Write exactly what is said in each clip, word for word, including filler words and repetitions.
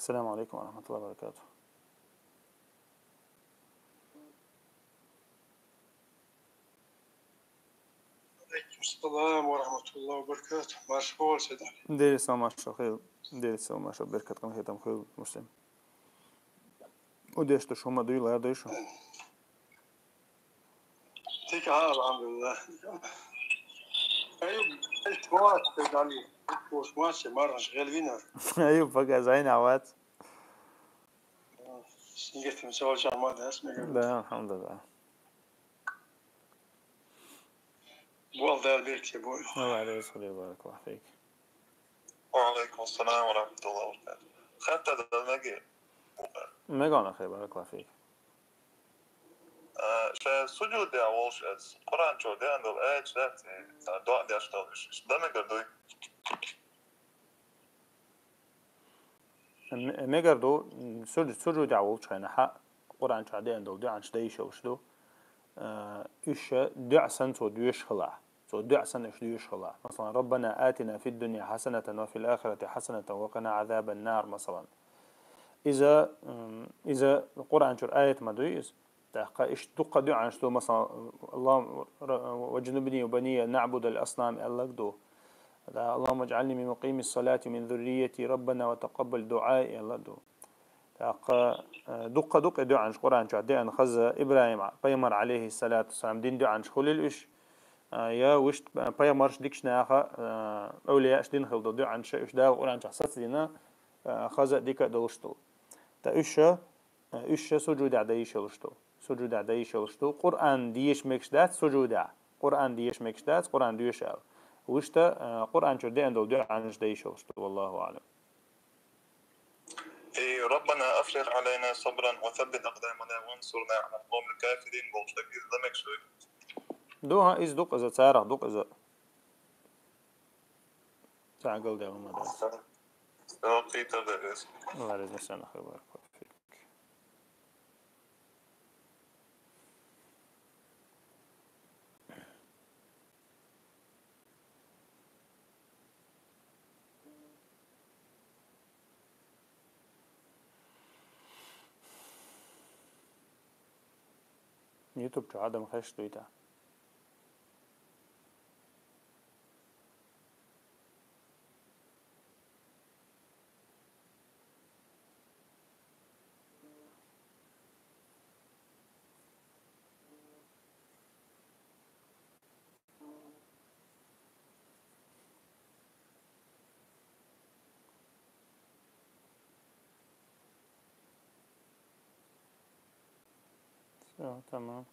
السلام عليكم ورحمة الله وبركاته. وعليكم السلام ورحمة الله وبركاته. Марша вогӀийла, Сайд-Ӏаьла. Дела салам, марша хила. Дела салам, марша, беркат, къинхетам хила, Муслим. Удеш ду шума дуй, ла дуй шу? Дика, алхьамдулиллахӀ. Айюб, иш вац, Сайд-Ӏаьла. Уж вац, мархаш гӀелвина. Айюб, пока зайна вац. Сингетим савал чама дас мега. Да, алхьамдулиллахӀ. Бу Аллах беркате бу. Аллах реза хилва, баракаллаху фик. وعليكم السلام ورحمة الله وبركاته. Хаттар да меге? Мегана хир, баракаллаху фик. Э, ше сужуде волуш эц. Къуръан чу деан дол эч дат, э, дуа деш дол иш. Иш да мегар дуй? М-, мегар ду, м, суж-, сужуде волчу хенахьа, Къуръан чу деан дол дуьӀанаш дайшалш ду. Э, уьш дуьӀа сан цо доьшуш хилахь. Цо дуьӀа сан уьш доьшуш хилахь. Масалан, «ربنا آتنا في الدنيا حسنة وفي الآخرة حسنة وقنا عذاب النار», масалан. Иза, м, иза Къуръан чуьра аят ма дуй иза. ТӀаккха иштта дуккха дуьӀанаш ду, масалан, «اللهم ر-، واجنبني وبني أن نعبد الأصنام» аьлларг ду. Да, «اللهم اجعلني من مقيم الصلاة ومن ذريتي ربنا وتقبل دعائي» аьлларг ду. ТӀаккха, э, дуккха ду-кх и дуьӀанаш Къуръан чохь деана хаза, Ибрахим пайхамар, алейхиссалату вассалам, дина дуьӀанаш хуьлийла уьш, э, я вуьшта пайхамарш, дикачу наха, э, эвлияаш дина хилла долу дуьӀанаш, уьш Дала Къуръан чохь сацадина, э, хаза а, дика а долуш долу. ТӀаккха уьш ша, э, уьш ша сужудехь дан йиш йолуш долу. Сужудехь дан йиш йолуш долу. Къуръан деша мегаш дац сужудехь. Къуръан деша мегаш дац, Къуръан доьшу аьлла. Вуьшта, э, Къуръан чуьра деана долу дуьӀанаш дан йиш йолуш долу. والله أعلم. И «ربنا أفرغ علينا صبرا وثبت أقدامنا وانصرنا على القوم الكافرين» болуш дагийза ламекаш вай. Ду, хӀа, иза ду-кх иза, царах ду-кх иза. Цхьа гал дела ма дац. Охийта деррис. Алла реза санна хир баракаллаху фик. Ютуб чу Адам хеш дуй тӀа. Всё, тамам.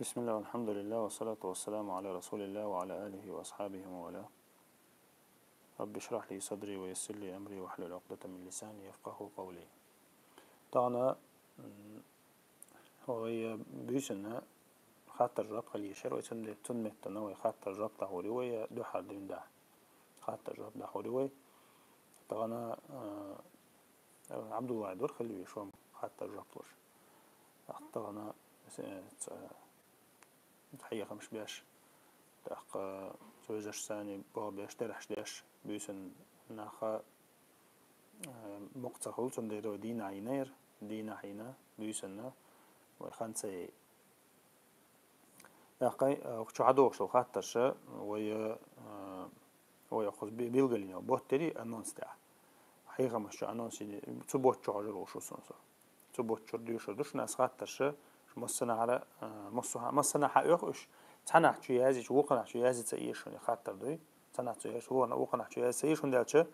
بسم الله والحمد لله والصلاة والسلام على رسول الله وعلى آله وأصحابه ومن والاه. رب اشرح لي صدري ويسر لي أمري واحلل عقدة من لساني يفقهوا قولي. Тахана, м, вай буьйсанна хаттар-жоп хила йиш яра вай, цундела цунна меттана вай хаттар-жоп дӀахьур ю вай дуьххьара дийнахь. Хаттар-жоп дӀахьур ю вай. Тахана, а, Абдулла дора хила везаш вай хаттар-жоп луш. Тахана, э, ца-, хьехамаш беш, тӀаккха цу вежаршца болх беш, терахьаш деш, буьйсанна наха, э, мукъа ца хуьлу, цундела вай дийнахь йина яра, дийнахь йина, буьйсанна вай хан ца яй. ТӀаккха, э, чу хьадогӀуш долу хаттарша вай, э, вай оцу би-, билгалйина йолу бот дерий анонс тӀехь. Хьехамаш чу анонс йина, цу бот чу хьожур ву шу сан со. Цу бот чуьра доьшур ду шуна ас хаттарша, шу массанахьара, а, массо-, массанахьа оьху уьш, цхьанахь чу яздича, вукханахь чу язде ца еза шуна хаттар дуй. Цхьанахь чу яздича, вукхана-, вукханахь чу язде ца еза, хӀунда аьлча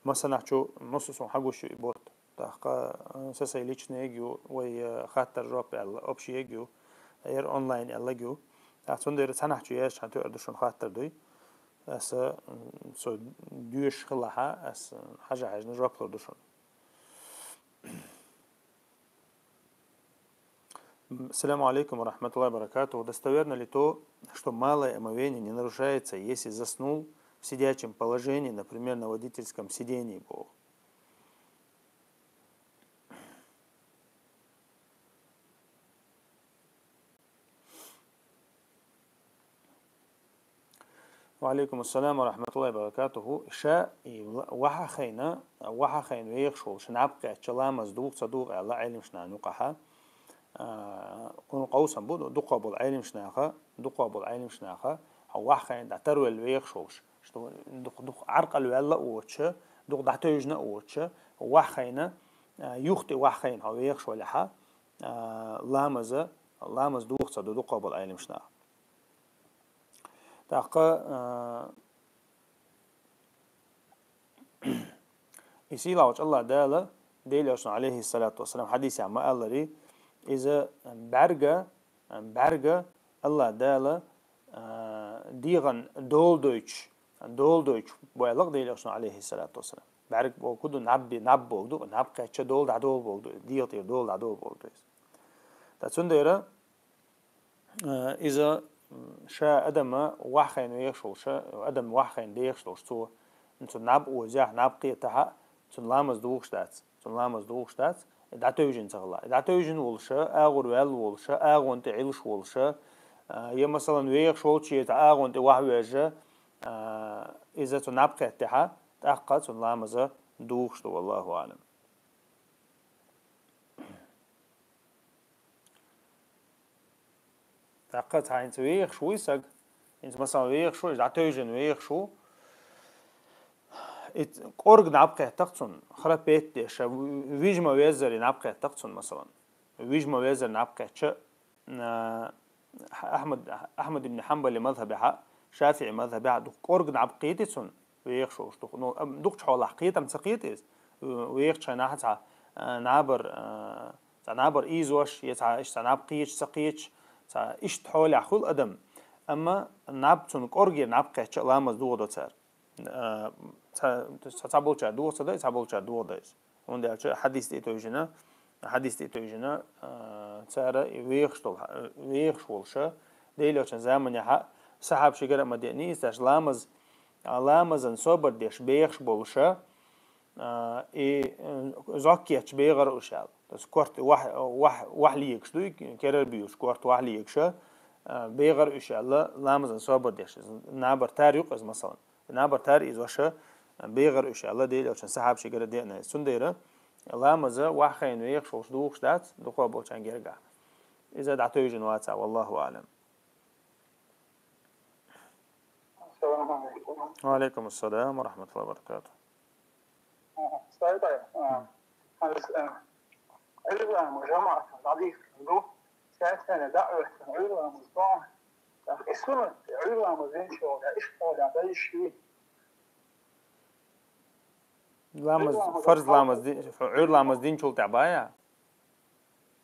массанахь чу массо а сов хьагуш ю и бот. тӀаккха, э, са сай личный ю, вай, э, хаттар жоп аьлла, общий ю, ер онлайн аьлла ю. ТӀаккха цундела цхьанахьа чу яьча хьан тоьар ду шуна хаттар дуй. Аса, м, со доьшуш хилахьа, аса хьажа хьежна жоп лур ду шуна. السلام عليكم ورحمة الله وبركاته. Достоверно ли то, что малое омовение не нарушается, если заснул в сидячем положении, например, на водительском сидении, бо? وعليكم السلام ورحمة الله وبركاته. Ша и ва-, ваха хайна, ваха хайна вехаш волуш, наб кхаьчча ламаз дугӀу ца дугӀу аьлла Ӏилмаш нана юкъахьа. А, кху къовсам бу, дукха болу Ӏилмаш наха, дукха болу Ӏилмаш наха, хьо ваха хайна дӀатарвелла вехаш волуш, что дукха, дукха Ӏаркъал ваьлла а воцуша, дукха дӀатевжина а воцуша, ваха хайна, а, юхтӀе ваха хайна хьо вехаш валахьа, а, ламаза, ламаз дугӀу ца ду дукха болу Ӏилмаш наха. ТӀаккха, а, и сийлахьчу Аллах Дала, Делан Элчано, алейхиссалату вассалам, хьадисехь ма-аллара, иза бӀаьрга, бӀаьрга Аллах Дала, а, дегӀан дола дойтуш, дола дойтуш бу аьлла Делан Элчано, алейхиссалату вассалам. БӀаьрг бохург ду, наб, наб бохург ду, наб кхаьчча дола дӀадолу бохург ду, дегӀа тӀера дола дӀадолу бохург ду иза. Ткъа цундела, Э, иза, м, ша адама ваха хайна вехаш волуша, адам ваха хайна дехаш долуш цо, цу наб озехь, наб кхетахьа, цуьнан ламаз дугӀуш дац, цуьнан ламаз дугӀуш дац, и дӀатевжина ца хилла. И дӀатевжина волуша, агӀор ваьлла волуша, агӀон тӀе Ӏилуш волуша, а, я, масалан, вехаш волчу я цхьа агӀон тӀе ваха вежа, а, иза цу наб кхеттехьа, тӀаккха цуьнан ламаза дугӀуш ду, валлаху аълам. ТӀаккха цхьа хӀинца вехаш вуй саг, хӀинца, масалан, вехаш ву, иза дӀатевжина вехаш ву, и кӀорга наб кхеттах цунна, храпеть деш, вижма везаре наб кхеттах цунна, масалан. Вижма везаре наб кхетча, а, Ахьмад, Ахьмад ибн Хьанбали мазхабехьа, ШафиӀи мазхабехьа дукха кӀорга наб кхетий цунна, вехаш волуш дукха. Ну, ам, дукхачу хьолахь кхетам ца кхета иза. Вехачу хенахь цхьа, а, набар, а, цхьа набар ийзош, я цхьа, иштта цхьа наб кхеташ, ца кхеташ, цхьа иштта хьолехь хуьлу адам. Амма наб цунна кӀоргера наб кхетча а ламаз догӀу до цара. А, цхьа, цхьа, цхьаболчара догӀу ца дай, цхьаболчара догӀу дай. ХӀунда аьлча хьадис тӀе тевжина, хьадис тӀе тевжина, а, цара и вехаш долу, вехаш волуша, Делан Элчан заманехьа сахьабашкара а ма деъний, иза ламаз, а, ламазан собар деш бехаш болуша, а, и, э, зӀок етташ бегӀар уьш аьлла. То есть корта вахь, вахь, вахь легаш дуй, керара буьйлуш корта вахь легаша, а, бегӀар уьш аьлла, ламазан собар деш. Набар тар юкъа иза, масалан. Набар тар ийзоша бегӀар уьш аьлла, Делан Элчан сахьабашкара деъна иза. Цундела ламаза ваха хайна вехаш волуш дугӀуш дац, дукха болчарна гергахь. Иза дӀатевжина вацахь, валлаху аълам. Ассаламу алейкум. Ва алейкум ассалам ва рахматуллахи ва баракатух. Ага, стай тай, а, хьалис, а, Ӏуьйранна жамаӀат дӀадийхкина ду, саьрсене даъватна Ӏуьйранна ду, и суннат Ӏуьйранна динчул, я иштта хьоля дайши. Ламаз, Ӏуьйранна фарз ламаз ди-, Ӏуьйра ламаз динчул тӀехь бая?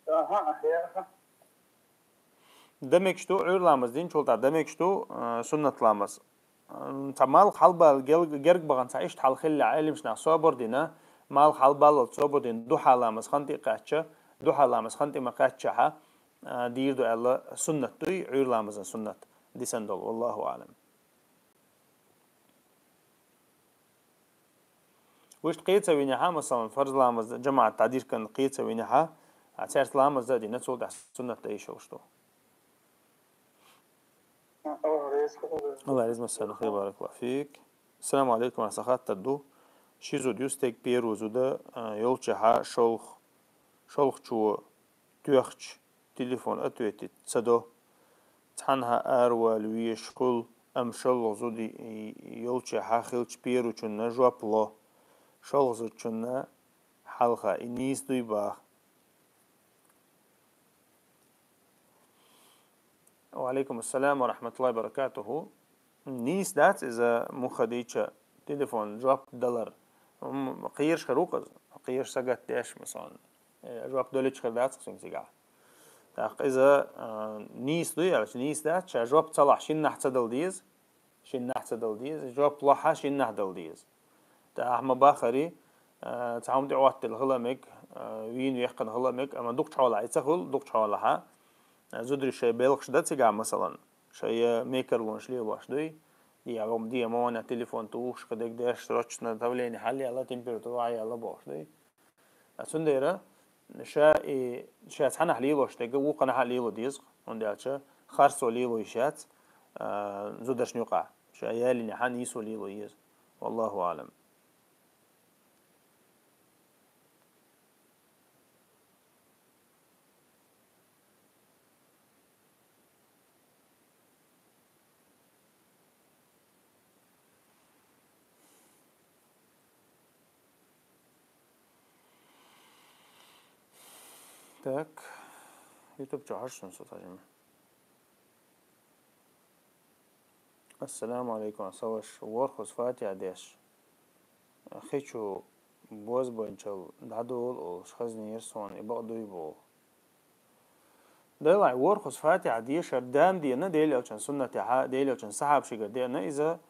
Аха, аха, аха. Дан мегаш ду, Ӏуьйра ламаз динчул тӀехь дан мегаш ду, а, суннат ламаз. М, цхьа малх хьалабала гел-, герга бахана цхьа иштта хьал хилла, Ӏелимаш нах собар дина, малх хьалабаллалц собар дина, духьа ламаз хан тӀе кхаьчча, духьа ламаз хан тӀе ма кхаьччахьа, а, дийр ду аьлла, суннат дуй, Ӏуьйра ламазан суннат дисан долу, валлаху аълам. Вуьшта кхечу винехьа, масалан, фарз ламаз жамаӀат дӀадиркан кхечу винехьа, а цаьрца ламаз а дина, цул тӀаьхьа суннат дан йиш йолуш ду. Алла реза хуьлда. Алла реза хуьлда, баракаллаху фик. Ассаламу алейкум, аса хаттар ду. Ши зуда ю стеган первый зуда, а, йолччехьа шолгӀа, шолгӀачо тоьхча, телефон ответить ца до. Цхьанхьа аравала везаш хуьлу, амма шолгӀа зуда йолччехьа хиллачу первыйчунна жоп ло. ШолгӀа зудчунна хьалха и нийса дуй боху. Ва алейкум ассалам ва рахматуллахи ва баракатуху. Нийса дац иза муха дийча телефон жоп далар. М, кхераш хир ву-кх иза. кхераш сагатдеш, масалан, э, жоп долича хир дац цуьнга цигахь. ТӀаккха иза, а, нийса ду аьлча, нийса дац, ша жоп ца лахь шиннахь ца дала деза, шиннахь ца дала деза, жоп лахь шиннахь дала деза. ТӀаккха ма бахари, а, цхьа хӀума тӀе Ӏоттаделла хила мега, а, вийна веккхина хила мега, амма дукхачу хьолахь и ца хуьлу, дукхачу хьолахьа, а, зударий шайн белхаш дан цигахь, масалан, шайн мекарлонаш лелош дуй, дегӀан, дегӀан ма ванна телефон тухуш, кхидерг деш, срочно давление хьалъяьлла, температура хьалъяьлла бохуш дуй. А цундела ша и, ша цхьанахь лелош дерг вукханахь а лело деза, хӀунда аьлча харцо лело йиш яц, а, зударшна юкъахь. Ша ялийнехь а нийсо лело еза. Валлаху аӀлам. Так. YouTube чохь шун со тажим. Ассаламу алейкум, аса ваша. Ворхус Фатиха деш, хи чу бозбанчал дӀадолу олуш хазнера суна, и бакъ дуй боху. Делахь, ворхус Фатиха дешар дам деана, Делан Элчан суннатехьа, Делан Элчан сахьабашигара деана иза,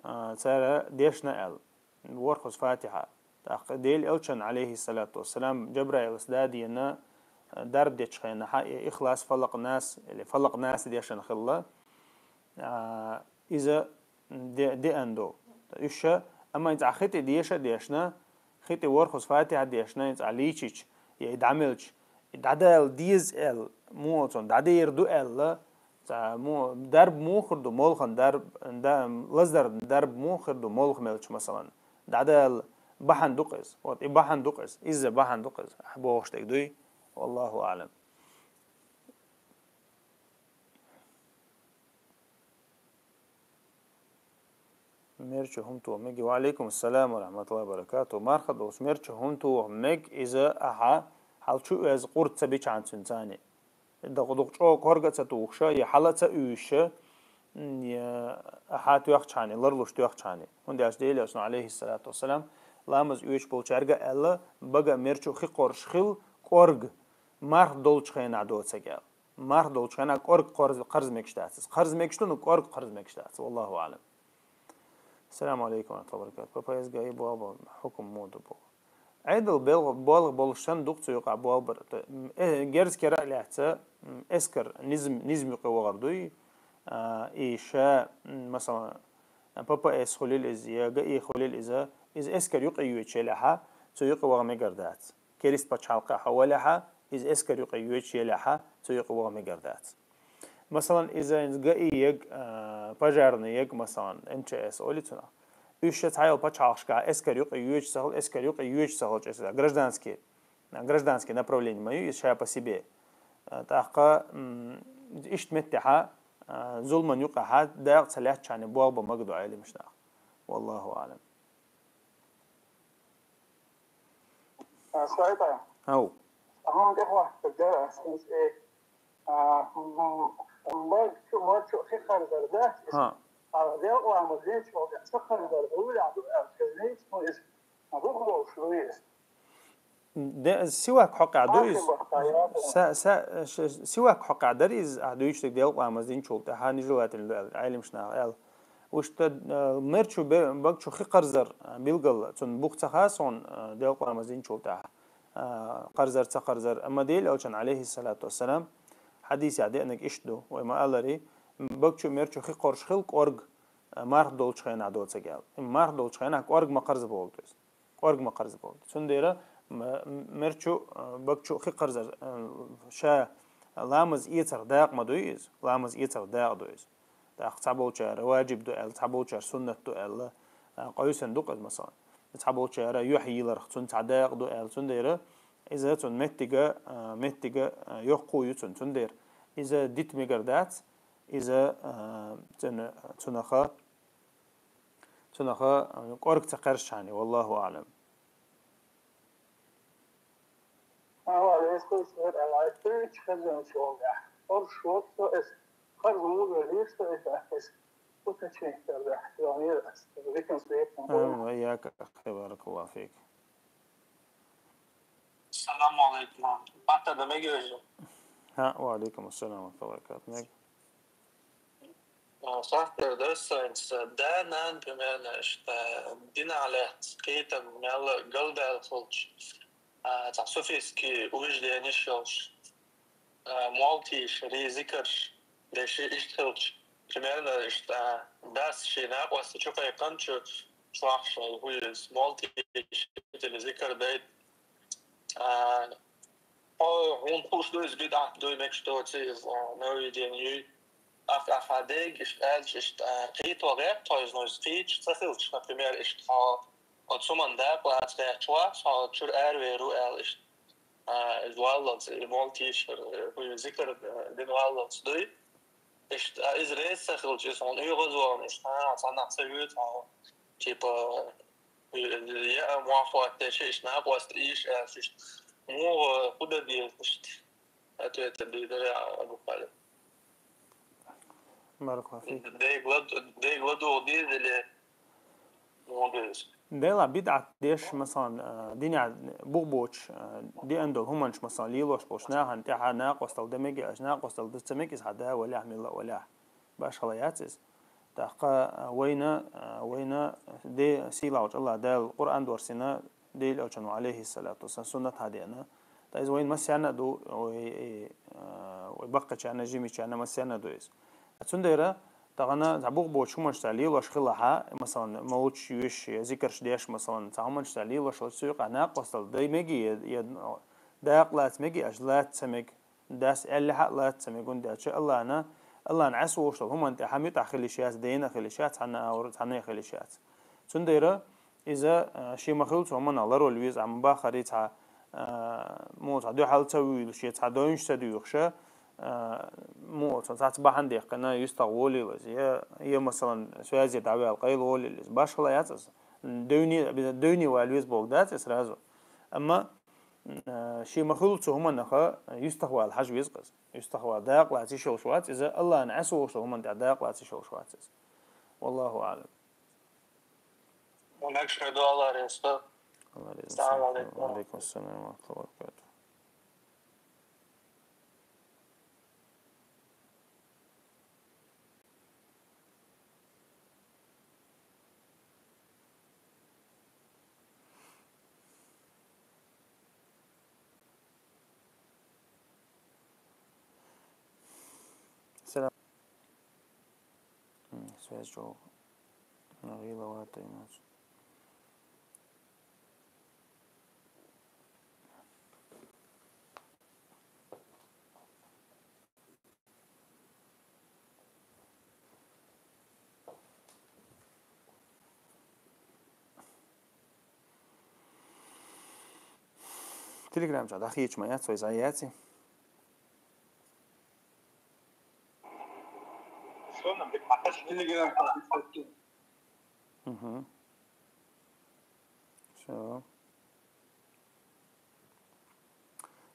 а, цара дешна аьлла. Ворхус Фатиха. ТӀаккха Делан Элчан, алейхиссалату вассалам, Джабраилас да деана, а, дарба дечу хенахьа, и Ихлас, Фалакъ, Нас, или Фалакъ, Нас дешна хилла. А, иза де-, деана ду. Уьш ша, амма и цхьа хи тӀе деша а дешна, хи тӀе ворхус Фатиха дешна, и цхьа лийчича, я и дӀамелча, и дӀадала деза аьлла, муха цунна дӀадер ду аьлла, цхьа му-, дарба муха хир ду, молхан дарба, да-, лаздар дарба муха хир ду, молха мелча, масалан, дӀадала бахьана ду-кх иза. Вот и бахьана ду-кх иза, иза бахьана ду-кх иза, ахь бохуш дерг дуй. Валлаху аӀлам. Мерчу хӀума тоха мега. Ва алейкум ассалам ва рахматуллахи ва баракату. Марха долуш мерчу хӀума тоха мега иза ахьа, хьал чу оьза къурд ца бичхьана цуьнан цани. Дакъа дукха чӀогӀа корга а ца тухуша, я хьала а ца уьйша, м, я ахьа тоьхчхьани, ларлуш тоьхчхьани. ХӀунда аьлча Делан Элчано, алейхиссалату вассалам, ламаз оьцуш болчаьрга аьлла, бага мерчу хи кхорш хила, кӀорг, марха долчу хенахь доцург аьлла. Марха долчу хенахь кӀорг кхарз-, кхарз мегаш дац иза. Кхарз мегаш ду, ну кӀорг кхарз мегаш дац. Валлаху аӀлам. Ассаламу алейкум ва рахматуллахи ва баракату. П П С Г И болх бан хьукам муха ду боху. Ӏедал бел-, болх болуш санна ду-кх цу юкъахь болх бар. Т-, м, э, герз кара а лаьцна, м, эскар низм, низм юкъе вахар дуй. А, и ша, м, масалан, П П С хуьлийла иза, я Г И хуьлийла иза, иза эскар юкъе йоьдуш елахьа, цу юкъе ваха мегар дац. Керист пачхьалкхехь хьо валехьа, иза эскар юкъе йоьдуш елехьа, цу юкъе ваха мегар дац. Масалан, иза Г И ег, а, пожарный ег, масалан, М Ч С олий цунах. Уьш ша цхьайолу пачхьалкхашкахь эскар юкъе йоьдуш ца хила, эскар юкъе йоьдуш ца хилча, иза гражданский, гражданский направление ма ю иза ша по себе. А, тӀаккха, м, иштта меттехьа, а, зуламан юкъахьа дакъа ца лаьцначарна болх бан мага ду Ӏеламаш нах. Валлаху аӀлам. А, Сайта. Ау. ХӀун тӀехваьхьа дара, хӀинца, э, а, м, м, марчу, марчу хи харзар дац? ХӀа. А, делкъа ламаз динчу валгӀа ца харзар, хӀула ду аьлла, хезний, хӀун иза? А, бух болуш ду иза? Де, сивак хьокъехь ду иза? Са, са, ш-, сивак хьокъехь дара иза, ахь дуьйцург делкъа ламаз динчул тӀаьхьа нежелательно ду аьлла, Ӏеламаш наха аьлла. Вуьшта, э, мерчу бе-, багчу хи кхарзар, э, билггал, цунна бух ца хаьа суна, э, делкъа ламаз динчул тӀаьхьа, э, кхарзар, ца кхарзар. Амма Делан Элчан, алейхиссалату вассалам, хьадисехь деанарг иштта ду, вай ма-аллара, багчу мерчу хи кхорш хила кӀорг, э, марха долчу хенахь доцург аьлла. Марха долчу хенахь кӀорг ма кхарзаболу иза. КӀорг ма кхарзаболу. Цундела м-, м-, мерчу, э, багчу хи кхарзар, э, ша ламаз эцарх дакъа ма дуй иза, ламаз эцарх дакъа ду иза. ТӀаккха цхьаболчара ваджиб ду аьлла, цхьаболчара суннат ду аьлла, а, къовсина ду-кх иза, масалан. Цхьаболчара юьхь йийларх цунна цхьа дакъа ду аьлла, цундела иза цунна меттига, а, меттига, а, йоккхо ю цунна, цундела иза дита мегар дац, иза, а, цуьнан, цунаха, цунаха, а, кӀорг ца кхаьршачхьана, валлаху аӀлам. Ала, эс кхуьйсура, ала, эс кхуьйсура хезначу хьолехь. Оршот со эс, харз муха вер веш со эс, эс уточнить дар дахь, йогӀнера ас, викан свет. Амин, ва ияка, ахи, баракаллаху фик. Салам алейкум. Баттада меги уже. Ха, ва алейкум ассалам ва рахматуллахи ва баракатух. Мег. А, сахтер дерсенс, да, нан, примерно, что дин алехт, скрытым, мелла, галдал хулч. А, там суфийский убеждения шелш. А, молтиш, ризикерш, деши иштхилч. Примерно, что дас шина, после чё кайкан, чё, чё ахша, хуйс, молтиш, или зикер дайт. А, о, он пуш дуйс бит ах дуй мек что ти, а, новый день юй. Ах, ах, а дег, ишт, элч, ишт, а, кит ва гек, то есть, ну, скич, сахилч, например, ишт, а, от суман да, плац гек чуа, а, чур эр веру эл, ишт, а, из валлалц, и молтиш, э, хуй зикер, э, дин валлалц дуй. Ишт, а, из рейс сахилч, ишт, он уйгъаз ван, ишт, а, санах сагют, а, типа, э, я, а, муахуат, те, ишт, на, пласт, иш, э, ишт, ну, э, куда дел, ишт. Ответ бийдер, я, Абу Халид. Баракаллаху фик. Дейгла, дейгла дугъ дийзеле. Молодец. Дела бидъат деш, масалан, э, дине бугъ боч, э, диэн дол хуманч, масалан, лилош боч, нахан тяха накъостал да меги, аш накъостал да ца меги, из хада валях, милла валях. Баш хала яц из. Тахка, э, вайна, э, вайна де силауч Аллах дал Къуръан дорсина, Дел очан алейхи салату ва салам суннат хадена. Та из вайн масяна ду, ой, э, ой, бакъачана, жимичана масяна ду из. Цундера, тагана, за бугъ боч хуманш та лилош хилаха, масалан, молч юш, зикрш деш, масалан, ца хуманш та лилош, вот суйка накъостал, дай меги, е, е, дакъ лац меги, аж лац ца мег, дас элли хьа лац ца мег, гунда ча Аллана, Аллана ас воштал, хуман та хамит ахилиш яц, дейна хилиш яц, хана аур, хана хилиш яц. Цундера, Иза, э, ши махил цо мана ларол виз, ам бахари ца, э, му ца духьал ца вуйл, ши ца дойнш ца дуйхша, э, му ца ца бахан дехкана юстаг волилаз. Я, я, масалан, связи давял, къайл волилаз. Баш хала яц аз. Дойни, дойни вал виз болг дац сразу. Амма, э, ши махил цо мана ха, юстаг вал хаж виз къаз. Юстаг вал дакъ лац ишол швац, иза Аллана ас воштал хуман та дакъ лац ишол швац. Валлаху алам. Унак шайду Аллах реза. Аллах реза. Салам алейкум. Ва алейкум ассалам ва рахматуллахи ва баракатух. Салам. М, связь жок. Нагила вата имач. Телеграм чат, ахи, ичма яц, вай заяци. Мгм. Всё.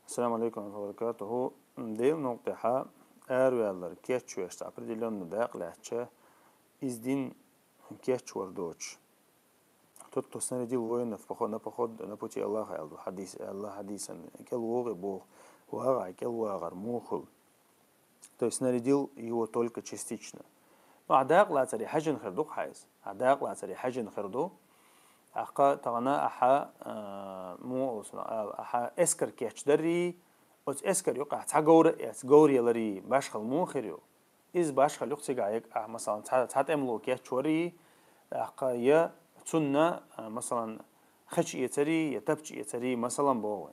Ассаламу алейкум ва баракатуху. Дел нуктаха арвяллар кечвешта определённо дакъляча из дин кечвар доч. Тот, кто снарядил воинов в поход, на поход на пути Аллаха, аьлла хьадис, аьлла хьадисан, кӀел вогӀе боху, вагӀа, кӀел вагӀар мухул. То есть снарядил его только частично. Ну, а дакъа лацаре хьажин хир ду хьайс. А дакъа лацаре хьажин хир ду. Ахка тагана аха, а, му олсуна, а, аха эскар кечдарри, оц эскар юкъа цхьа говра эц, говр ялари, башхал му хир ю. Из башха лух цига як, а, масалан, ца, ца тем лу кечвари, а, ка я цунна, а, масалан, хачи ецари, я тапчи ецари, масалан, богу.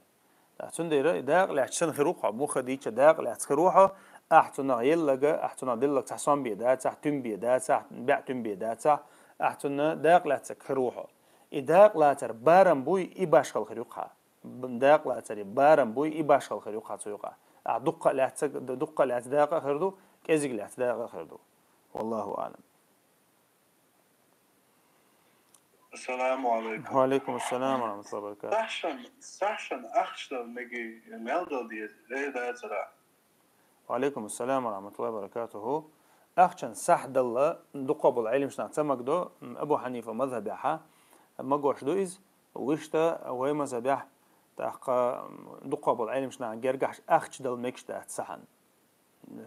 А цундера дакъ лач сан хиру хо, муха дича дакъ лач хиру хо, а цунна еллага, а цунна диллаг ца сон бе да, ца тюм бе да, ца бя тюм бе да, ца, а цунна дакъ лач хиру хо. И дакъ лацар барам буй, и башхал хиру ха. Дакъ лацари барам буй, и башхал хир ю кхацу юкъа. А дуккха лаьцаг, дуккха лаьц дакъа хир ду, кӀезиг лаьц дакъа хир ду. Валлаху алам. Ассаламу алейкум. Ва алейкум ассалам ва рахматуллахи ва баракатух. Сахшан, сахшан ахчдал меги мелдал диез, рейдацара. Ва алейкум ассалам ва рахматуллахи ва баракатуху. Ахчан сахь далла дукха бул гӀилмшна ца магадо, м, Абу Ханифа мазхабяха магош ду из, вишта вай мазхабяхь, ТӀаккха, м, дукха болу Ӏеламнаха гергахь ахча дала мегаш дац сахьан.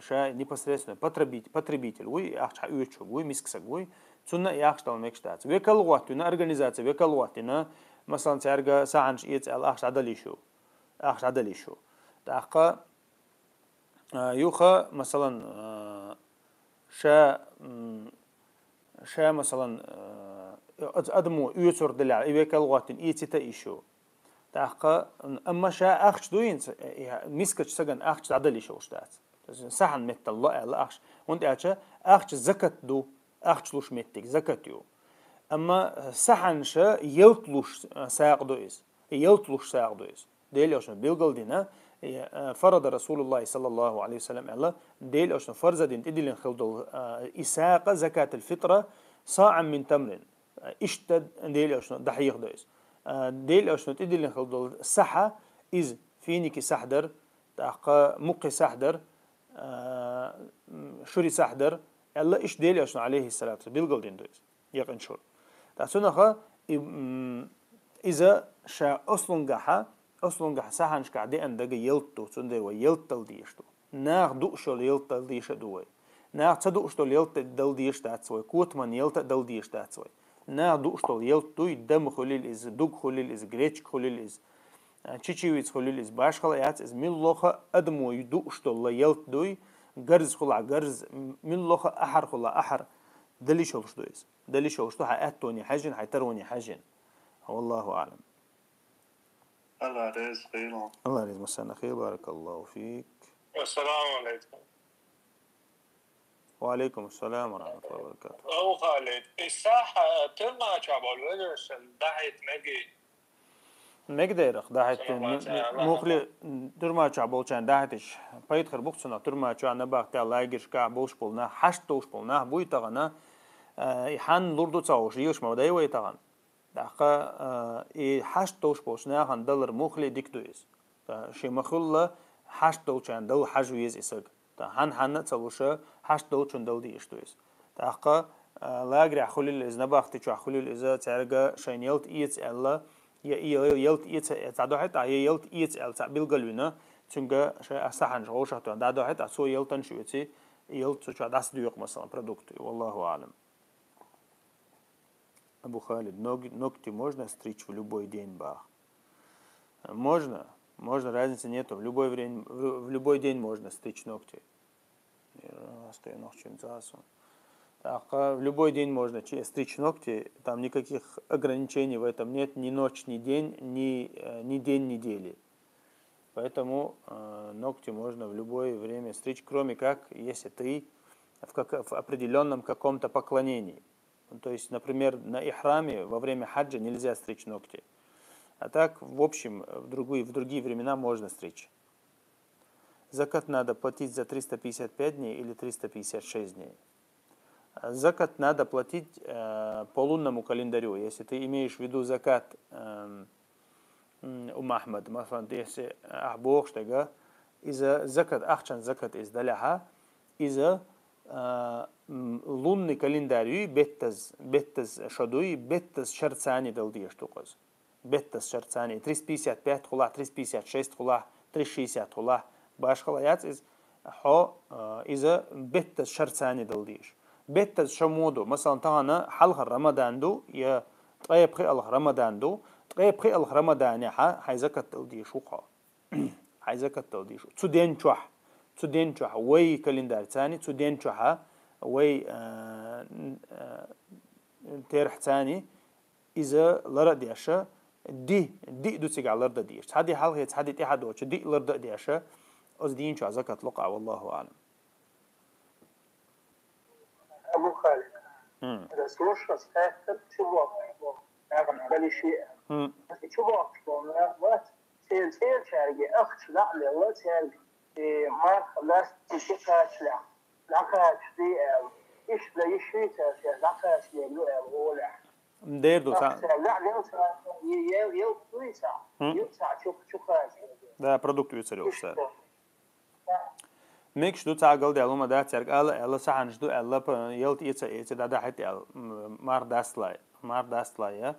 Ша непосредственно потребит-, потребитель вуй, ахча хьаоьцуш вуй, миска саг вуй, цунна и ахча дала мегаш дац. Векал гӀоттина, организация векал гӀоттина, масалан, цаьрга сахьанаш эца аьлла ахча дӀадала йиш ю. Ахча дӀадала йиш ю. ТӀаккха, а, юха, масалан, а, ша, м, ша, масалан, а, оцу адамо оьцур делахь, и векал гӀоттина эцита йиш ю. ТӀаккха, м, амма ша ахча ду хӀинца, э, э, мискачу сагана ахча дӀадала йиш йолуш дац. То есть сахьан меттала ло аьлла ахча. ХӀунда аьлча ахча закат ду, ахча луш меттиг закат ю. Амма, э, сахьанаш ялта луш, э, сагӀа ду иза. Ялта луш сагӀа ду иза. Дела аьлча билгалдина, э, э, фарада Расулуллахи саллаллаху алейхи ва саллям аьлла, Дела аьлча фарза дина тӀедиллина хила долу, э, и сагӀа закатул фитра саӀан мин тамрин. Э, иштта Дела аьлча дӀахьеха ду иза. Э, Дела аьлча тӀедиллина хила долу сахьа, иза финики сахьа дара, тӀаккха мукхи сахьа дара, э, м, шури сахьа дара, аьлла иштта Дела аьлча алейхиссалату билгалдина ду иза. Якъин шура. ТӀаккха цунаха и, м, иза ша ослунгахьа, ослунгахьа сахьанашкахь деана дага ялта ду, цундела вай ялта дала дезаш ду. Наха дууш йолу ялта дала дезаш а ду вай. Наха ца дууш долу ялта дала дезаш дац вай, котаман ялта а дала дезаш дац вай. Наха дууш долу ялта дуй, дама хуьлил иза, дуг хуьлил иза, гречка хуьлил иза, а, чечевица хуьлил иза, башхала яц иза, милла лоха адамо дууш долу ялта дуй, гарз хуьлахь гарз, м-, милла лоха ахьар хуьлахь ахьар, дала йиш йолуш ду иза. Дала йиш йолуш ду хьайн аьттоне хьаьжжина, хьайн тароне хьаьжжина. Валлаху аълам. Алла реза хуьлда. Алла реза массарна хуьлда, баракаллаху фик. Ассаламу алейкум. Ва алейкум ассалам ва рахматуллахи ва баракатух. Ау, Халид, и сахьа, э, тирмача болу вежаршна дахьийта мегий? Мегадерах дахьийта, Салават, м-, м-, Аллах. Мухли, м, тюрьмачохь болчарна дахьийташ, пайда хир бу-кх цунах, тюрьмачохь, набахтехь, лагерьшкахь болуш болу нах, хьашт долуш болу нах буй тахана, э, и хьанна лур ду ца хууш, йилаш ма дай вай тахана. ТӀаккха, э, и хьашт долуш болчу нахана далар мухли дика ду иза. Та шен ма-хуьллу, хьашт долчарна дала хьажа веза и саг. Та хьан-хьанна а ца луша, хьашт долчунна дала дезаш ду иза. ТӀаккха, а, лагерехь хуьлийла иза, набахти чохь хуьлийла иза, цаьрга шайна ялта эца аьлла, я и ял-, ялта эца, эца дӀадохьуьйту, я ялта эца аьлла цхьаъ билгалвина, цуьнга шайн а сахьанаш вовшахтоьхна дӀадохьуьйту, цо ялтанаш оьций, и ялта цу чохь дӀасадоькъу, масалан, продукт. Валлаху аълам. Абу Халид, ног-, ногти можно стричь в любой день, бах? Можно, можно, разницы нету. В любое время, в, в любой день можно стричь ногти. Э, скажи, ногти не засу. Так, а, в любой день можно че-, стричь ногти, там никаких ограничений в этом нет, ни ночь, ни день, ни, э, ни день недели. Поэтому, э, ногти можно в любое время стричь, кроме как, если ты в как-, в определённом каком-то поклонении. Ну, то есть, например, на ихраме во время хаджа нельзя стричь ногти. А так, в общем, в другие, в другие времена можно стричь. Закат надо платить за триста пятьдесят пять дней или триста пятьдесят шесть дней? Закат надо платить, э, по лунному календарю. Если ты имеешь в виду закат, эм, м, Умма Ахьмад, масалан, если ахь бохуш дага, иза закат, ахчан закат иза далехьа, иза, э, м, лунный календарь юй, беттаз, беттаз шо дуй, беттаз шарцани дала дезаш ду кхуза. Беттаз шарцани, триста пятьдесят пять хулахь, триста пятьдесят шесть хулахь, триста шестьдесят хулахь, башхала яц иза, хьо, а, иза беттаз шарцани дала дезаш. Беттаз шо мо ду, масалан, тахана хьалхара Рамадан ду, я ткъе пхиъалгӀа Рамадан ду, ткъе пхиъалгӀа Рамаданехьа хьайн закат дала дезаш ву хьо. Хьайн закат дала дезаш ву. Цу ден чохь, цу ден чохь, вай календарь цани, цу ден чохьа, вай, а, н-, а, терахь цани, иза лара а деша, ди, диъ ду цигахь лардан дезаш. Цхьа ди хьалхе, цхьа ди тӀаьхьа доцу, диъ лардан а деша, оцу дийна чохь закат ло кхуза, валлаху аълам. Абу Халид. Хм. Аса луш аса хаьттар чу бохуш болу нахана гали шиъ. Хм. Аса чу бохуш болу нах бац, церан цӀерачаьрга ахча дӀа а лелла, цаьрга, э, марха лаьцна ши кхачалехь, дӀакхачадий аьлла. Иштта йиш йий цаьрга, дӀакхачадийр ю аьлла гӀолехь. Дер ду, ахча цхьа цаьрга дӀа а лелла, цхьа, е-, е-, е-, дуй цхьа, хм, ю цхьа чу, чу кхача. Да, продукт оьцур йолуш цара. Иштта. Мегаш ду цхьа а галдаьлла хӀума дац цаьрга, ала аьлла, сахьанаш ду аьлла, п-, ялта эца, эца, дӀадахьийта аьлла, м, марха дасталай, марха дасталай, я.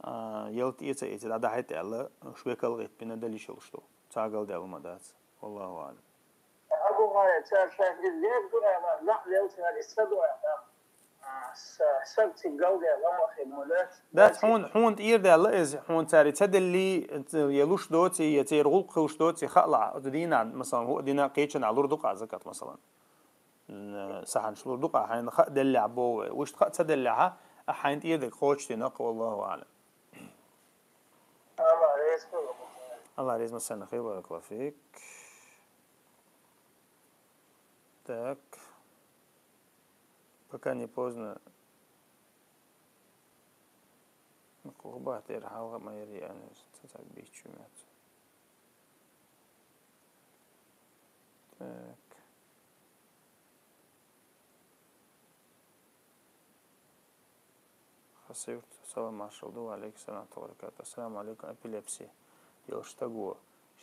А, ялта эца эца дӀадахьийта аьлла, уьш векал гӀиттина дала йиш йолуш ду. Цхьа галдаьлла ма дац. Валлаху аӀлам. Дац, хьуна, хьуна тӀера даьлла иза, хьуна цара ца делли, я луш доций, я церан гӀуллакх хилуш доций, хаалахь, оцу дийнахь, масалан, хӀу дина кхечанахь лур ду-кх закат, масалан. М, сахьанаш лур ду-кх, хьайна хаа деллехь боху вай. Вуьшта хаа ца деллехь, а хьайна тӀера дерг кхочушдина-кх, валлаху аӀлам. Алла реза ма санна хир, баракаллаху фик. Так. Пока не поздно. Ну, кху бахьа тӀера хьалха ма яра яьннарг, ца ца бийчу меца. Так. Хасавюрт, салам маршалла ду, ва Ӏалайкум салам ва баракату. Ассаламу Ӏалайкум, эпилепси йолуш стаг ву,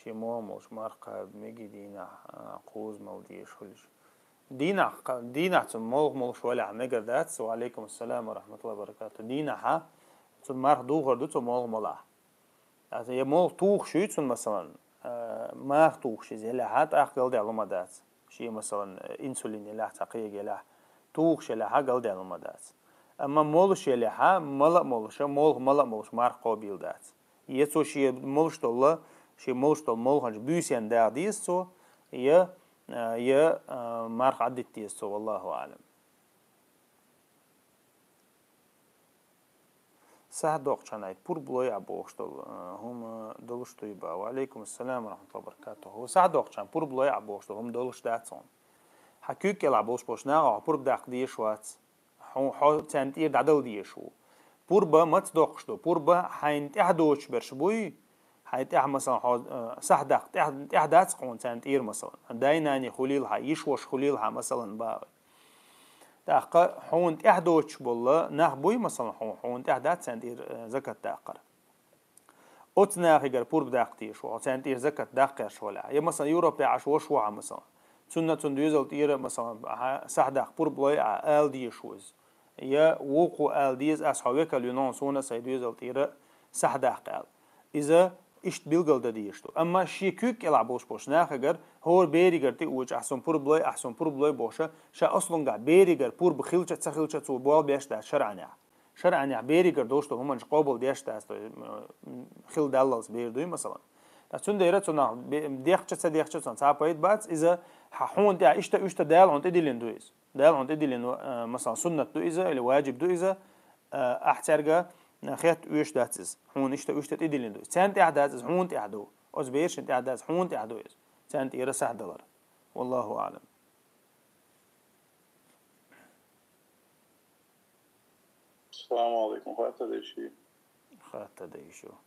шен молха молуш марха кхаба мегий дийнахь, а, кхуза мала дезаш хуьлуш. Дийнахь кха-, дийнахь цунна молха молуш валахь мегар дац, ва Ӏалайкум ассалам ва рахматуллахи ва баракату. Дийнахьа цунна марха духур ду цо молха малахь. Аса я молха тухуш ю цунна, масалан, а, маха тухуш иза елахьа, тӀаккха галдаьлла ма дац. Шен, масалан, инсулин елахь, цхьа кхига елахь, тухуш елахьа, галдаьлла ма дац. Амма молуш елахьа, мала а молуша, молха мала а молуш, марха кхобийла дац. Я цо шен молуш долла, шен молуш долу молханчу буьйсанна дагӀа деза цо, я, а, я, а, марха Ӏаддита деза цо, валлаху аӀлам. Сахь доккхучхьана пурба лой а бохуш долу, а, хӀума долуш дуй бан? Ва Ӏалайкум ассалам ва рахматуллахи ва баракатуху. Сахь доккхучхьана пурба лой а бохуш долу хӀума долуш дац хьуна. Хьан куьг кӀелахь болуш болчу наха хьо пурба даккха дезаш вац. Хьо, хьо царна тӀера дӀадала дезаш ву. Пурба маца доккхуш ду? Пурба хьайна тӀаьхьа доцуш берш буй? Хьайн тӀаьхьа, масалан, хьо, а, сахь даккха тӀаьхьа, тӀаьхьа дац хьуна царна тӀера, масалан. Дай-наний хуьлийла хьан, йиш-ваша хуьлийла хьан, масалан, бан. ТӀаккха хьуна тӀаьхьа доцуш болла нах буй, масалан, хьуна, хьуна тӀаьхьа дац царна тӀера, э, закат даккхар. Оцу нахигара пурба даккха дезаш ву, хьо царна тӀера закат даккха гӀерташ валахь. Я, масалан, Европехь Ӏаш ваша ву хьан, масалан. Цунна, цунна доьзал тӀера, масалан, хьан сахь даккха пурба лой а ала дезаш ву иза. Я вукхо ала деза, ас хьо векал вина, суна а сайн доьзал тӀера сахь даккха аьлла. Иза иштта билгал дан дезаш ду. Амма шен куьг кӀелахь болуш болчу нахигара, хӀора беригара тӀе а вочу, ахь суна пурба лой, ахь суна пурба лой бохуша, ша аслунгахь беригара пурба хилча а, ца хилча а цо болх беш дац шарӀанехь. ШарӀанехь беригара долуш долу хӀуманаш къобал деш дац, то есть, м, хила даллалц бер дуй, масалан. Ткъа цундела цунах бе-, дехча а, ца дехча а цунах цхьа пайда бац, иза хьа-, хьуна тӀехь иштта, иштта Дала хьуна тӀедиллина ду иза. Дала хьуна тӀедиллина, а, масалан, суннат ду иза или ваджиб ду иза, а, ахь цаьрга хетта оьшуш дац иза. Хьуна иштта, иштта тӀедиллина ду иза. Царна тӀехь дац иза, хьуна тӀехь ду. Оцу берашна тӀехь дац, хьуна тӀехь ду иза. Царна тӀера сахь далар. Валлаху аӀлам. Ассаламу Ӏалайкум, хаттар дайши. Хаттар дайши. Ва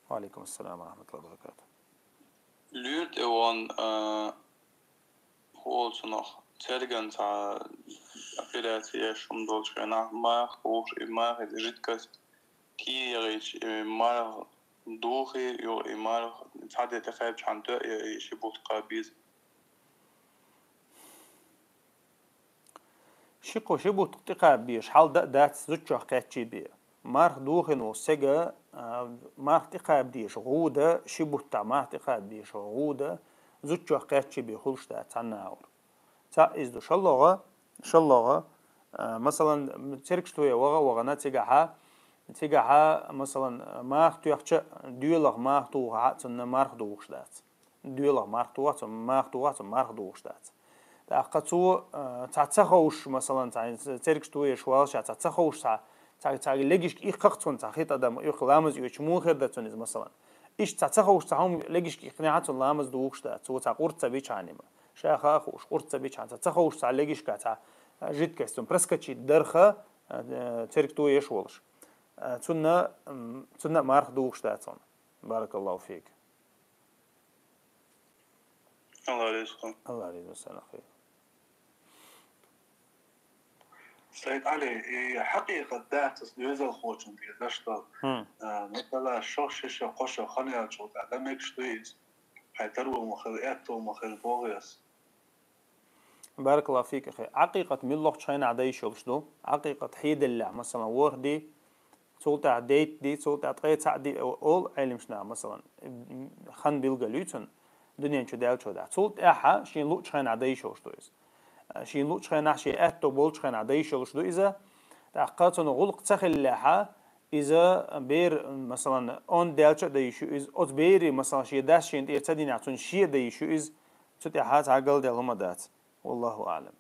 Ӏалайкум ассалам ва рахматуллахи ва баракатух. Луьра тӀе вон, а, хӀолцунах, церган цхьа операцияш хӀума долчу хенахь, мах тухуш, и мах, и жидкость кийра яхийча, и марха духий, юха и марха цхьа де тӀекхаьбчхьана тоьа, и ши бутт кхаба беза. Ши кхо ши бутт тӀекхаба безаш хьал дан а дац, зудчох кхаьччий бен. Марха духийна волу стеган, а, марха тӀекхаба дезаш гӀуда дан, ши буттахь марха тӀекхаба дезаш гӀуда дан, зудчох кхаьччий бен хуьлуш дац цхьанна агӀор. Цхьаъ иза ду. ШолгӀа, шолгӀа, а, масалан, цергаш тоье ваха а вахана, цигахьа, цигахьа, масалан, маха тоьхча а, доьлах маха тухахь а, цунна марха духуш дац. Доьлах марха тухахь, цунна маха тухахь, цунна марха духуш дац. ТӀаккха цо, а, цхьа ца ховш, масалан, цхьа цергаш тоьеш валлалц, цхьа ца ховш, цхьа, цхьа, цхьа легишка иккхи-кх цунна, цхьа хи тӀадам иккхи ламаз оьцуш, муха хир дан цунна иза, масалан. Иштта цхьа ца ховш, цхьа хӀума легишка иккхинехь а цунна ламаз духуш дац, цо цхьа къурд ца бичхьана ма. Ша хаа хууш, къурд ца бичхьана, цхьа ца ховш, цхьа легишка цхьа, а, жидкость цунна проскочить дарх, а, э, церг тоьеш волуш. А, цунна, м, цунна а марха духуш дац хьуна. Баракаллаху фик. Алла реза хуьлда. Алла реза хуьлда, Салахи. Сайд Ӏали, и хьакъикъат дац ас доьзалхочун тӀера даш долу. ХӀм. А, масала, шо шиша кхо шо хан яьлчул тӀаьхьа дан мегаш дуй иза? Хьайн таро ма хила, аьтто ма хила боху ас. Баракаллаху фик, ахӀи. Ӏакъикъат муьлххачу хенахь дан йиш йолуш ду? Ӏакъикъат хьеделлехь, масалан, ворхӀ ди, цул тӀаьхьа дейтта ди, цул тӀаьхьа ткъе цхьаъ ди олу Ӏеламнаха, масалан, хан билгал ю цунна, дуьнен чу даьллачул тӀаьхьа. Цул тӀаьхьа шен луъучу хенахь дан йиш йолуш ду иза. Шен луъучу хенахь, шен аьтто болчу хенахь дан йиш йолуш ду иза. ТӀаккха цунна гӀуллакх ца хиллехьа, иза бер, масалан, онда даьлча а дан йиш ю иза, оцу берийн, масалан, шен дас шена тӀера ца динехь, цунна шен а дан йиш ю иза, цу тӀаьхьа цхьа галдаьлла хӀума дац. Валлаху аӀлам.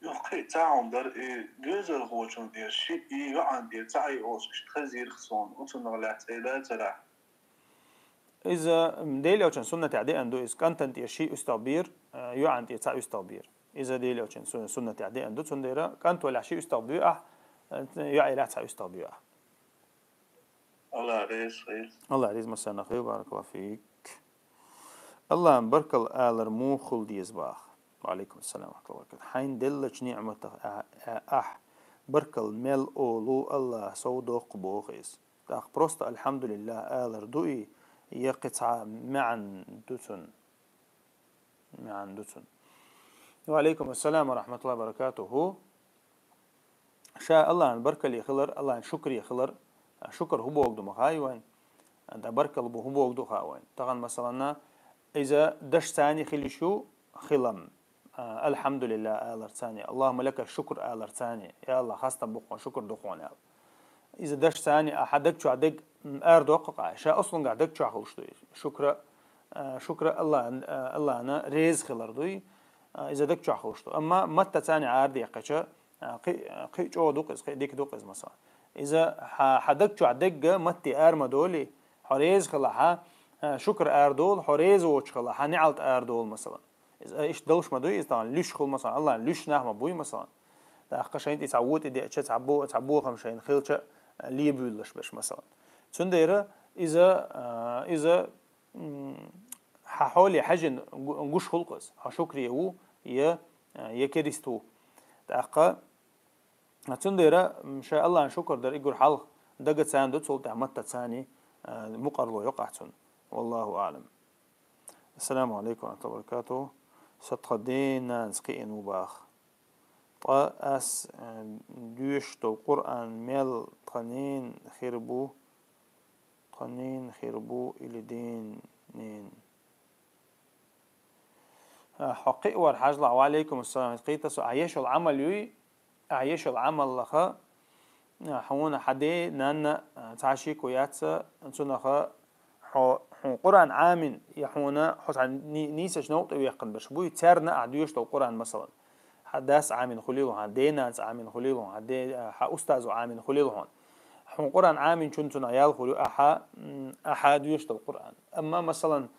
Юха кхин а цхьа хӀума дара, и доьзалхочун тӀера шиъ, и йоӀан тӀера цхьаъ олуш, иштта хезира суна, оцунах лаьцна ца дацара. Иза, м, Делан Элчан суннатехь деана ду иза, кӀантана тӀера шиъ уьстагӀ бер, а, йоӀан тӀера цхьаъ уьстагӀ бер. Иза Делан Элчан су-, суннатехь деана ду, цундела кӀант валахь шиъ уьстагӀ бе ахь, а, йоӀ елахь цхьаъ уьстагӀ бе ахь. АллахӀ реза хуьлда. АллахӀ реза массарна хуьлда, баракаллаху фик. АллахӀан баркалла алар муха хуьлу деза боху? Ва Ӏалайкум ассалам ва рахьматуллахӀи ва баракатухӀ. Хьайна деллачу ниӀматах а-, а-, ахь баркалла мел олу, АллахӀа сов доккху боху иза. ТӀаккха просто «Альхьамдулиллахь» алар ду и, я кхин цхьа маьӀна ду цунна? МаьӀна ду цунна. Ва Ӏалайкум ассалам ва рахьматуллахӀи ва баракатухӀу. Ша АллахӀан баркалле хилар, АллахӀан шукре хилар, шукр хӀун боху ду ма хаьа вайна, ткъа баркалла боху хӀун боху ду хаьа вайна. Тахана, масалан, иза дашца а хила йиш ю, хилам, а, «Альхьамдулиллахь» аларца а, «Аллахумма лака шукр» аларца а, «Я АллахӀ, хастам бу хьуна, шукр ду хьуна» аьлла. Иза дашца а, ахьа даг чохь дерг, м, арадоккху-кх ахь, ша оцу лунгахь даг чохь хуьлуш ду иза. Шукра, а, шукра АллахӀан, а, АллахӀана реза хилар дуй, а, иза даг чохь хуьлуш ду. Амма маттаца а арадеккхича, а, кхин, а, кхин чӀогӀа ду-кх иза, кхин дика ду-кх иза, масалан. Иза хьа, хьан даг чохь дерг матте ара ма долий, хьо реза хилахь, а, шукр арадолу, хьо реза воцуш хилахь, неӀалт арадолу, масалан. Иза иштта далуш ма дуй иза тахана, луьйш хуьлу, масалан, АллахӀан луьйш нах ма буй, масалан. ТӀаккха шайна тӀе цхьа вон тӀе деъча, цхьа бо-, цхьа бохам шайна хилча, а, лебавуьллуш берш, масалан. Цундела иза, а, иза, м, хьан хьоле хьаьжжина гу-, гуш хуьлу-кх иза, хьо шукре ву, я, а, я керист ву. ТӀаккха Цундела, м, ша АллахӀан шукр дар и гур хьалха, дагаца а ду, цул тӀаьхьа маттаца а, а, мукъарло йо-кх ахь цунна. Валлаху аӀлам. Ассаламу Ӏалайкум ва рахьматуллахӀи ва баракатухӀу. Сан тхан ден-нанас кхиъна ву боху. Ткъа ас, а, доьшуш долу Къуръан мел тхан ненан хир бу, тхан ненан хир бу или ден ненан? А, хьо кхиавар хьажалахь, ва Ӏалайкум ассалам, кхета со, ахь еш йолу Ӏамал юй, ахь еш йолу Ӏамаллаха, а, хьуна хьан ден-нанна, а, цхьа шеко яц цунах, хьо, хьуна Къуръан Ӏамийна, я хьуна хьо цхьа ни-, нийсачу новкъа тӀе ваьккхина берш буй, царна ахь доьшуш долу Къуръан, масалан. Хьан дас Ӏамийна хуьлийла хьуна, хьан ден-нанас Ӏамийна хуьлийла хьуна, хьан де-, а, хьан устазо Ӏамийна хуьлийла хьуна. Хьуна Къуръан Ӏамийначунна цунах ял хуьлу, ахьа, м, ахьа доьшуш долу Къуръан. Амма, масалан,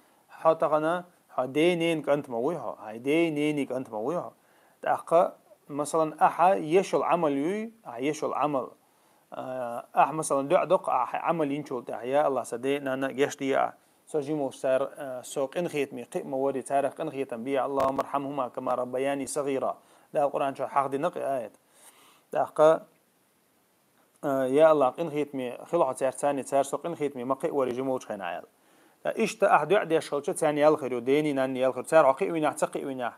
хьо тахана, хьо ден-ненан кӀант ма вуй хьо, хьайн ден-ненан кӀант ма вуй хьо. ТӀаккха, масалан, ахьа еш йолу Ӏамал юй, ахьа еш йолу Ӏамал. А, ахьа, масалан, дуӀа доккху ахьа Ӏамал йинчул тӀаьхьа: «Я АллахӀ, сан ден-нана гечдехьа, со жима волуш цара, а, со къинхетаме кхиъ ма варий, царах къинхетам бехьа, Аллахумма рхьамхума кама раббаяни сагӀира». Дала Къуръан чохь хьахдина-кх и аят. ТӀаккха, а, я АллахӀ, къинхетаме хила хьо цаьрца а, цара со къинхетаме ма кхиъ варий жима волчу хенахь, аьлла. Ткъа иштта ахьа дуӀа деш хилча, царна ял хир ю, дений, нанний ял хир ю, цара хьо кхиъвинехь, ца кхиъвинехь.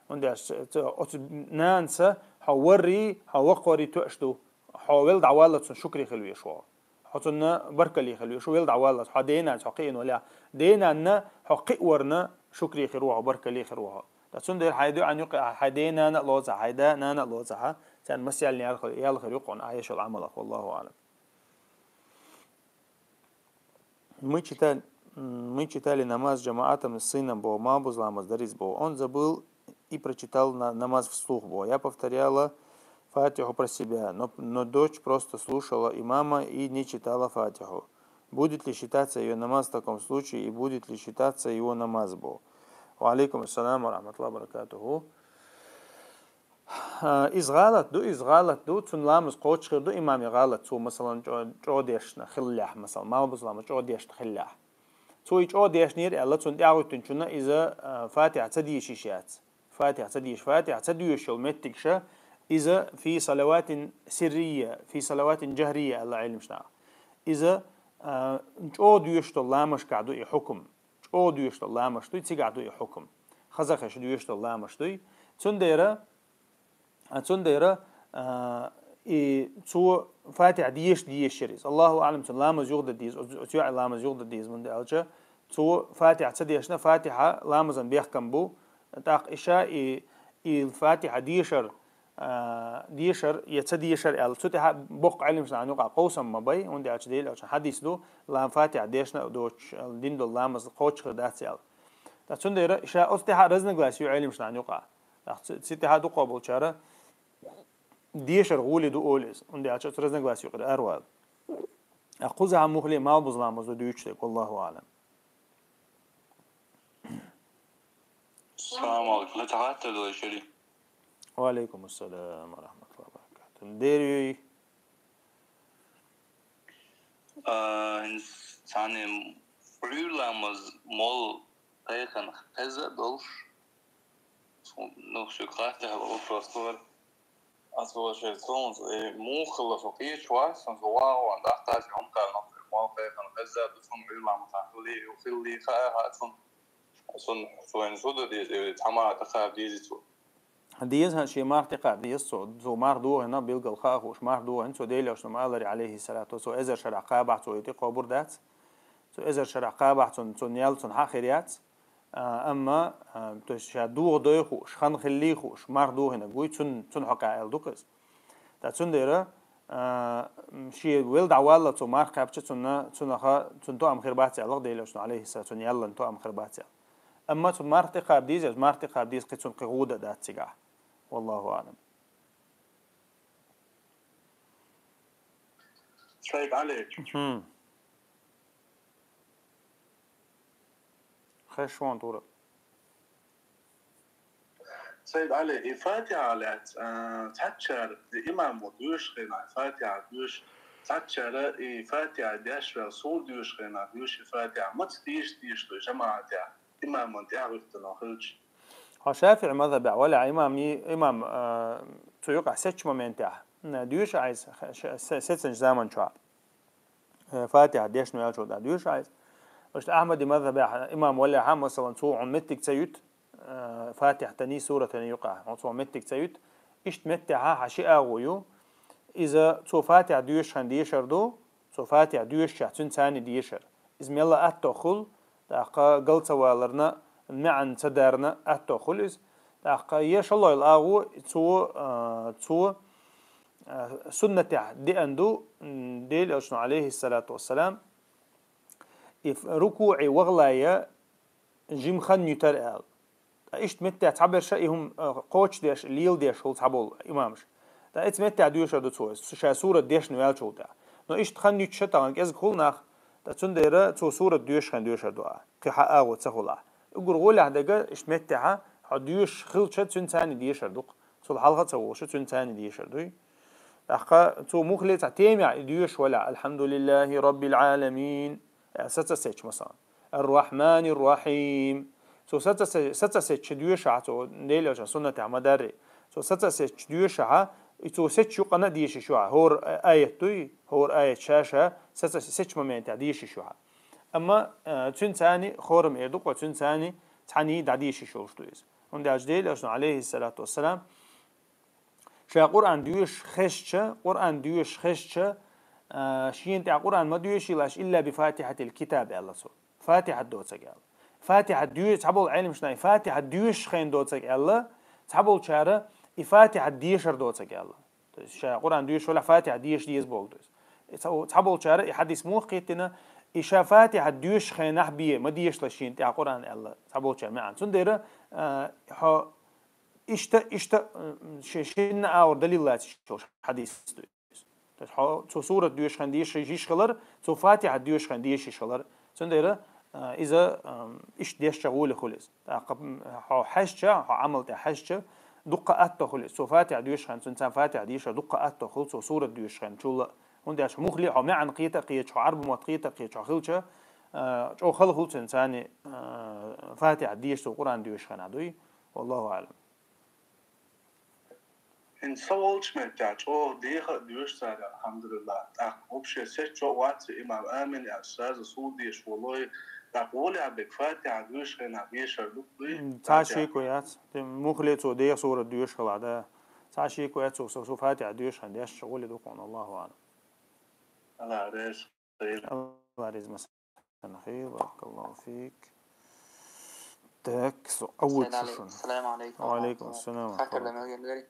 ХӀунда аьлча ц-, ц-, оцу нанас хьо варрий, хьо воккхаваррий тоьаш ду. Хьо велла дӀаваллалц цунна шукре хила везаш ву хьо. Хьо цунна баркалле хила везаш ву, велла дӀаваллалц. Хьо ден-нанас хьо кхиъна валахь, ден-нанна хьо кхиъ варна шукре хир ву хьо, баркалле хир ву хьо. Ткъа цундела хьайн дуӀан юкъа хьайн ден-нана а лоцахь, хьайн да-нана а лоцахь, царна массаьллин ял хир, ял хир ю-кх хьуна, ахьа еш йолу Ӏамалах, валлаху аӀлам. Мы читали, м, мы читали намаз с джамаатом с сыном бо, малбузламаз дариз бо. Он забыл и прочитал на-, намаз вслух бо. Я повторяла Фатиху про себя, но, но дочь просто слушала имама и не читала Фатиху. Будет ли считаться её намаз в таком случае и будет ли считаться его намаз бо? Ва алейкум ассалам ва рахматуллахи ва баракатуху. А, иза гӀалат ду, иза гӀалат ду, цуьнан ламаз кхочуш хир ду, имаме гӀалат цо, масалан, чӀо-, чӀогӀа дешна хиллехь, масалан, малбуза ламаз чӀогӀа дешна хиллехь. Цо и чӀогӀа дешнера аьлла, цунна тӀаьхьахӀуьттинчунна иза, а, Фатихьа ца дийша йиш яц. Фатихьа ца дийша, Фатихьа ца доьшуш йолу меттигаш, иза фи салаватин сиррийя, фи салаватин джахрийя аьлла Ӏилманчаша. Иза, а, чӀогӀа доьшуш долу ламазашкахь ду и хьукум. ЧӀогӀа доьшуш долу ламазаш дуй, цигахь ду и хьукум. Хазахеташ доьшуш долу ламазаш дуй, Цундера, а, цундера, а, и цо Фатихьа деша дезаш яр из. Аллаху аълам, цун ламаз юха де деза, оцу, оцу йоӀа ламаз юха де деза, хӀунда аьлча цо Фатихьа ца дешна, Фатихьа ламазан бехкам бу, тӀаккха иша и, и Фатихьа дешар, а, дешар, я ца дешар аьлла. Цу тӀехьа боккха Ӏилмаш нахана юкъа къовсам ма бай, хӀунда аьлча Даьла Элчан хьадис ду, лам-, Фатихьа дешна а доцуш, дин долу ламаз кхочуш хир дац аьлла. Ткъа цундела иша оцу тӀехьа разногласи ю Ӏилмаш нахана юкъа. ТӀаккха ци-, ци тӀехьа дукхагӀболчара дешар гӀоли ду олу иза. ХӀунда аьлча оцу разногласи юкъара аравала. ТӀаккха кхузахьа муххале малхбуза ламаз ду дуьйцуш дерг, валлаху аълам. Салам алейкум. ХӀета хаттар ду шари. Ва алейкум ассалам ва рахматуллахи ва баракатух. Дер юй? А, цхьана Ӏуьйра ламаз молла кхайкхина хеза а долуш, ну, шуьга хаттар хилла вопрос вара. Ас ваша цунца, э, муха хилла со кхечу вац, сан со вагӀа ван дахтаси хӀума кхарна, молла кхайкхина хеза а ду, цунна Ӏуьйра ламаз хилли, хилли хаа, хаа цунна. Цунна, цунна суда деза, э, цхьа марха тӀекхаба деза цо. Деза, хӀан, шен марха тӀекхаба деза цо. Цо марха дохийна, билггал хаа хууш, марха дохийна, цо Даьла Элчано ма аллара, алейхиссалату, цо эзар шарахь кхабахь, цо и тӀекхобур дац. Цо эзар шарахь кхабахь, цунна, цунна ял цунна хьан хир яц. А, амма, а, то есть ша дохадой хууш, хан хилли хууш, марха дохийнарг вуй, цун, цун хьокъехь аьлла ду-кх иза. Ткъа цундела, а, м, шен вел дӀавалла цо марха кхаьбча, цунна, цунах, цунна тоам хир бац аьлла Даьла Элчано, алейхиссалату, цунна яллан тоам хир бац аьлла. Амма цунна марха тӀекхаба деза, марха тӀекхаба деза, кхин цунна кхин гӀуда дац цигахь. Валлаху аълам. Сайд Ӏали. ХӀм. Хеш вон тура. Сайд Ӏали, и Фатихьа лаьцна, а, цхьаччара, и имамо доьшуш хенахь Фатихьа доьшу, цхьаччара и Фатихьа деш ваьлла сура доьшуш хенахь доьшу и Фатихьа. Маца деша дезаш ду жамаӀатехь, имаман тӀаьхьахӀиттано хилча? Хьо ШафиӀи мазхабехь валахь, имам, имам, а, цу юкъахь сецначу моментехь, м, доьшу Ӏайса, ше-, се-, сецначу заман чохь. Э, Фатихьа дешна ваьллачул тӀаьхьа доьшу Ӏайса. Иштта Ахьмади мазхабехь имам валахь, масалан, цо хьуна меттиг ца юьту, э, Фатихьатаний, суратаний юкъахь, хьуна цо хьуна меттиг ца юьту. Иштта меттехьа хьан ши агӀо ю. Иза цо Фатихьа доьшуш хенахь дешар ду, цо Фатихьа доьшучехь цуьнан царний дешар. Иза мелла а аттох хуьлу, тӀаккха гал ца валарна, маьӀна ца дарна аттох хуьлу иза. ТӀаккха я шолгӀа йолу агӀо цо, а, цо, а, суннатехь деана ду, м, Делан Элчано, алейхиссалату вассалам, и ф-, рукуӀе вахале жима хан юьтар аьлла. Ткъа иштта меттехь цхьаберш и хӀума, а, кхочушдеш, леладеш хуьлу цхьаболу имамаш. Ткъа оцу меттехь доьшур ду цо, ша сурат дешна ваьллачул тӀаьхьа. Но иштта хан юьтуш а тахана кӀезиг хуьлу нах, ткъа цундела цо сурат доьшуш хенахь доьшур ду ахь, кхин хьан агӀо ца хуьлахь. Уггар гӀолехь дерг иштта меттехьа хьо доьшуш хилча, цуьнан царний дешар ду-кх. Цул хьалха а ца волуш, цуьнан царний дешар дуй. ТӀаккха цо муххале цхьа темехь и доьшуш валахь, «Алхьамдулиллахи Раббил Ӏаламин», э, саца сецча, масалан, «Ар-Рахьманир-Рахьим». Цо саца се-, саца сецча доьшахь, цо Делан Элчан суннатехь ма-дарра. Цо саца сецча доьшахь, и цо сецча юкъана а дешаш ю хьан, хӀора аят дуй, хӀора аят ша-ша саца сецча моментехь дешаш ю хьан. Амма, э, цуьнан царний, хӀора ма эр ду-кх, цуьнан царний цхьаьний дӀадешаш йолуш ду иза. ХӀунда аьлча Делан Элчано, алейхиссалату вассалам, ша Къуръан доьшуш хезча, Къуръан доьшуш хезча, а, шена тӀехь Къуръан ма доьшийла аш илла би Фатихьатил китаб, аьлла цо. Фатихьат доцург аьлла. Фатихьат доь-, цхьаболу Ӏеламнаха Фатихьат доьшуш хенахь доцург аьлла, цхьаболчара и Фатихьат дешар доцург аьлла. То есть ша Къуръан доьшуш валахь Фатихьат деша деза боху, то есть. И цхьа-, цхьаболчара и хьадис муха кхеттина, и ша Фатихьат доьшуш хенахь бе, ма дешалаш шена тӀехь Къуръан аьлла, цхьаболчара маьӀна. Цундела, а, хьо Иштта, иштта, м, ши-, шинна агӀор далил лацийша йолуш хьадис ду иза. То есть хьо цо сурат доьшуш хенахь дешаш йиш хилар, цо Фатихьат доьшуш хенахь дешаш хилар. Цундела, а, иза, ам, иштта дешча гӀоли хуьлу иза. ТӀаккха, м, хьо хьаьжча, хьо Ӏамал тӀехь хьаьжча, дуккха атта хуьлу иза. Цо Фатихьат доьшуш хенахь, цуьнан царна Фатихьат дешар дуккха атта хуьлу, цо сурат доьшуш хенахь чул а. ХӀунда аьлча муххале хьо маьӀна кхета а кхеташ, хьо Ӏарбойн мотт кхета а кхеташ хьо хилча, а, чӀогӀа хала хуьлу цуьнан царний, а, Фатихьат деша цо Къуръан доьшуш хенахь дуй. Валлаху аълам. Амин. Со волчу меттехь чӀогӀа деха а доьшу цара, алхьамдулиллахӀ. ТӀаккха вообще сецчо а вац имам амин аьлла, сразу суна дезаш волу, тӀаккха волехь берг фатихьа доьшуш хенахь дешар ду, дуй? М, цхьа шеко яц. Те мухле цо деха сурат доьшуш хилахь, да. Цхьа шеко яц, цо, цо фатихьа доьшуш хенахь дешча гӀоле ду кхунна, Аллаху аӀлам. Аллах реза. Аллах реза. Анхи, баракаллаху фик. Так, со-, а вот Салам шу алейкум. Шун. Салам алейкум. Ва алейкум ассалам. Хакар да мел геннери?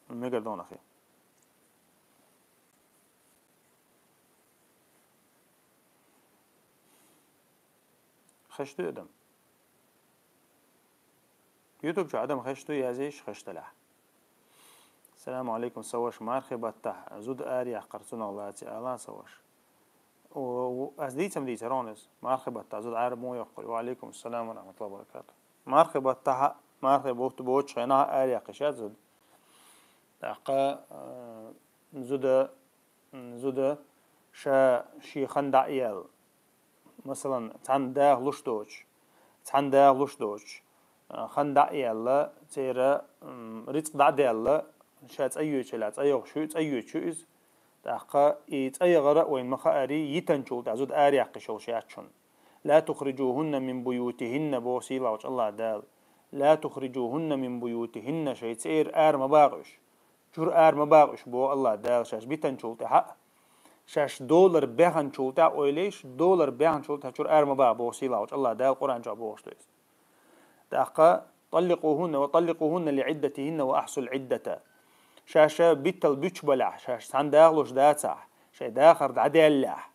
Мегар дон, ахи. Хеш ду адам. Ютуб чу адам хеш ду, язйеш хеш далахь. Салам алейкум, са ваша, мархи баттахь зуда араяккхар цунах лаций ала, са ваша. О, о, ас дийцам дийцар хьуна иза. Мархи баттахь зуда ара муха йоккхур? Ва алейкум салам ва рахматуллахи ва баракату. Мархи баттахь, мархи бутт боцучу хенахь араяккхийш яц зуда. ТӀаккха, э, зуда, м, зуда ша шен хан дӀа а яьлла. Масалан, цхьанна даха луш доцуш, цхьанна даха луш доцуш, а, хан дӀа а яьлла, церан, м, рицкъ дӀа а даьлла, ша цӀа йоьдучу хенахь, цӀа йогӀуш ю, цӀа йоьдуш ю иза. ТӀаккха и цӀа яхар а вайна ма хаарий, йитанчул тӀаьхьа зуда араяккхийш йолуш яц шуна. «Ла тухрижухунна мин буютихинна», боху сийлахьчу Аллах Дала. «Ла тухрижухунна мин буютихинна», шайн цӀера ара ма баккха уьш. Чуьра ара ма баккха уьш, боху Аллах Дала, шаьш битанчул тӀаьхьа а. Шаьш долар баьхначул тӀаьхьа, ойла еш, долар баьхначул тӀаьхьа чуьра ара ма баккха, боху сийлахьчу Аллах Дала Къуръан чохь бохуш ду иза. ТӀаккха: «ТӀалликъухунна ва тӀалликъухунна ли Ӏиддатихинна ва ахьсул Ӏиддата». Шаьш биттал буьтуш балахь, шаьш цхьанна дахалуш дацахь, шайн дахар дӀадаьллехь,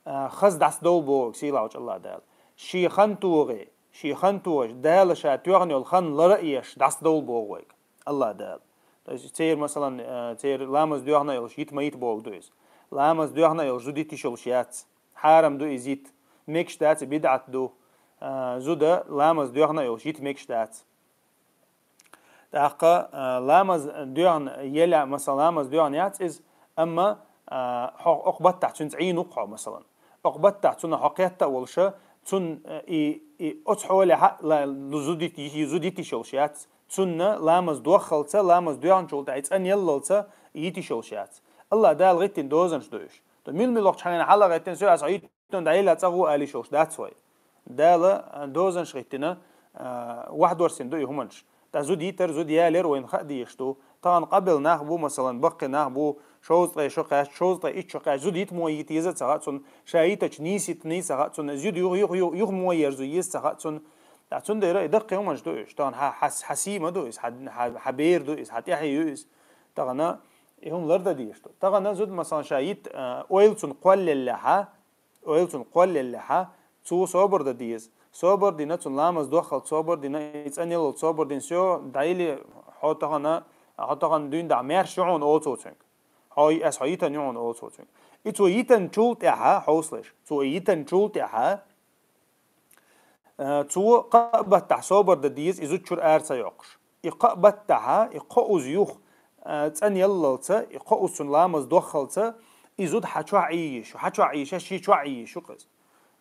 а, хаза дӀасадовла боху сийлахьчу Аллах Дала. Шен хан тогӀе, шен хан тогӀе, Дала ша тоьхна йолу хан лара а еш, дӀасадовла боху вайга Аллах Дала. То есть церан, масалан, э, церан ламаз доьхна а йолуш, йита ма йита боху ду иза. Ламаз доьхна а йолуш, зуда йита йиш йолуш яц. Хьарам ду иза йита. Мегаш дац, бидӀат ду. Э, зуда ламаз доьхна а йолуш, йита мегаш дац. ТӀаккха, э, ламаз доьхна елахь, масалан, ламаз доьхна яц иза, амма, э, хьо окху баттахь цуьнца Ӏийна ву-кх хьо, масалан. Окху баттахь цунах хьо кхетта а волуша, цунна, э, и, и оцу хьолехь а ла-, зуда йит-, зуда йита йиш йолуш яц. Цунна ламаз доххалца, ламаз доьхначул тӀаьхьа и цӀанъяллалца йита йиш йолуш яц. Аллах Дала гӀиттина дозанаш ду уьш. То мила-милохчу хьайна хьала гӀиттина, со аса хьо йиттина дӀаяьлла цӀа гӀо ала йиш йолуш дац вай. Дала, а, дозанаш гӀиттина, а, вахдорсина ду и хӀуманаш. ТӀа зуда йитар, зуда ялар вайна хаа дезаш ду. Тахана къабел нах бу, масалан, баккхий нах бу, шовзткъе шо кхаьчча, шовзткъе итт шо кхаьчча, зуда йита мо йита еза а ца хаьа цунна, ша йитачу нийса йитиний ца хаьа цунна, иза юха, юха, юха, юха мо ерзо еза ца хаьа цунна. ТӀаккха цундела и даккхий хӀуманаш ду уьш. Тахана хьан, хьан, хьан сий ма ду иза, хьан, хьан, хьан бер ду иза, хьан тӀаьхье ю иза. Тахана и хӀума лардан дезаш ду. Тахана зуда, масалан, ша йита, а, ойла цунна кхоллаеллехьа, ойла цунна кхоллаеллехьа, цо собар дан деза. Собар дина, цунна ламаз доххалца собар дина, и цӀанъяллалца собар дина, всё, дӀайили, хьо тахана, хьо тахана дуьйна дахьа маьрша ю хьуна, олу цо цуьнга. Хьо, ас хьо йитан ю хьуна, олу цо цуьнга. И цо йитанчул тӀаьхьа, хьовсалаш, цо и йитанчул тӀаьхьа, э, цо кхаа баттахь собар дан деза, и зуда чуьра ара ца йоккхуш. И кхаа баттахьа, и кхоуза юха, э, цӀанъяллалца, и кхоуза цунна ламаз доххалца, и зуда хьан чохь Ӏиййиш ю, хьан чохь Ӏиййиш, шен чохь Ӏиййиш ю-кх иза.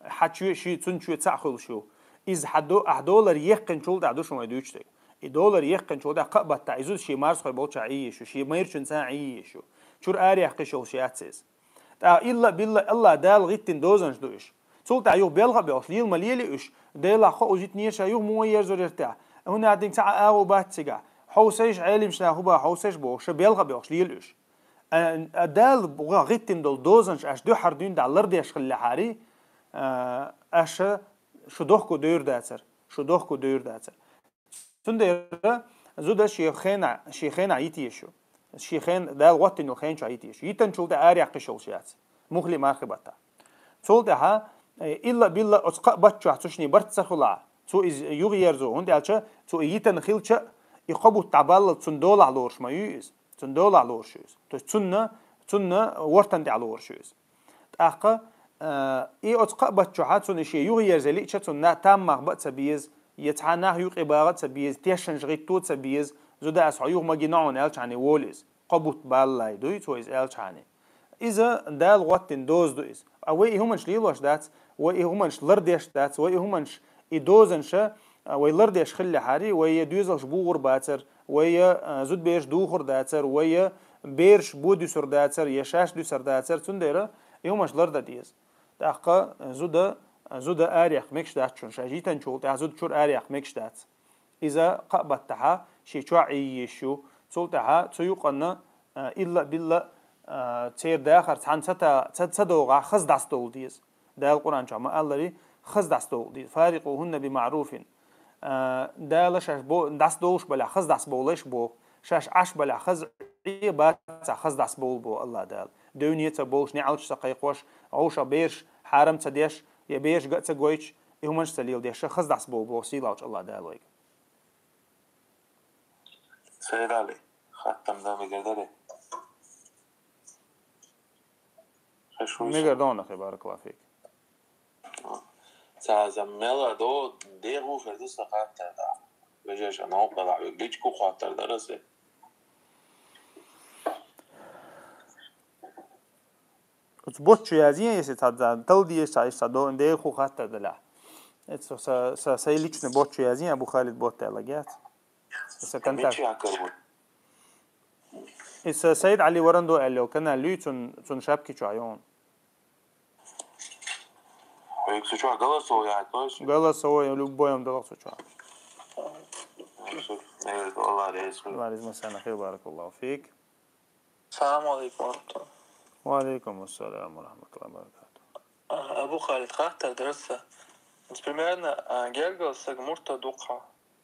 Хьан чоь, ши, цунна чоь цхьаъ хуьлуш ю. Иза хьан до-, ахь долар яьккхинчул тӀаьхьа ду шуна вай дуьйцуш дерг. И долар яьккхинчул тӀаьхьа кхаа баттахь, и зуда шен марсхой болчохь Ӏиййиш ю, шен майрачуьнца Ӏиййиш ю. Чуьра ара яккхийш йолуш яц иза. ТӀаккха илла а билла Аллах Дала гӀиттина дозанаш ду уьш. Цул тӀаьхьа юха белха а боьлхуш, лела ма лелий уьш, Делахь хууш йитинера ша, юха мо ерзор яра тӀехь. ХӀунда аьлча динга цхьа а агӀо бац цигахь. Хьовсийша, Ӏелимаш нах хӀун боху, хьовсийша бохуш, ша белха а боьлхуш лела уьш. А, а Дала гӀиттина долу дозанаш аша дуьххьара дуьйна дахьа лардеш хиллехьарий, а, аша шу дохко девр дацара, шу дохко девр дацара. Цундела зуда шен хенахь, шен хенахь йитийша ю. Шен хен, Дала гӀоттийна йолу хен чохь йитийша ю. Йитанчул тӀе ара яккхийш йолуш яц. Мухли мархи баттахь. Цул тӀаьхьа, э, илла-билла оцу кхаа бат чохь цу шине барт ца хуьлахь, цо иза юха ерзо, хӀунда аьлча цо и йитан хилча а, и кхо бутт дӀабаллал цунна долахь лоруш ма ю иза. Цунна долахь лоруш ю иза. То есть цунна, цунна вортан тӀехь лоруш ю иза. ТӀаккха, э, и оцу кхаа бат чохьа цунна и шен юха ерза лиъча, цунна там мах бан а ца беза, я цхьа нах юкъе багӀа а ца беза, тешнаш гӀитто а ца беза, зуда ас хьо юха ма гина хьуна аьлчахьана волу иза. Кхо бутт баллале дуй цо иза аьлчахьана. Иза Дала гӀоттина доза ду иза. А вай и хӀуманаш лелош дац, вай и хӀуманаш лардеш дац, вай и хӀуманаш, и дозанаш, а, вай лардеш хиллехьарий, вай я доьзалш бугӀур бацара, вай, а, зудабераш духур дацар, вай бераш бо дуьсур дацар, е шаьш дуьсур дацар, цундела и хӀумаш лардан деза. ТӀаккха зуда, зуда арехка мегаш дац шун, ша йитанчул тӀехьа зуда чура арехка мегаш дац. Иза кхаъ баттахьа ший чохь Ӏе езаш ю, цул тӀаьхьа цу юкъанна, а, илла а билла, а, церан дахар цхьаьна ца та-, ца, ца догӀахь хаза дӀасадовла деза. Дала Къуръан чохь ма-аллара, хаза дӀасадовла деза. «Фарикъухунна бимаъруфин». А, Дала шаьш бо-, дӀасадовлуш балахь, хаза дӀасабовлийла боху. Шаьш Ӏаш балахь, хаза Ӏе бацахь, хаза дӀасабовла боху АллахӀ Дала. Девне а ца бовлуш, неӀалт а ца кхайкхош, вовшах бераш хьарам а ца деш, я бераш ган а ца гойтуш, и хӀуманаш а ца леладеш, хаза дӀасабовла боху сийлахьчу АллахӀ Дала вайга. Сайдали, хаттам дан мегар дарий? Хеш вуй Мегар сан? Дона хи, баракаллаху фик. Цаза мела до дегӀу хир ду сан хаттар да. Вежа ша новкъа ла, личку хаттар да расе. Оцу ботт чу язъе, если цхьа, цхьа тал деза, цхьа, иштта цхьа до-, деху хаттар далахь. Эцу са, са, сай личный ботт чу язъе, Абу Халид ботт аьлла герц. Иса контакт. Мичи акар ву? Иса Саид Али Варандо аьлла йолу канал юй, цун, цун шапки чохь йогӀун. Вайга цу чохь голосовой яхьа, точно? Голосовой, любой ам далах цу чохь. Супер, Аллах реза хуьлда. Аллах реза хуьлда, баракаллаху фик. Салам алейкум ва рахматуллах. Ва алейкум ассалам ва рахматуллахи ва баракатух. А, Абу Халид, хаттар дара сан. Примерно, а, гергара саг муртад ву-кх.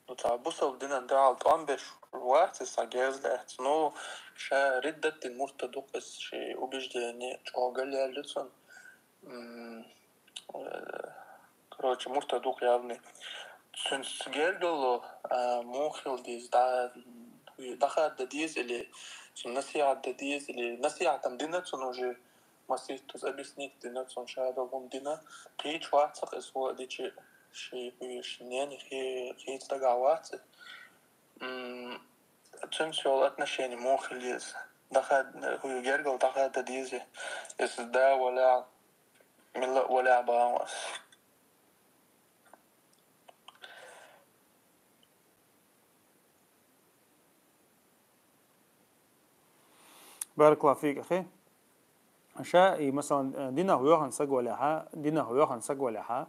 Ну, цхьа бусалба динан дуьхьал тӀом беш вац иза, цхьа герз лаьцна. Ну, ша риддат дина муртад ву-кх иза, шен убеждение чӀогӀа галъяьлла ю цунна. М, э, короче, муртад ву-кх явный. Цуьнца гергарло, а, муха хила деза, дӀа-, дӀахадан деза или цунна насихьат дан деза, или насихьат-м дина цунна уже, масийтта иза объяснить дина цунна, ша долу хӀума дина, кхечу вацахь иза хӀо а дичи, ши, ши нени хи-, хийца дагахь вац иза. М, цуьнца йолу отношение муха хила еза? ДӀахад-, хӀу гергал дӀахадан деза, иза да валахь, милла а валахь бахьа ас. Баракаллаху фик, ахи. Ша и, масалан, динах воьхна саг валахьа, динах воьхна саг валахьа,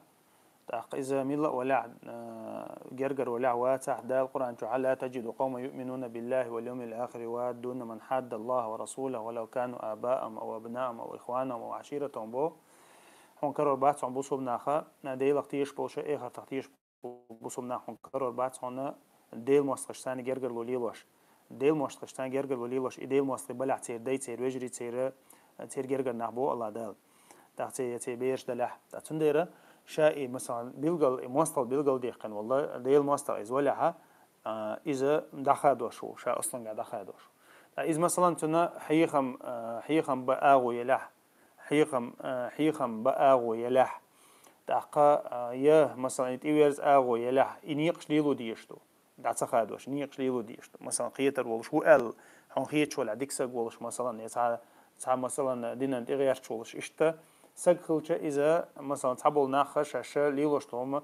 тӀаккха иза милла а валахь, э, гергара валахь вацахь, Дала Къуръан чохь: «Ла таджиду къавман юъминуна биллахи вал йовмил ахири юваддуна ман хьадда Аллаха ва расулаху, ва лав кану абаахум ав абнаахум ав ихванахум ав аширатахум», бо. Хьуна карор бац хьуна бусулба наха, Делах тешаш болуша, эхартах тешаш бусулба нах хьуна карор бац хьуна Делан мостагӀашца гергарло лелош. Делан мостагӀашца гергарло лелош, и Делан мостагӀий балахь церан дай, церан вежарий, церан, церан гергара нах бу Аллах Дала. ТӀаккха церан, церан бераш далахь. ТӀаккха цундела ша и, масалан, билгал, и мостагӀал билгал дехкина, валла, Делан мостагӀа иза валахьа, а, иза дӀахадош ву, ша аслангахь дӀахадош. ТӀаккха иза, масалан, цунна хьехам, а, хьехам бан агӀо елахь, хьехам, а, хьехам бан агӀо елахь, тӀаккха, а, я, масалан, и тӀеверза агӀо елахь, и некъаш лело дезаш ду. ДӀа ца хадош, некъаш лело дезаш ду. Масалан, кхетар волуш ву аьлла, хьуна хеташ валахь, дика саг волуш, масалан, я цхьа, цхьа, масалан, динан тӀегӀерташ волуш. Иштта саг хилча иза, масалан, цхьаболу нах шаьш лелош долу хӀума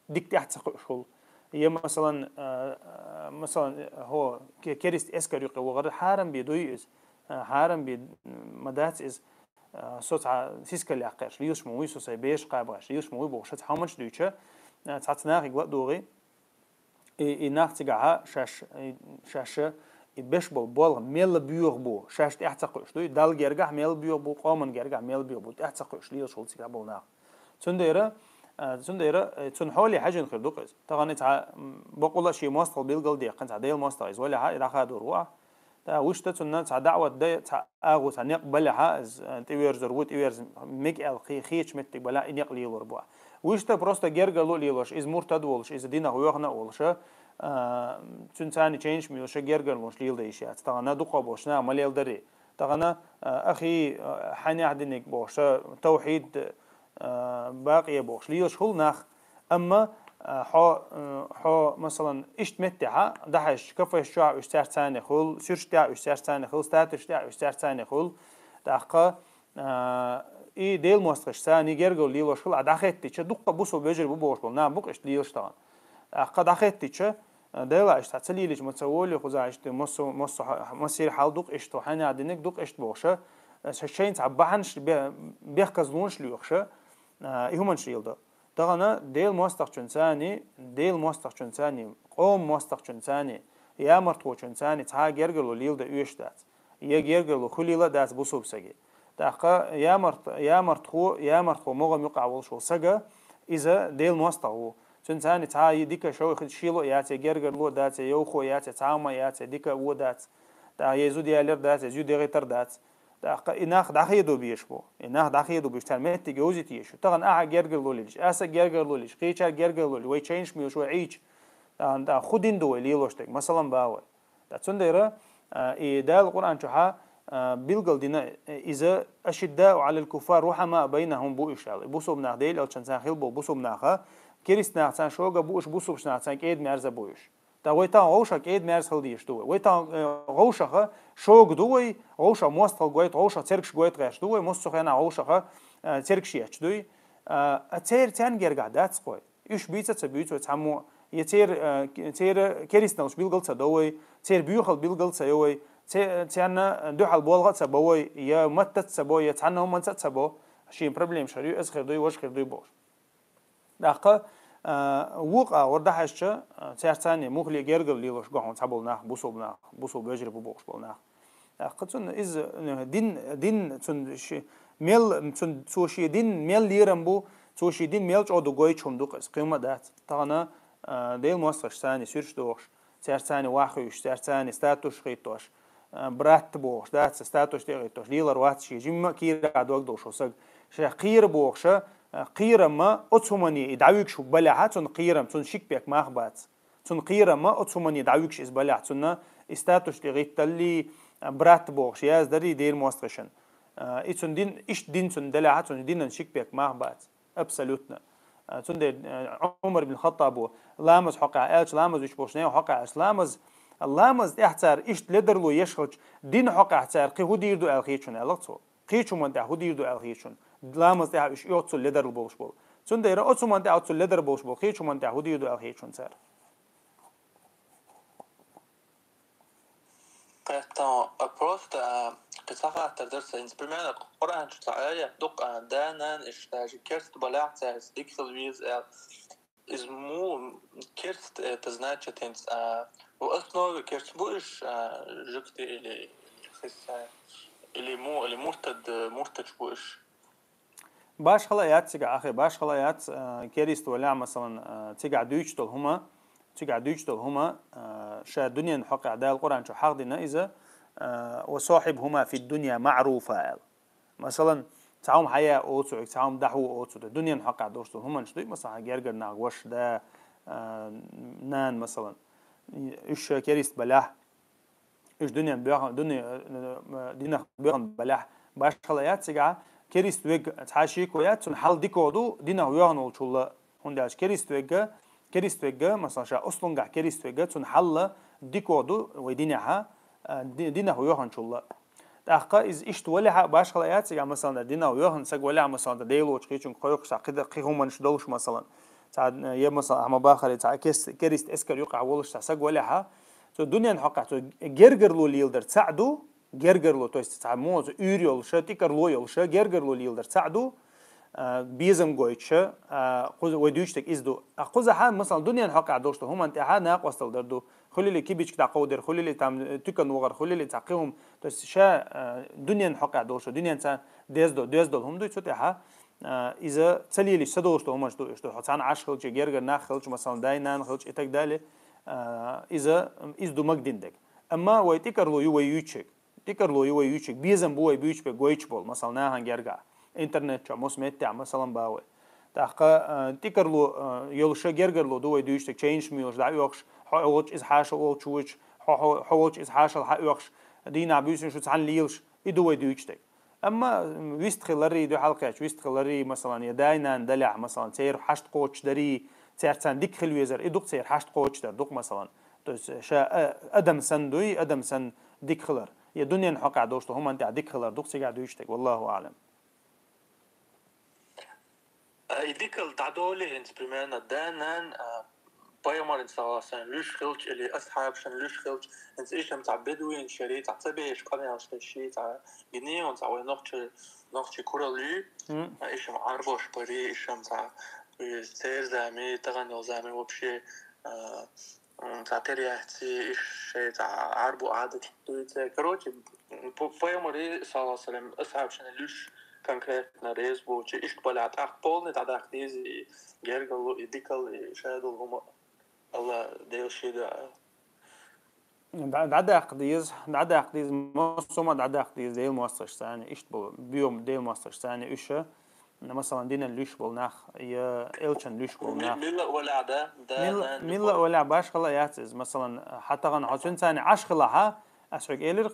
дика тӀаьхьа ца кхуьуш хуьлу. Я, масалан, а, а, масалан, хӀо, ке-, керист эскар юкъе вахар хьарам бен дуй иза, а, хьарам бен ма дац иза. А, со цхьа сискал яккхарш лелаш ма вуй, со сайн беш кхабарш лелаш ма вуй бохуш, цхьа хӀуманаш дуьйча, а, цхьацца нахе ладугӀий, и, и нах цигахьа шаьш, и, шаьш и беш болу болх мелла боьха бу, шаьш тӀаьхьа ца кхуьуш дуй, Далла гергахь мелла боьха бу, къоман гергахь мелла боьха бу, тӀаьхьа ца кхуьуш лелаш хуьлу цигахь болу нах. Цундела, а, цундела, э, цунна хьоле хьаьжжина хир ду-кх иза. Тахана и цхьа, м, бакъволла а шен мостагӀал билгал дехкина, цхьа Делан мостагӀа иза валахьа, и дӀахадор ву ахь. ТӀаккха вуьшта цунна цхьа даӀват дай, цхьа агӀо, цхьа некъ балахьа, иза, а, тӀеверзор ву, тӀеверза мега аьлла кхе-, хеташ меттиг балахьа, и некъ лелор бу ахь. Вуьшта просто гергарло а лелош, иза муртад а волуш, иза динах воьхна а волуш, а, цуьнан царна чейнаш ма йолуш, гергарлонаш леладай йиш яц. Тахана дукхах болуш наха ма леладарий. Тахана, а, ахи, а, хьанехь диниг бохуш, а, тавхьид, а, бакъе бохуш, лелаш хуьлу нах. Амма, а, хьо, а, хьо, масалан, иштта меттехьа, дӀахьаьжча, кафеш чохь уьш цаьрца цхьаьна хуьлу, суьрташ тӀехь уьш цаьрца цхьаьна хуьлу, статусаш тӀехь уьш цаьрца цхьаьна хуьлу, тӀаккха, а, и Делан мостагӀашца цхьаьна гергарло лелош хуьлу, а дӀахеттича, дуккха бусалба вежарий бу бохуш болу нах бу-кх иштта лелаш тахана. ТӀаккха дӀахеттича, Дела иштта ца лелийча ма ца воле, кхуза иштта массо-, массо-, массера хьал ду-кх иштта, хьанехь динарг ду-кх иштта бохуша, шайна цхьа бахьанаш бе-, бехказлонаш лоьхуша, и хӀуманаш леладо. Тахана Делан мостагӀчунцани, Делан мостагӀчунцани, къоман мостагӀчунцани, ямартхочунцани цхьа а гергарло леладан оьшуш дац. Я гергарло хуьлийла а дац бусалба саги. ТӀаккха ямарт-, ямартхо, ямартхо могӀа юкъахь волуш волу сага, иза Делан мостагӀа ву. Цуьнцани цхьа а дика шо-, шело а яц, я гергарло а дац, я йовхо а яц, я цхьа а хӀума а яц, я дика а вон дац. ТӀаккха я зуда ялар дац, я зуда дегӀийтар дац. ТӀаккха и нах дӀахедо безаш бу. И нах дӀахедо безаш, цара меттиг йовзийта езаш ю. Тахана ахьа гергарло лелаш, аса гергарло лелаш, кхечара гергарло лелаш, вай чайнаш муьйлуш, вай Ӏийча. ТӀаккха, тӀаккха хӀун дин ду вай лелош дерг, масалан, бан вай. ТӀаккха цундела, а, и Дала Къуръан чохьа, а, билгал дина, э, иза: «Ашиддау Ӏалал куффар, рухьамау байнахум» бу уьш аьлла. Бусалба нах, Делан элчанца хилла болу бусалба наха, керист нахаца шога бу уьш, бусалба нахаца кӀеда-мерза бу уьш. ТӀаккха вай тахана вовшах кӀеда-мерза хила дезаш ду вай. Вай тахана, э, вовшаха шога ду вай, вовшах мостагӀалла гойту, вовшах цергаш гойту гӀерташ ду вай, массо а хенахь вовшаха, э, цергаш етташ дуй. А, а церан, церан гергахь дац-кх вай. Уьш буьйцу а ца буьйцу вай цхьаммо, я церан, э, церан керистаналш билгал ца до вай, церан боьхалла билгал ца йо вай, це-, царна дуьхьал болх а ца бо вай, я маттаца а ца бо, я цхьанна хӀуманца а ца бо, шен проблемаш хир ю, иза хир дуй, важа хир дуй бохуш. ТӀаккха, а, вукху агӀор дӀахьаьжча, а, цаьрца а муххале гергарло лелош го хьуна цхьаболу нах, бусалба нах, бусалба вежарий бу бохуш болу нах. ТӀаккха цунна иза, э, дин, дин цунна ши-, мел, цунна, цо шен дин мел лерам бу, цо шен дин мел чӀогӀа ду гойтуш хӀума ду-кх иза, кхин хӀума дац. Тахана, а, Делан мостагӀашца суьрташ дохуш, цаьрца вахуьйтуш, цаьрца статусаш хӀиттош, а, брат бохуш, дац, статус тӀе а хӀиттош, лелар вац шен, жимма а кийрахь дог долуш волу саг. Ша кхера бохуша, а, кхерам а оцу хӀумане и дӀавуьгуш балехьа, цунна кхерам, цунна ши кепек мах бац. Цунна кхерам а оцу хӀумане дӀавуьгуш иза балехь, цунна и статус тӀе хӀитталлий, а, брат бохуш яздарий Делан мостагӀашна. А, и цунна дин, иштта дин цунна делахьа, цунна динан ши кепек мах бац. Абсолютно. А, цундела, а, Ӏумар бин Хаттабо ламаз хьокъехь аьлча, ламаз вуьгуш болчу нехан хьокъехь аьлча, ламаз, ламаз тӀехь цара иштта ледарло еш хилча, дин хьокъехь цара кхин хӀун дийр ду аьлла хеташ ву аьлла цо. Кхечу хӀуманна тӀехь хӀун дийр ду аьлла хеташ ву. Ламаз тӀехь уьш оццул ледарла болуш болу. Цундела оцу хӀуманна тӀехь оццул ледарла болуш болу кхечу хӀуманна тӀехь хӀун дийр ду аьлла хеташ ву цара. Кхетта, а, просто, а, кхин цхьа хаттар дара сан. Примерно, Къуръан чу цхьа аят ду-кх, а, да-нана, иштта даже керста балахь цаьрца дика хила веза аьлла. Иза му керста, это значит, хӀинца, а, в основе керста бу уьш, а, жуьгти или христиан, или му-, или муртад, муртадаш бу уьш? Башхала яц цигахь, ахи, башхала яц, а, керист валахь, масалан, а, цигахь дуьйцуш долу хӀума, цигахь дуьйцуш долу хӀума, а, ша дуьненан хьокъехь Дала Къуръан чу хьахдина иза, а, «Ва сахьибхума фид дунья маъруфа» аьлла. Масалан, цхьа хӀума хьая оцу, цхьа хӀума дӀахьо оцу, дуьненан хьокъехь долуш долу хӀуманаш дуй, масалан, хьан гергара нах, ваша, да, а, нана, масалан. Уьш ша керист балахь, уьш дуьнен боьхан, дуьне, э, динах боьхан балахь, башхала яц цигахь, керист верг цхьа шеко яц, цунна хьал дикагӀа ду, динах воьхан волчул а. ХӀунда аьлча керист верг, керист верг, масалан, ша ослунгахь керист верг, цунна хьал дикагӀа ду вай динехьа, э, ди-, динах воьханчул а. ТӀаккха иза иштта валахь а башхала яц цигахь, масалан, динах воьхан саг валахь а, масалан, Делочу кхечуьнга кхойкхуш, цхьа кхидӀа кхин хӀуманаш долуш, масалан. Цхьа, э, я, масалан, ахьа ма баххара, цхьа кес-, керист эскар юкъахь волуш цхьа саг валахь а, цо дуьненан хьокъехь цо гергарло леладар цхьаъ ду, гергарло, то есть цхьа муха уьйр йолуша, тӀикарло йолуша, гергарло леладар цхьаъ ду, а, безам гойтуша, а, кхуза вай дуьйцуш дерг иза ду. А кхузахьа, масалан, дуьненан хьокъехь долуш долу хӀуманна тӀехьа накъосталла дар ду. Хуьлили кибичка дӀакховдар, хуьлили там, э, туькан вахар, хуьлили цхьа кхин хӀума. То есть ша, а, дуьненан хьокъехь долуш, дуьненца деза до-, деза долу хӀума дуй цу тӀехьа. А, иза ца лелийча, ца долуш долу хӀуманаш ду, иштта хьо цхьаьна Ӏаш хилча, гергара нах хилча, масалан, дай-нана хилча и так далее, а, иза, иза ду магадина дерг. Амма вай тӀикарло ю вай юьйцуш ерг. ТӀикарло ю вай юьйцуш ерг, безам бу вай буьйцуш берг гойтуш болу, масалан, нахана гергахь. Интернет чохь, массо а меттехь, масалан, бан вай. ТӀаккха, а, тӀикарло, а, йолуша гергарло ду вай дуьйцуш дерг, чайнаш муьйлуш дӀаоьхуш, хьо волчу иза хьаша волчу вуьйцуш, хьо, хьо, хьо волчу иза хьашалла хьаоьхуш, дийнахь буьйсанна шу цхьаьна лелаш, и ду вай дуьйцуш дерг. Амма вист хиларий, дуьхьал кхечу вист хиларий, масалан, я дай-нана далехь, масалан, церан хьашт кхочушдарий, цаьрца дика хила везар, и ду-кх церан хьашт кхочушдар ду-кх, масалан. То есть, ша, а, адам санна дуй, адам санна дика хилар. Я дуьненан хьокъехь долуш долу хӀуманна тӀехь дика хилар ду-кх цигахь дуьйцуш дерг. Валлаху аълам. А, и дикалла дӀадолий хӀинца, примерно, да-нана, а, пайхамаран, саллаллаху алейхи ва саллям, луьш хилча или асхьабашан луьш хилча, хӀинца иштта цхьа бедуин шариат, цхьа ца беш къамел еш, ши цхьа гинеон цхьа вай нохчи, нохчи курал ю, а, иштта Ӏарбош пари, иштта цхьа, э, церзами, таган йолзами вообще, а, м, цхьа теряхьци, иш шей цхьа Ӏарбу Ӏадат дуйца. Короче, п-, пайхамари, саллаллаху алейхи ва саллям, асхьабашан луьш конкретно реза бу, чи иштта баля тӀаккха полный дӀадаккха деза и гергало, и дикал, и шадул хӀума. Алла Дела шеда. ДӀа-, дӀадаккха деза, дӀадаккха деза, массо а дӀадаккха деза Дела моастагӀашца, иштта болу, боьха Дела моастагӀашца уьш, масалан, динан луьш болу нах, я элчан луьш болу нах. Милла валя, да? Да, милла, да, милла валя башхала яц иза. Масалан, хьан тахана хьо цуьнца Ӏаш хилахь, ас хьоьга элира,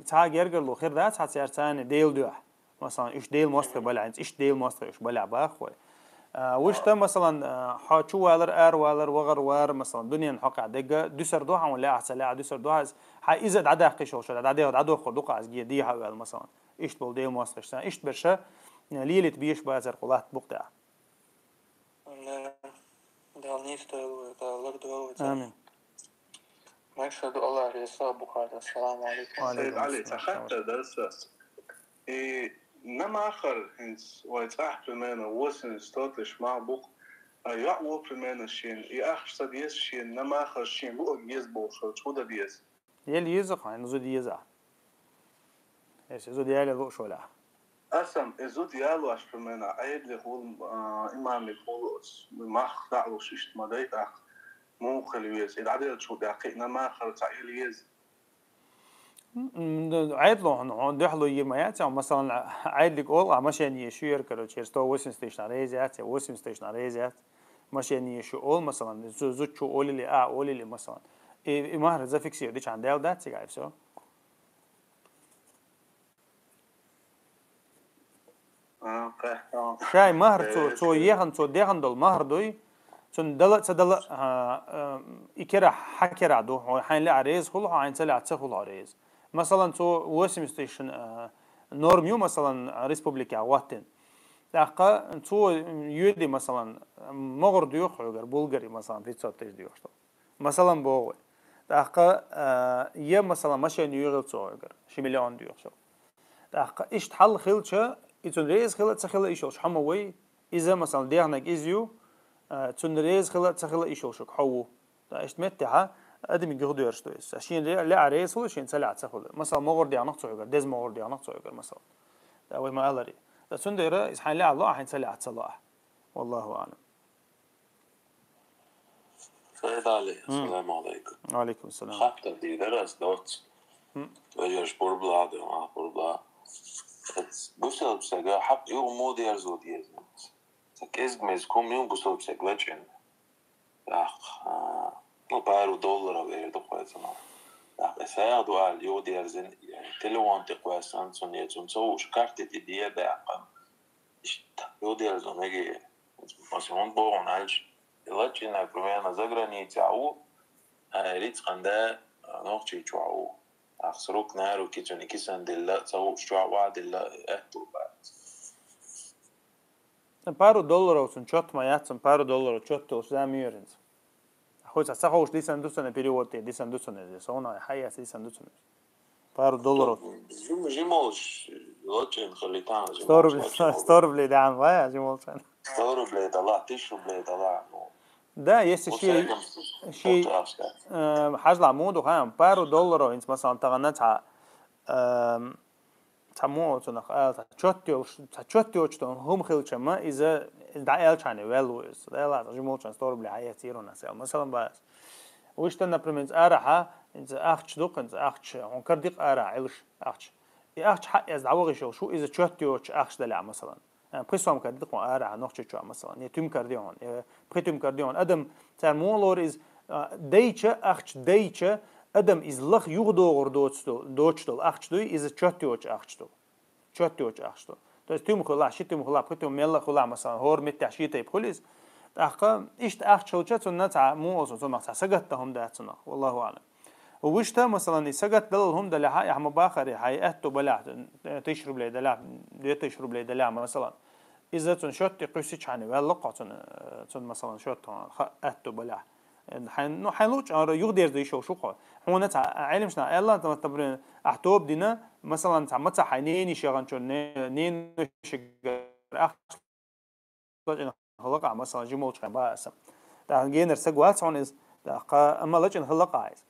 цхьа гергарло хир дац хьан церца Дела дуьхьа. Масалан, уьш Дела моастагӀий баля, хӀинца иштта Дела моастагӀий уьш баля бахахой. А, вуьшта, масалан, а, хьо чу валар, ара валар, вахар вар, масалан, дуьненан хьокъехь дегга дуьсар ду хьан, лаьа ца лаьа дуьсар ду хьан, хьан иза дӀадаккхийша йолуш, дӀадеха, дӀадохкур ду-кх ас, гена дехьа а ваьлла, масалан. Иштта болу Дела моастагӀашца, иштта берш лелийта безаш бацара кху латта букъ тӀехь. Да. Дала нийса дойла вай, Дала лардойла вай царна. Амин. Машхаду Аллах, Исаъ Бухари, ассаламу алейкум. Ва алейкум ассалам. Сайд Али, цхьа хаттар дара ас. И намахар хӀинца вай цӀахь примерно восемьдесят тотыш мах бу-кх, а йоӀ ву примерно шена, и ахча ца деза шена, намахар шена луъург еза бохуш хилча, хӀун дан деза? Ел еза хьайна, зуда еза. Эс зуда яле лууш валя. Ас-м, и зуда ялош примерно, Ӏедалехула, а, имамехула, оцу мах дӀа а луш иштта ма дай тӀаккха, муха хила веза? И дӀаделлачул тӀаьхьа кхин а намахар цхьа ел еза? М, м, Ӏедало хьуна, хьуна дуьхьало йийр ма яц, масалан, Ӏедалиг олу, а, машен еш ю яра, короче, сто восемьдесят тысяч на реза яц, я восемьдесят тысяч на реза яц. Машен еш ю олу, масалан, зу-, зудчо олили, а, олили, масалан. И, и махар зафиксируй дичхьана дел дац цигахь, и всё. А, кхаьхьа. Шай махар цо, э, цо э, ехан, цо дехан долу махар дуй, цунна дала а, ца дала а, а, а, и кера хьан кера ду, хьо хьайн лаьа реза хуьлу, хьо хьайн ца лаьа ца хуьлу хьо реза. Масалан, цо восемьдесят тысяч, а, норм ю, масалан, республикехь гӀоттина. ТӀаккха цо йоьди, масалан, могӀар доьху хьоьгара, булгари, масалан, пятьсот тысяч доьхуш долу. Масалан, боху вай. ТӀаккха, а, я, масалан, машен йоьхуьйту цо хьоьгара, ши миллион доьхуш. ТӀаккха иштта хьал хилча, и цунна реза хила а, ца хила а йиш йолуш хьо ма ву, иза, масалан, дехнарг иза ю, а, цунна реза хила а, ца хила а йиш йолуш хьо ву. Ткъа иштта меттехь адамиг юхадоьрзуш ду иза. Шена ре-, лаьа реза хуьлу, шена ца лаьа ца хуьлу. Масалан, могӀар дехнарг цо хьоьгара, деза могӀар дехнарг цо хьоьгара, масалан. ТӀа вай ма аларе. Ткъа цундела иза хьайн лаьа ло, а хьайн ца лаьа ца ло. Валлаху аӀлам. Сайд Али, м, ассаламу алейкум. Ва алейкум ассалам. Хаттар дийр дара ас доцца. М. Вежарш пурбла а ду, а, пурбла. Эц, бусалба стага хьакъ юха муха дерзо деза? Ца кӀезиг-мезиг хӀума ю бусалба стаг лачкъийна. ТӀаккха, а, ну, пару долларов эр ду кхойцана. ТӀаккха, ас хьехаду аьлла, юха дерзина, телефон тӀе кхоьссина цунна, я цунна ца хууш, карти тӀе де а даьккхина. Иштта, юха дерзо мега. Аса хӀунда боху аьлча, и лачкъийна, примерно, заграницехь ву, а, рицкъан да, а, Нохчийчохь ву. Ахса рук на руки цуьнан кисан дилла, ца хууш чохь охьадилла, аьтту бац. Пару долларов цуьнан чот ма яц, цуьнан пару долларов чот йолуш зама йоьринца. Хуьйца ца хууш дисан ду цуьнан перевод тӀе, дисан ду цуьнан иза. Со вуна хьаэца дисан ду цуьнан иза. Пару долларов. Жим-, жимолуш, лачкъийна хилийтан, сто рублей, жимолуш лачкъийна. Сто рублей дан вай, жимолуш. Сто рублей дала, тысяча рублей дала, ну. Да, если вот ши, ши, э, хьажла муха ду, хан, пару долларов, хӀинца, масалан, тахана цхьа, эм, цхьа муха цунах ала, цхьа чот йолуш, цхьа чот йоцуш долу хӀума хилча ма, иза, иза дӀааьллачхьана ваьлла ву иза. Дала жимолчун сто рублей хьаэцийра вуна сел. Масалан, бац. Вуьшта, например, иза арахьа, иза ахча ду-кх, иза ахча, хьуна карди-кх арахьа, Ӏилуш ахча. И ахча хьаэца дӀавахийша йолуш ву, иза чот йоцуш ахча далахь, масалан. Э, пхи сом карди-кх хьуна арахьа, нохчийчохь, масалан. Я туьма карди хьуна, я пхи туьма карди хьуна. Адам, цара муха лору иза, а, дайча, ахча дайча, адам иза лаха юхадогӀур доцу, доцуш долу ахча дуй, иза чот йоцуш ахча ду. Чот йоцуш ахча ду. То есть туьма хуьлахь, ши туьма хуьлахь, пхи туьма мелла а хуьлахь, масалан, хӀора меттехь ши тайпа хуьлу иза. ТӀаккха иштта ахча хилча, цунна цхьа муха олу, цунах цхьа сагатдан хӀума дац цунах. Валлаху аӀлам. Вуьшта, масалан, и сагатдалал хӀума далехьа, ахьа ма бахаре, хьайн аьтту балехь, тысяча рублей далехь, две тысячи рублей далехь, масалан. Иза цунна счёт тӀе кхуьссичхьана ваьлла-кх хьо цунна, э, цунна, масалан, счёт тхуна ха-, аьтту балехь. Хьайн, ну, хьайн луъчӀара юхадерза йиш йолаш ва-кх хьо. Хьона цхьа Ӏилманчо аьлар, например, ахь тоба дина, масала, цхьа маца хьай ненайиша яханчо, не-, ненайиша ахча лачкъийна хилла-кх Ӏа, масала, жима волча хана баасса. ТӀаккха генара саг вац хьона из, тӀаккха, амма лачкъийна хилла-кх Ӏа из.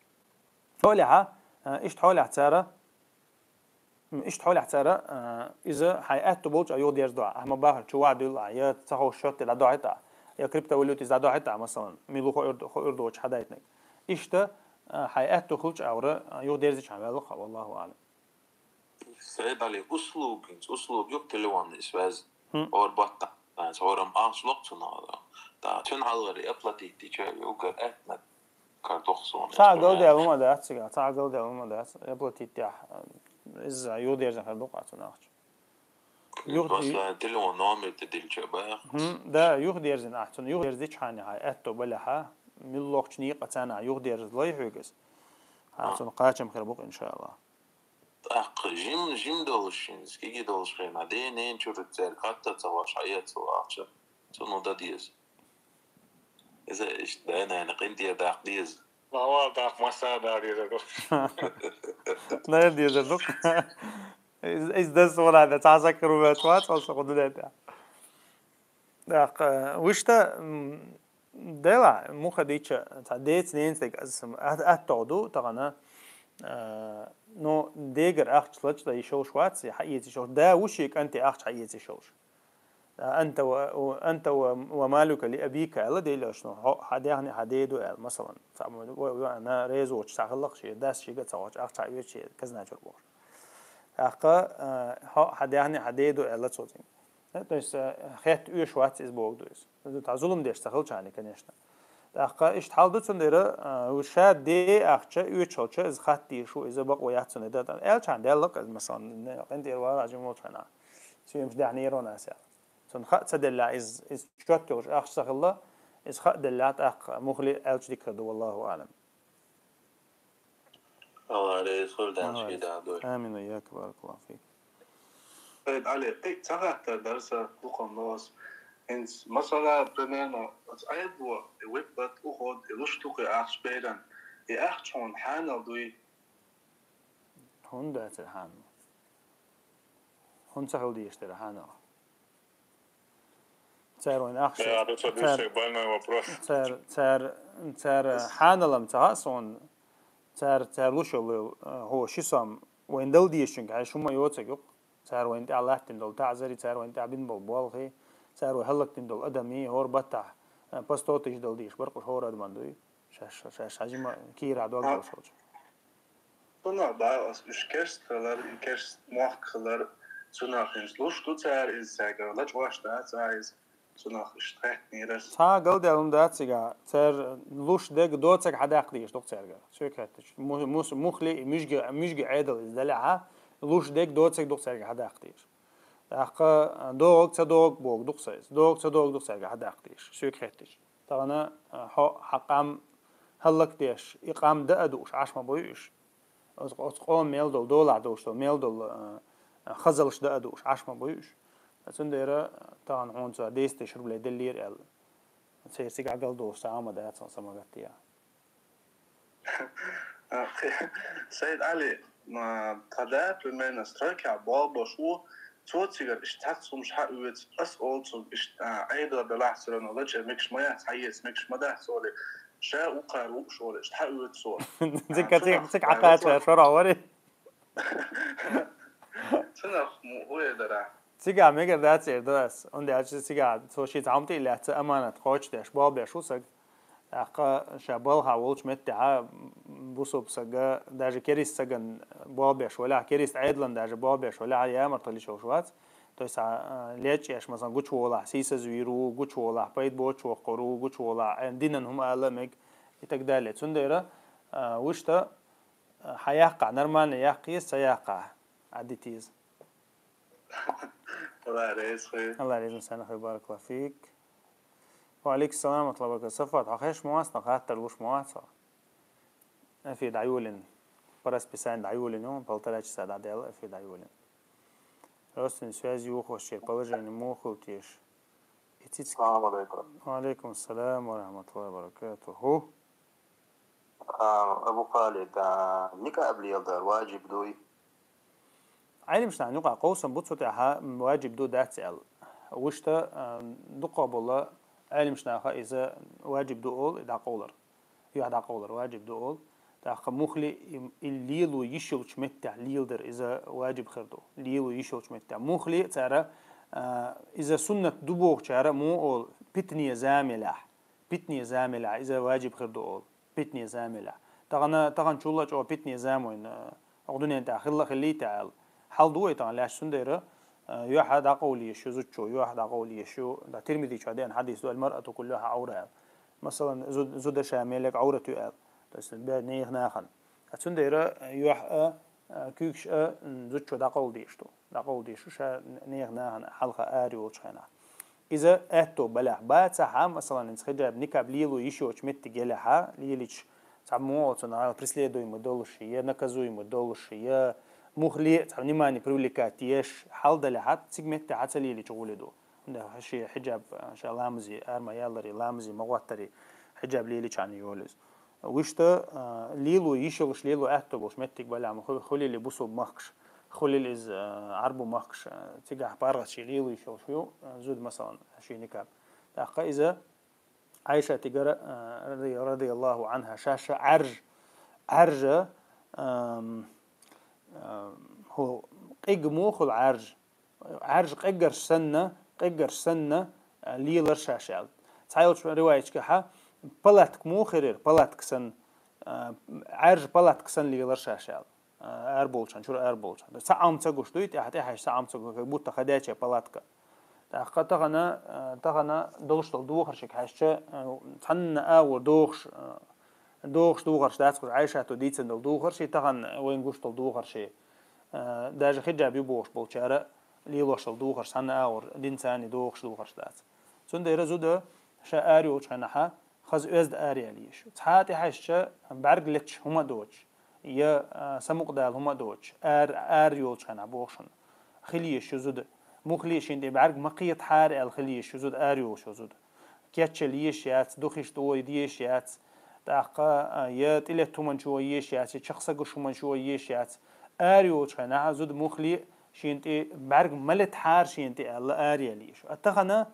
Хьолехьа, а, иштта хьолехьа цара, м, иштта хьолехьа цара, а, из хьай аьттув болча юхадерзаду Ӏа. Ахь ма бахар, чу ваха дуйла Ӏа, е ца ховш шоттий дӀадохьийт Ӏа, е криптовалюта из дӀадохьийт Ӏа, масала, мила хо-, хо-, хьадайтинарг. Иштта, а, хьай аьттув хилча, а, юхадерзийча хьо ваьлла-кх хьо, والله أعلم. Сайд-Ӏали, услуга, услуга юкъ телефонный связь. Хм. Ор батта, цхьа орам ахча локх цунах. Да, цун хьалгӀара оплатить дича, угар аьттнаг кар дох сона. Цхьа галдаьлла ма дац цига, цхьа галдаьлла ма дац, оплатить дехь, из юхадерзина хир ду-кх Ӏа цунна ахча. Юх-, масала, телефон номер тӀа дилча бах. Хм, да, юхадерзина ахча цунна, юхадерзийча хьона хьай аьттув балехьа, мила лохача никъа царна юхадерзалой хьога из. Хьа цунна кхачам хир бу-кх, иншааллахӀ. ТӀаккха жим, жим долаш шин, кӀезига долаш хенахь, ден-ненан чура цаьрга хатта ца ваш хьаэцал ахча, цунна дан деза. Иза иштта да-нана къинтӀера даккха деза. Нава даккха масса да дезар ду. Наверное, дезар ду. Из, из дас вала да, цхьа саг хир вац, вац, вац, вац, вац, вац. ТӀаккха, вуьшта, м, дела, муха дича, цхьа деца, ненца дерг аз сам ат-, аттагӀа ду, тахана, а, ну, дегара ахча лачкъа йиш йолаш вац, хьаэца йиш йолаш. Да вуй ший кӀанте ахча хьаэца йиш йолаш. А, «أنت و-, و-, أنت و-, ومالك لأبيك», аьлла Делера, ну, хьо, хьа даьхни хьа ден ду аьлла, масала. Цхьа мо-, ва-, ва-, на реза воцуш цхьа хилла-кх ший, дас шийга ца ховча, ахча хьаоьцу ший казна чура бохуш. ТӀаккха, а, хьо, хьа даьхни хьа ден ду аьлла цо цунга. Э, то есть, э, хетта оьшуш вац из бохург ду иза. Иза цхьа зулам деш ца хилча хьона, конечно. ТӀаккха иштта хьал ду цундела, э, ша ден ахча оьцуш хилча, иза хатта дезаш ву, иза бакъо яц цунна, да, аьлча хьона, даьлла-кх иза, масала, къинтӀера вала жима волча хана. Соьмаш даьхни яр вайна ас аьлла. Цунна хаа ца делла, иза, иза чот йолуш ахча ца хилла, иза хаа делла, тӀаккха мухли аьлча дика хир ду, والله أعلم. АллахӀ реза хуьлда, АллахӀ реза. Шийда дуй. Амин, ва ийяк, баракаллаху фик. Сайд-Ӏали, кхин а цхьа хаттар дара сан, дукха ма ду ас. ХӀинца, масала, примерно, оцу Ӏедало, и виппат, уход, и луш ду-кх и ахча беран, и ахча хьуна хьанал дуй? ХӀунда дацара хьанал? ХӀунда ца хила дезаш дара хьанал? Цара вайна ахча, да, ду ца цара, дийшча больной вопрос. Цара, цара, цара хьанал-м ца хаьа суна, цара, цара луш йолу, э, хӀо ши сом вайна дала дезачуьнга хьаьжча хӀума йоцург ю-кх. Цара вайна тӀехь латтийна долу таӀзари, цара вайна тӀехь бина болу болхи, цара вай хӀаллакдина долу адамий, хӀора баттахь, э, по сто тысяч дала дезаш бара-кх уьш хӀора адаман дуй. Шаьш, шаьш хьажима кийрахь долуш долуш волчу. Цунах бах ас, уьш керст хилар, и керст мохк хилар, цунах хӀинца луш ду цара иза, цаьргара лачкъош дац а иза, цунах иштта хаьттинера ас. Цхьа а галдаьлла хӀума дац цигахь, цара луш дерг доцург хьадаккха дезаш ду-кх цаьргара. Соьга хаьттича. Му-, мус-, мухли, муьжги, муьжги Ӏедал иза далехьа, луш дерг доцург ду-кх цаьргара хьадаккха дезаш. ТӀаккха догӀург ца догӀург бохург ду-кх сан иза. ДогӀург ца догӀург ду-кх цаьргара хьадаккха дезаш. Соьга хаьттича. Тахана, а, хьо, хьан къам хӀаллакдеш, и къам даа а дууш, Ӏаш ма буй уьш. Оцу, оцу къоман мел долу, долахь долуш долу, мел долу, а, а, хазалш даа а дууш, Ӏаш ма буй уьш. Цундела тахана хьуна цо десять тысяч рублей деллера аьлла, церан цигахь галдолуш цхьа а хӀума дац, сан магатте. Сайд-Ӏали, ма, тхан да, примерно, стройкехь болх беш ву, цо цигара иштта цхьацца хӀумаш хьаоьцу, ас олу цуьнга иштта, а, Ӏедал делахь, всё равно лачкъа мегаш ма яц, хьаэца мегаш ма дац, олий, ша вукхара вууш, олий, иштта хьаоьцу цо. Цигахь, а, цигахь, цунах цигахь хьакхача шорахь варий? Цунах ма хӀун эр дара. Цигахь мегар дац эр ду ас. ХӀунда аьлча цигахь цо шен цхьа хӀума тӀе а лаьцна, аманат кхочушдеш, болх беш ву саг. ТӀаккха ша балхахь волчу меттехь, бусалба сага, даже керист сагана болх беш валахь, керист Ӏедална даже болх беш валахь, ямартло йиш йолуш вац. То есть, а, лечкъаш, масалан, гучуволахь, сийсазвийр ву, гучуволахь, пайда боцуш воккхур ву, гучуволахь, э, динан хӀума ала а мега, и так далее. Цундела, а, вуьшта, а, хьан яккхахь, нормально яккха еза, ца яккхахь, Ӏадита еза. АллахӀ реза хуьлда. АллахӀ реза хуьлда, баракаллаху фик. Ва алейкум салам ва рахматуллахи ва баракатух. Сафат, хьо хезаш ма вац, тхан хаттар луш ма вац хьо? Эфир дӀайолийна. По расписанию дӀайолийна ю, полтора часа дӀадаьлла, эфир дӀайолийна. Родственный связь йохочеран положение муха хуьлу теша? И цициг. Салам алейкум. Ва алейкум салам ва рахматуллахи ва баракатуху. А, Абу Халид, а, никъаб леладар ваджиб дуй? Ӏилманашта юкъа къовсам бу цу тӀехьа, м, ваджиб ду дац аьлла. Вуьшта, а, дукха бола Ӏилманашта иза ваджиб ду олу, и дӀакъовлар. Юьхь дӀакъовлар ваджиб ду олу. ТӀаккха муххале и, и лело йиш йолчу меттехь леладар иза ваджиб хир ду. Лело йиш йолчу меттехь. Муххале а цара, а, иза суннат ду бохучара муха олу, питане зама елахь. Питане зама елахь, иза ваджиб хир ду олу. Питане зама елахь. Тахана, тахана чул а чӀогӀа питане зама вайна, а, оха дуьнен тӀехь хилла хиллий те аьлла. Хьал ду вай тахана лаьцна, цундела, а, юьхь дӀакъовла езаш ю зудчо, юьхь дӀакъовла езаш ю. Да, Тирмизи чохь деана хьадис ду, «Аль-маръату куллуха Ӏавра» аьлла. Масалан, зуд-, зуда ша меллиг Ӏаврат ю аьлла. То есть, бе-, нехан нахана. А цундела, а, юьхь а, а, куьйгаш а, м, зудчо дӀакъовла дезаш ду. ДӀакъовла дезаш ду ша нехан нахана хьалха ара йолчу хенахь. Иза аьтто балахь. Бацахь а, масалан, хӀинца хиджаб, никаб лело йиш йоцучу меттиг елахь а, лелийча цхьа муха оцунах преследуемый долуш, я наказуемый долуш, я муххале а цхьа внимание привлекать еш хьал далахь а, цига меттехь а ца лелийча гӀоли ду. ХӀунда аьлча шен хиджаб, а, ша ламазе ара ма ялларе, ламазе ма гӀоттаре, хиджаб лелийчхьана йолу иза. Вуьшта, а, лело йиш йолуш, лело аьтто болуш меттиг балахь ма ху-, хуьлийла бусулба махкаш, хуьлийла иза, а, Ӏарбу махкаш, а, цигахь паргӀат шен лело йиш йолуш ю, а, зуда, масалан, шен никаб. ТӀаккха иза Ӏайшатигара, а, ради-, радияллаху Ӏанха, ша-ша Ӏаьржа, Ӏаьржа, ам, ам, хӀу, къиг муха хуьлу Ӏаьржа? Ӏаьржа къеггарш санна, къеггарш санна, а, лелар ша-ша аьлла. Цхьайолчу риваяташкахьа палатка муха хир яра, палатка санна, а, Ӏаьржа палатка санна лелар ша-ша аьлла. А, ара болчхьана, чуьра ара болчхьана. Цхьа Ӏам ца гуш дуй, тӀаьхьа, тӀаьхьа ша Ӏам ца гуш, как будто ха дече палатка. ТӀаккха тахана, а, тахана долуш долу духаршка хьаьжча, а, цхьанна агӀор дохуш, а, дохуш духарш дац, кхуза Ӏайшато дийцина долу духарш, и тахана вайна гуш долу духарш. А, даже хиджаб ю бохуш болчара лелош долу духарш, цхьанна агӀор динца а дохуш духарш дац. Цундела зуда ша ара йолчу хенахьа, хаза оьзда ара яла езаш ю. Цхьа а тӀехьаьжча, бӀаьрг леташ хӀума а доцуш, я, а, самукъадала хӀума а доцуш, ара, ара йолчу хенахь боху шуна, хила езаш ю зуда. Муххале шен тӀе бӀаьрг ма кхетахьара аьлла хила езаш ю зуда, ара йолуш ю зуда. Кечъяла езаш яц, духиш тӀе дезаш яц, тӀаккха, а, я тӀелетта хӀуманаш езаш яц, я чекх са гуш хӀуманаш езаш яц. Ара йолчу хенахь зуда муххале шен тӀе бӀаьрг ма летахьара шен тӀе аьлла ара яла езаш ю. А тахана,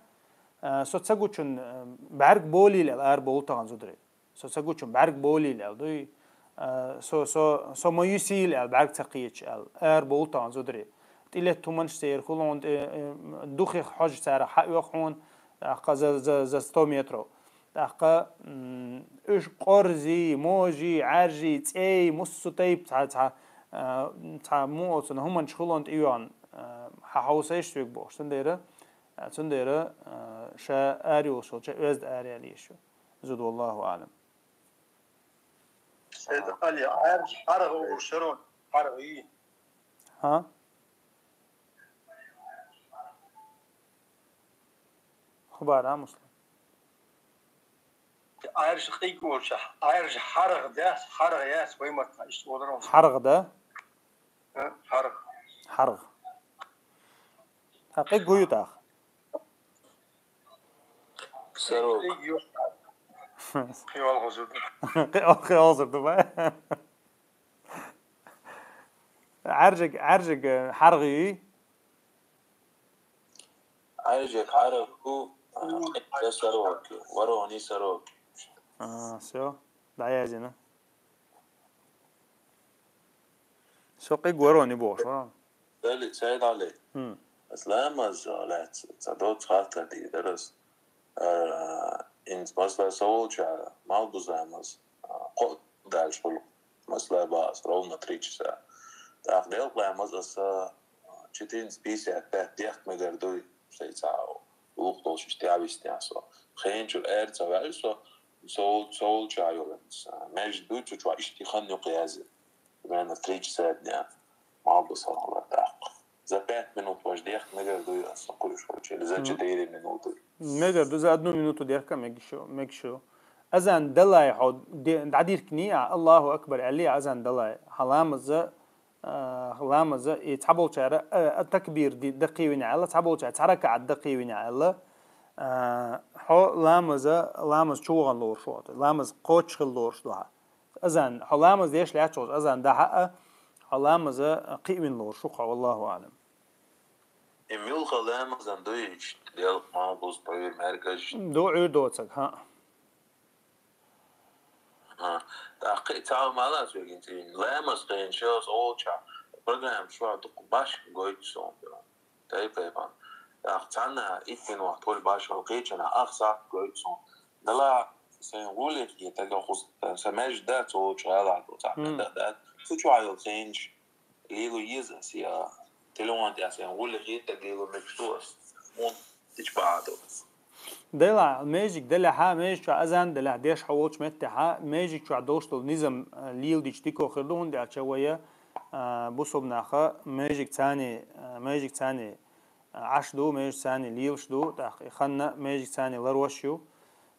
а, со ца гучун, а, бӀаьрг болийла аьлла, ара бовла тахана зударий. Со ца гучун бӀаьрг болийла аьлла дуй. А, со, со, со ма юсийла аьлла, бӀаьрг ца кхеташ аьлла, ара бовла тахана зударий. ТӀелетта хӀуманаш церан хуьлу хьуна тӀе, э, духих хьожа царах хьаоьху хьуна, тӀаккха за, за, за сто метров. ТӀаккха, м, уьш къорзи, можи, Ӏаьржи, цӀей, муссу тайпа цхьа, цхьа, а, цхьа муха оцунах хӀуманаш хуьлу хьуна тӀейоьгӀна, а, хьан хьовсийша соьга бохуш. Цундела, а, цундела, а, ша ара йолуш йолча оьзда ара яла езаш ю. Зуда, валлаху аӀлам. Али, Ӏаьржа хьаргӀа олуш яра, хьаргӀа йий? ХӀа? Хабар, а, Муслим? Ӏаьржа къиг олуш, Ӏаьржа хьаргӀа дац, хьаргӀа яц, вай маттахь иштта олура. ХьаргӀа да? А, хьаргӀа. ХьаргӀа. ХӀа, къиг хӀу ю тӀаккха? Сорок. Кхин олхазур ду. Кхин, кхин олхазур ду, бай. Ӏаьржиг, Ӏаьржиг хьаргӀа юй? Ӏаьржиг хьаргӀа ю, а, къиг сорок ю, вороний сорок. А, всё. ДӀаязйина. Со къиг вороний бохуш, вороний. Сели, Сайд Али. Хм. Ас ламаз лаьц, ца доц хаттар дийр дара ас. А, инс масла со волчара, малбуз ламаз, а, кхо дальше хуьлу. Масла бац, ровно три часа. ТӀаккха делкъ ламаз аса, а, четырнадцать пятьдесят пять дехка мегар дуй, шайца вукху долуш иштта вистина со. Хенчур эр ца ваьлла со, со вол-, со волча йолу. Между дуй, чу чу иштта хан юкъа язйина. Примерно в три часа дня. Малбуз хьалхалар тӀаккха. За пять минут ваш дехка мегар дуй аса кхуьуш волчу, или за четыре минуты? Мегар ду, за одну минуту дехка мегаш ю, мегаш ю. Азан далай хьо де-, дӀадиркни, а, Аллаху Акбар аьлли, азан далай. Хьан ламаза, а, ламаза, и цхьаболчара, а, а, такбир ди-, даккхийвина аьлла, цхьаболчара цхьа ракаӀат даккхийвина аьлла, а, хьо ламаза, ламаз чу вахана лоруш ву хьо, ламаз кхочушхила лоруш ду хьан. Азан, хьо ламаз деш лаьтташ волча азан дӀахьа а, хьо ламаза кхиъвина лоруш ву хьо, валлаху аӀлам. И муьлха ламазан дуйча, делкъа, малбуз, Ӏуьйр, маьркӀаж. Ду Ӏуьйр доцаг, хӀаъ. ТӀаккха кхин цхьа хӀума ала соьгин цӀийна. Ламаз кхиънача шозза олча программа чу дукха башха гойту сона. Тайп-тайпана. ТӀаккха цхьаннахьа итт минот хул башха, кхечанахьа ах сахьат гойту сона. Дала сайн гӀуллакх е тага хуста, са маьждиг дац олча гӀалахь ду, цхьа маьждиг дац. Цу чу йолу цӀийнача лело еза ас, я телефон тӀехь сайн гӀуллакх е таг лело мегаш ду ас. Мун тича бахьа ду. Делахь, маьждиг делахьа, маьждиг чохь азан делахь, деш хьо волчу меттехьа, маьждиг чохь долуш долу низам, а, леладича дика хир ду, хӀунда аьлча вай, а, бусулба наха маьждиг царний, а, маьждиг царний, а, Ӏаш ду, маьждиг царний лелаш ду, тӀаккха и ханна маьждиг царний ларвеш ю.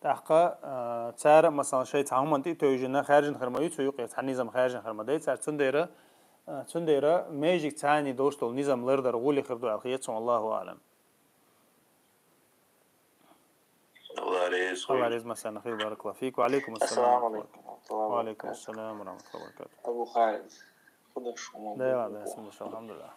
ТӀаккха, а, цара, масалан, шайн цхьа хӀуманна тӀе а тевжина, хаьржина хир ма ю цу юкъе, цхьа низам хаьржина хир ма дай цара. Цундела, а, цундела маьждиг царний долуш долу низам лардар гӀуллакх хир ду аьлла хета суна, валлаху аӀлам. Алла реза хуй. Алла реза хуй, баракаллаху фик. Ва алейкум ассалам. Ассаламу алейкум. Ва алейкум ассалам ва рахматуллахи ва баракатух. Абу Хайр. Худа шума. Да, да, сумма, алхамдулиллах.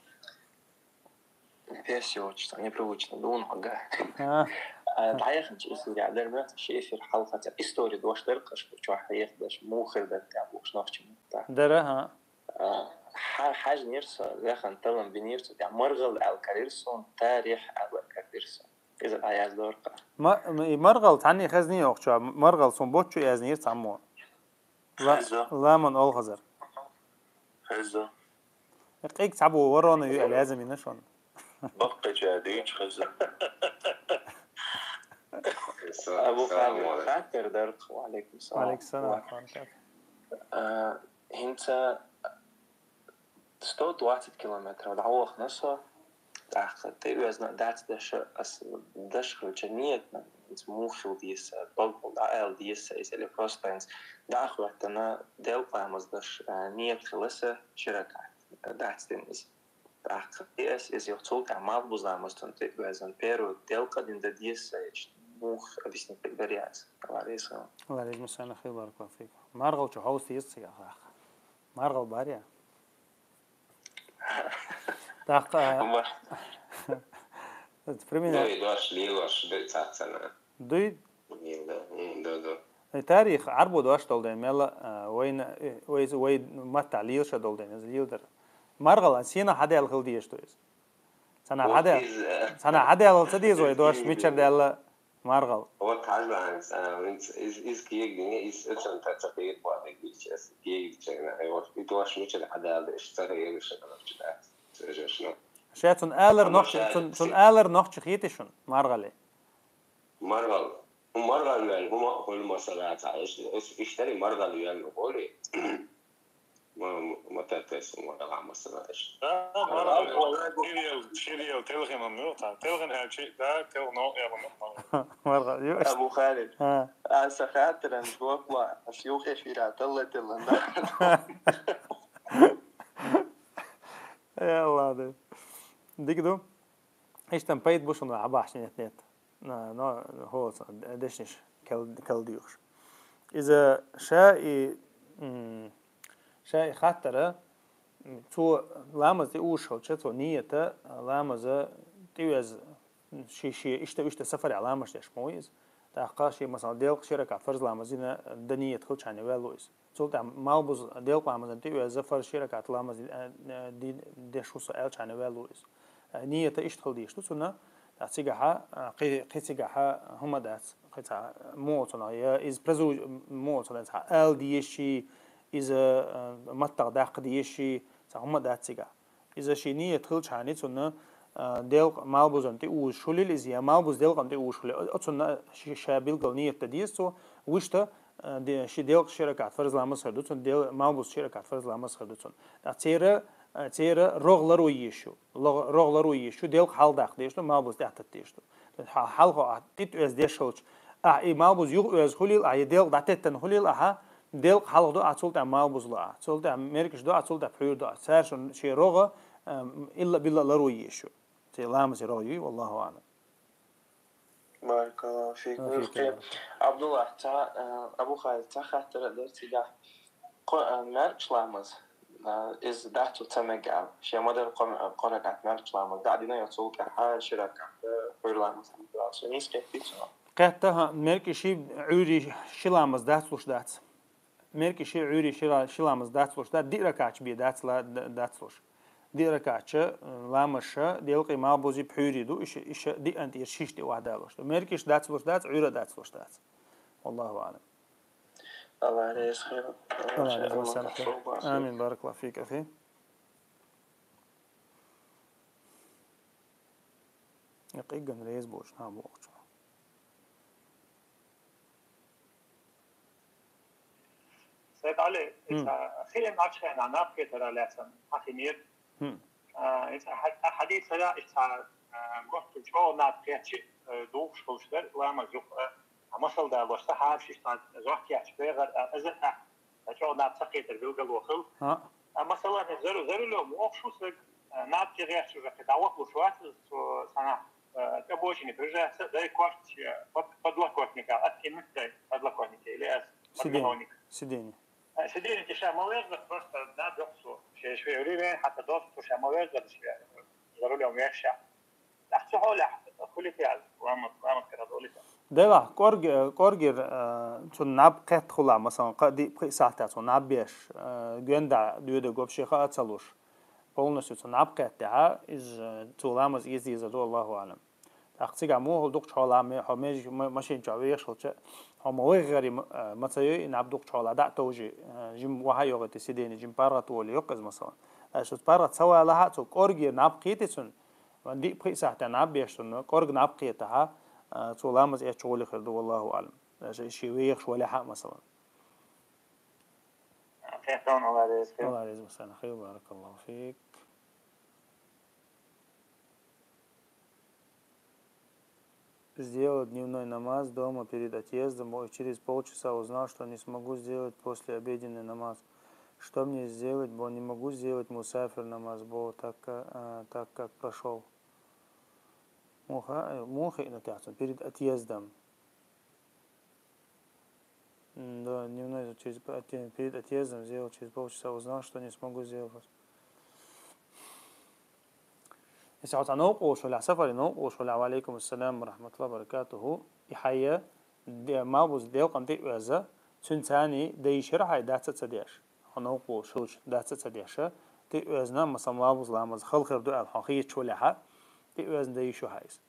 Перси очень непривычно, да, он ага. А, А, дӀаяханчу эфире а дар ма, ши эфир хьалха цхьа истори дош дар, кхаш чохь хьехадеш, мухир дар, тӀехь бохуш нохчи ма. дара, хӀа. А, хьа-, хьажнера со, яхан талам бинера со, тӀехь маргӀал аьлла карира сон, тарих аьлла карира сон. Иза дӀаяздора кхара. Ма, ма, и маргӀал цхьанне хезний охча, маргӀал сун боччу язнийр цхьаммо. Ла-, Хеза. Ламан олхазар. Хеза. Къиг цхьабу ворона ю а лазам йина шун. Баккхича дуьйцу хеза. Абу Хайр, хаттар дар, ва алейкум салам. Алейкум салам. А, хӀинца сто двадцать километров дӀавахана со, тӀаккха тӀеоьзна дац даш, ас даш хилча ниятна, хӀинца муха хила деза, дог дӀаала деза, иза или просто хӀинца дӀахӀоьттина, делкъа ламаз даш, а, ният хила аса, ши ракаӀат дац дина иза. ТӀаккха и ас иза юха цул тӀаьхьа малхбуза ламаз цунна тӀеоьзна, первый делкъа дина дан деза, иштта муха объяснить дерг дар яц. Алла реза хуй. Алла реза хуй, баракаллаху фик. МаргӀал чу хьовса еза цига хьаха. МаргӀал барья. ТӀаккха, а, Ма, примерно, Дуй дош, лелош, дуй цацана. дуй, Лела, м, ду, ду. э, тарих, Ӏарбо дош долу ден мела, а, вайна, э, вай, вай матта лелаша долу ден, иза леладар. МаргӀал сенах хьадаьлла хила дезаш ду иза. Цхьана Вот хьадаьлла, из, э, цхьана хьадаьлла ца деза вай дош, мичара даьлла маргӀал. Вот хьажа, а, из, из, из кегни, из, из сан таца кегни, вот, и дош мичара хьадаьлла, из цара егиша, короче, да. Сежешна. Ша цун алар Ама нохчи, ша цун, цун си- алар нохчи хетий шун, маргӀале. МаргӀал. МаргӀал юьл, хӀума хуьлу масала ца. Иш, иш, иштари маргӀал юьл хуьли. Ма, ма таттес маргӀал масала иш. Да, маргӀал, ширел, ширел, телхинан ю, та, телхин хьалчи, да, телхино, я, ма, ма. МаргӀал ю. Абу Халид, А, а са хаттаран жоп ло, ас юхе фира талла тиллан да. э, ладно. Дика ду. Иштта пайда бу шуна, а бахьаш нет, нет. На, но, хӀоца, дешнаш кал-, калдуьйхуш. Иза ша и, м, ша и хаттара, м, цо ламаз тӀе уш хилча, цо нията ламаза тӀеоьз, ши, ши, иштта, иштта сафарехь ламаз деш ма ву иза. ТӀаккха ши, масала, делкъа ши ракаӀат фарз ламаз дина дан ният хилча хьанна ваьлла ву иза. Цул тӀаьхьа малбуз делкъа ламазан тӀеоьзза фарз ши ракаӀат ламаз, э, э, ди-, деш ву со аьлча хьанна ваьлла ву иза. Э, нията иштта хила дийш ду цунна, ткъа цигахьа, э, кхи-, кхин цигахьа хӀума дац, кхин цхьа муо цунах, я иза прозу-, муо цунах цхьа ала дезаш, иза, э, маттах даккха дезаш, цхьа хӀума дац цигахь. Иза ши ният хилча хьанна цунна, а, делкъа малбузан тӀе уш хулил иза, я малбуз делкъан тӀе уш хулил. О-, оцунна ши ша билггал ният дан деза цо, вуьшта, а, де-, ши делкъа ши ракаӀат фарз ламаз хир ду цунна, дел-, малбуз ши ракаӀат фарз ламаз хир ду цунна. ТӀаккха цера, а, цера рогӀ ларо езаш ю. ЛогӀ-, рогӀ ларо езаш ю, делкъа хьалха даккха дезаш ду, малбуз тӀехтатта дезаш ду. Хьа-, хьалха ахь тӀе оьза деш хилча, ахь и малбуз юха оьза хулил, ахь и делкъа дӀатеттан хулил, ахьа делкъа хьалха ду, ахь цул тӀаьхьа малбуз ло, ахь цул тӀаьхьа меркаш ду, ахь цул тӀаьхьа пхьуьр ду, ахь цара шун шен рогӀа, ам, илла билла ларо езаш ю. Церан ламазе рогӀ юй, валлаху аӀлам. Баракаллаху фик. Ва фикум. Абдулла, ца, э, Абу Халид, ца хаттара дар цигахь. Кхо-, а, маьркӀаж ламаз, а, из дац цу ца мега аьлла. Шен ма дарра кхо-, кхо ракаӀат маьркӀаж ламаз. ДӀа дина йоцул тӀехьа ши ракаӀат, а, хьур ламаз. Шо нийса кхетийцар. Кхетта, хӀа, маьркӀаж ши, Ӏуьйре ши ламаз дац луш дац. МаьркӀаж ши, Ӏуьйре ши ла-, ши ламаз дац луш дац, диъ ракаӀатча бе дац ла-, д-, дац луш. Диъ ракаӀатча, э, ламазаш делкъий, малбузи, пхьуьйри ду, иша, иша диъан тӀера шиш тӀе вахдалуш ду. МаьркӀаж дац луш дац, Ӏуьйра дац луш дац. Валлаху аӀлам. Алла реза хуьлда. Алла реза хуьлда. Амин, баракаллаху фик, ахи. Я къиган реза болча, на бохча. Сайд Али, хм, ица хилен ачхена наб кхетара лаьцан хьахимир. Хм. А, ица хьа-, хьадисара ица, а, гохту чӀо наб кхетчи, а, духуш хулш дар, ламаз юх, а, масал далош, сахьабаш ица зохкеш бегар, а, аза, а, чӀо наб ца кхетар билгало хул. А. А, масала, зару-, зарулев мохшу саг, а, наб кхетчи уже кхета вахлуш вац, цо сана, а, кабочини прижаться, дай корч, а, под-, подлокотника, откинуть дай подлокотника или ас-, сиденье, подголовник. Сиденье. А, сиденье ша ма везда, просто, да, дохсу. Ше шве время, хата дохсу ша ма везда, шве за рулем веша. Ахцу холя, хулитял, ламат, ламат кара долита. Дела, корги, коргир, э, цу наб кхет хула, масалан, ка-, ди-, пхи сахта цу наб беш, э, генда дюде гобши ха ацалуш. Полностью цу наб кхет, да, из, э, цу ламаз из, из, Аллаху алам. ТӀаккха цига мухал дукхача хьола ме-, хьо меж-, ма-, машин чу вехаш хилча, хьо ма вайгӀари ма-, э, ма ца йой, и наб дукхача хьола дӀа а товжи, э, жим ваха йогӀи те сидени, жим паргӀат воли йоккха из масала. Э, шуц паргӀат ца вала хьа, цу коргир наб кхийти цун, ван диъ пхи сахьта наб беш цун, корг наб кхийта хьа, э, цу ламаз эч гӀоли хир ду, валлаху алам. Э, ши, ши вехаш вали хьа, масала. Алла реза хуьлда. Алла реза хуьлда, баракаллаху фик. Сделал дневной намаз дома перед отъездом, и через полчаса узнал, что не смогу сделать послеобеденный намаз. Что мне сделать, бо не могу сделать мусафир намаз, бо так, ка-, а, так как прошёл. Муха, э, мухи на тяцу, перед отъездом. М, да, дневной через, отъ-, перед отъездом сделал, через полчаса узнал, что не смогу сделать. Если вот оно ушло, сафари но ушло, ва алейкум ассалам ва рахматуллахи ва баракатуху. И хьая, де-, малбуз делкъан тӀе оьза, цун цани да ишар хьай даца ца деш. Оно ушло, даца ца деша, тӀе оьзна, масалан, малбуз ламаз, халхир ду ал, хьо хиечу валяха, тӀе оьзна да ишу хьайс.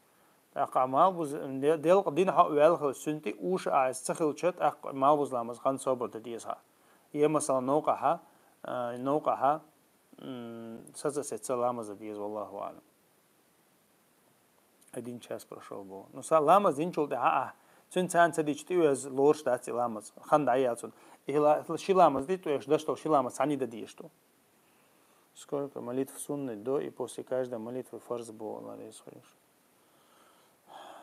ТӀаккха малбуз, де-, делкъа дина хьо ваьлла хилча, цуьнан тӀе уша айса ца хилча, тӀаккха малбуз ламаз хан собар да деза хьа. Е, масала, новкъахьа, а, новкъахьа, м, саца сеца ламаз да деза, валлаху алам. Один час прошёл бо. Ну, са ламаз динчул тӀехьа, а, цуьнан царна ца дича тӀе оьза лоруш дац и ламаз. Хан дӀаял цун. И ла-, ши ламаз ди тӀоьш, даш тол ши ламаз цхьаьна да деза ду. Сколько молитв сунны до и после каждой молитвы фарз бо, Алла реза хуьлда.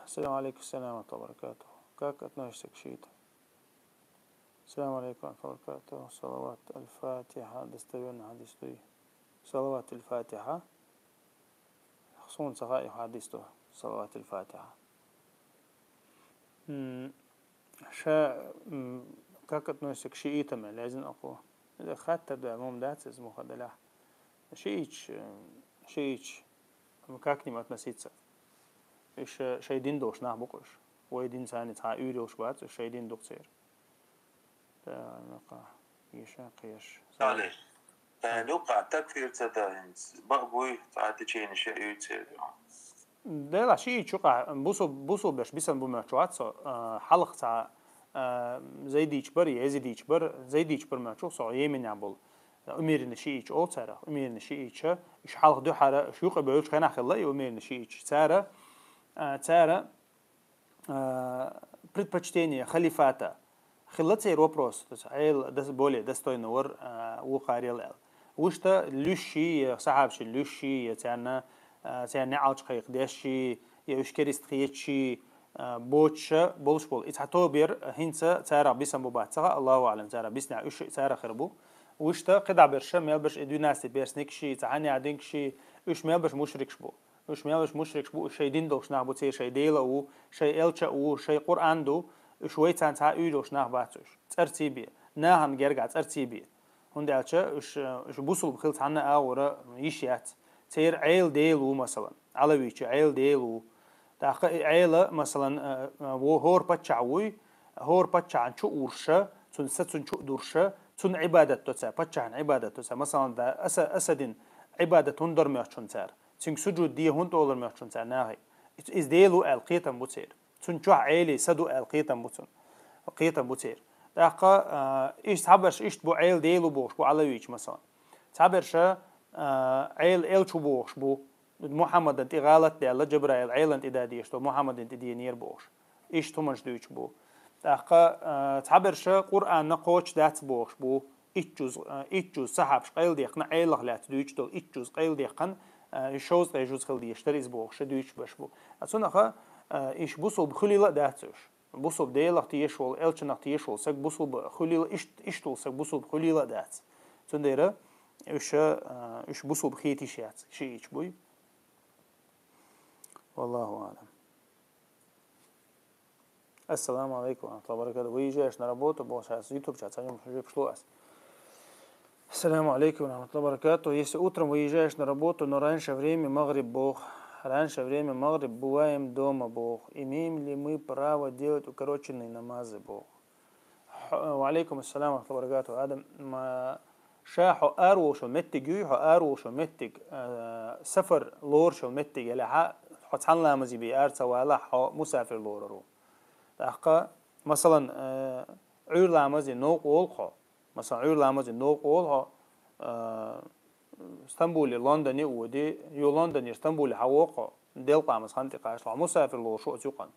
Салам алейкум, салам ва баракатух. Как относишься к шиитам? Салам алейкум ва баракатух. Салават аль-Фатиха, достоверный хьадис дуй? Салават аль-Фатиха. Суна ца хаьа хьадис ду, Салават аль-Фатиха. М, ша, м, как относишься к шиитам, лезин аку. Хаттар да, мом дац из муха даля. Шиич, э, шиич, м, как к ним относиться? Иш, э, шай дин долуш нах бу-кх уьш. Вай дин царна цхьа уьйр йолуш бац, уьш шай дин ду-кх церан. Та, ну-кха, иша, кхеш. Сале. Та, ну-кха, такфир ца да хӀинца. Бакъ буй, цхьа течение ша уьйр церан. Дела, шиичу-кха, бусу-, бусулбеш бисан бу моьттуш вац со, а, хьалха цхьа, а, зайдич бар, езидич бар, зайдич бар моьттуш со, Йеменехь болу. Умеренный шиича олу царах, умеренный шиича, уьш хьалха дуьхьара, уьш юкъа бевллачу хенахь хилла и умеренный шиича. Цара, а, цара, а, предпочтение халифата хилла церан вопрос, то есть Ӏела дас-, более достойно вар, а, вукхарел аьлла. Вуьшта луьш ший, я сахьабашин луьш ший, я царна, а, царна неӀалт кхайкхадеш ший, я уьш керист хеташ ший, а, боцуша болуш болу. И цхьа тоба яра, хӀинца царах бисан бу бац ца хаьа, Аллаху аӀлам, царах биснехь уьш царах хир бу. Вуьшта кхидӀа берша мел берш и двенадцатый перстник ший, цхьа хьанеа динг ший, уьш мел берш мушрикаш бу. Уьш мел берш мушрикаш бу, уьш шай дин долуш нах бу, церан шай Дела а ву, шай элча а ву, шай Къуръан ду, уьш вай царна цхьа уьйр йолуш нах бац уьш. ЦӀарций бе, нахана герга цӀарций бе. ХӀунда аьлча уьш, уьш бусулба хила цхьанна агӀора йиш яц. Церан Ӏела дела ву, масалан, Ӏалавича Ӏела дела ву. ТӀаккха и Ӏела, масалан, а, а, во хӀора паччахь вуй, хӀора паччахьан чу а урша, цун са цун чу а дурша, цунна Ӏибадат до цара, паччахьна Ӏибадат до цара. Масалан, да, аса, Асадин Ӏибадат хӀунда дора моьтту шуна цара? Цуьнга сужуд де хӀунда олар моьтту шуна цара нахе? Иза дела ву аьлла кхетам бу церан. Цунна чохь Ӏелий са ду аьлла кхетам бу цунна. Кхетам бу церан. ТӀаккха, а, иштта цхьаберш иштта бу, Ӏела дела ву бохуш бу Ӏалавича, масалан. Цхьаберш, а, Ӏела элча ву бохуш бу. Мухьаммадан тӀе гӀалат даьлла, Джабраил Ӏелан тӀе да дезаш долу, Мухьаммадан тӀе денера бохуш. Иштта хӀуманаш дуьйцуш бу. ТӀаккха, а, цхьаберш Къуръанна кхочуш дац бохуш бу. Итт жуз, а, итт жуз сахьабаш къайладаьккхина, Ӏелах лаьцна дуьйцуш долу итт жуз къайладаьккхина, а, шовзткъе жуз хила дезаш дара иза бохуш, дуьйцуш берш бу. А цунах, а, иштта бусулба хуьлийла а дац уьш. Бусулба Делах тешаш волу, элчанах тешаш волу саг бусулба хуьлийла, ишт-, иштта волу саг бусулба хуьлийла а дац. Цундела уьш, а, уьш бусулба хета йиш яц, шиъиташ буй. Валлаху аълам. Ассаламу алейкум ва рахматуллахи ва баракатух. Выезжаешь на работу, бо, щас YouTube чат, садим, уже пришло ас. Ассаламу алейкум ва рахматуллахи ва баракатух. Если утром выезжаешь на работу, но раньше время магриб бох, раньше время магриб бываем дома бох, имеем ли мы право делать укороченные намазы бох? Хьо-, ва алейкум ассалам ва рахматуллахи ва баракатух. Адам, ма, ша хьо араволуш йолу меттиг юй, хьо араволуш йолу меттиг, а, сафар лоруш йолу меттиг елахьа, хьо цхьана ламазе бен ара ца валахь, хьо мусафир лорур ву. ТӀаккха, масалан, а, Ӏуьйра ламазе новкъа волу хьо, масалан, Ӏуьйра ламазе новкъа волу хьо, а, Стамбуле Лондоне а воде, ю Лондонера Стамбуле хьан воккху, делкъа ламаз хан тӀе кхачалахь, хьо мусафир лошу оцу юкъана.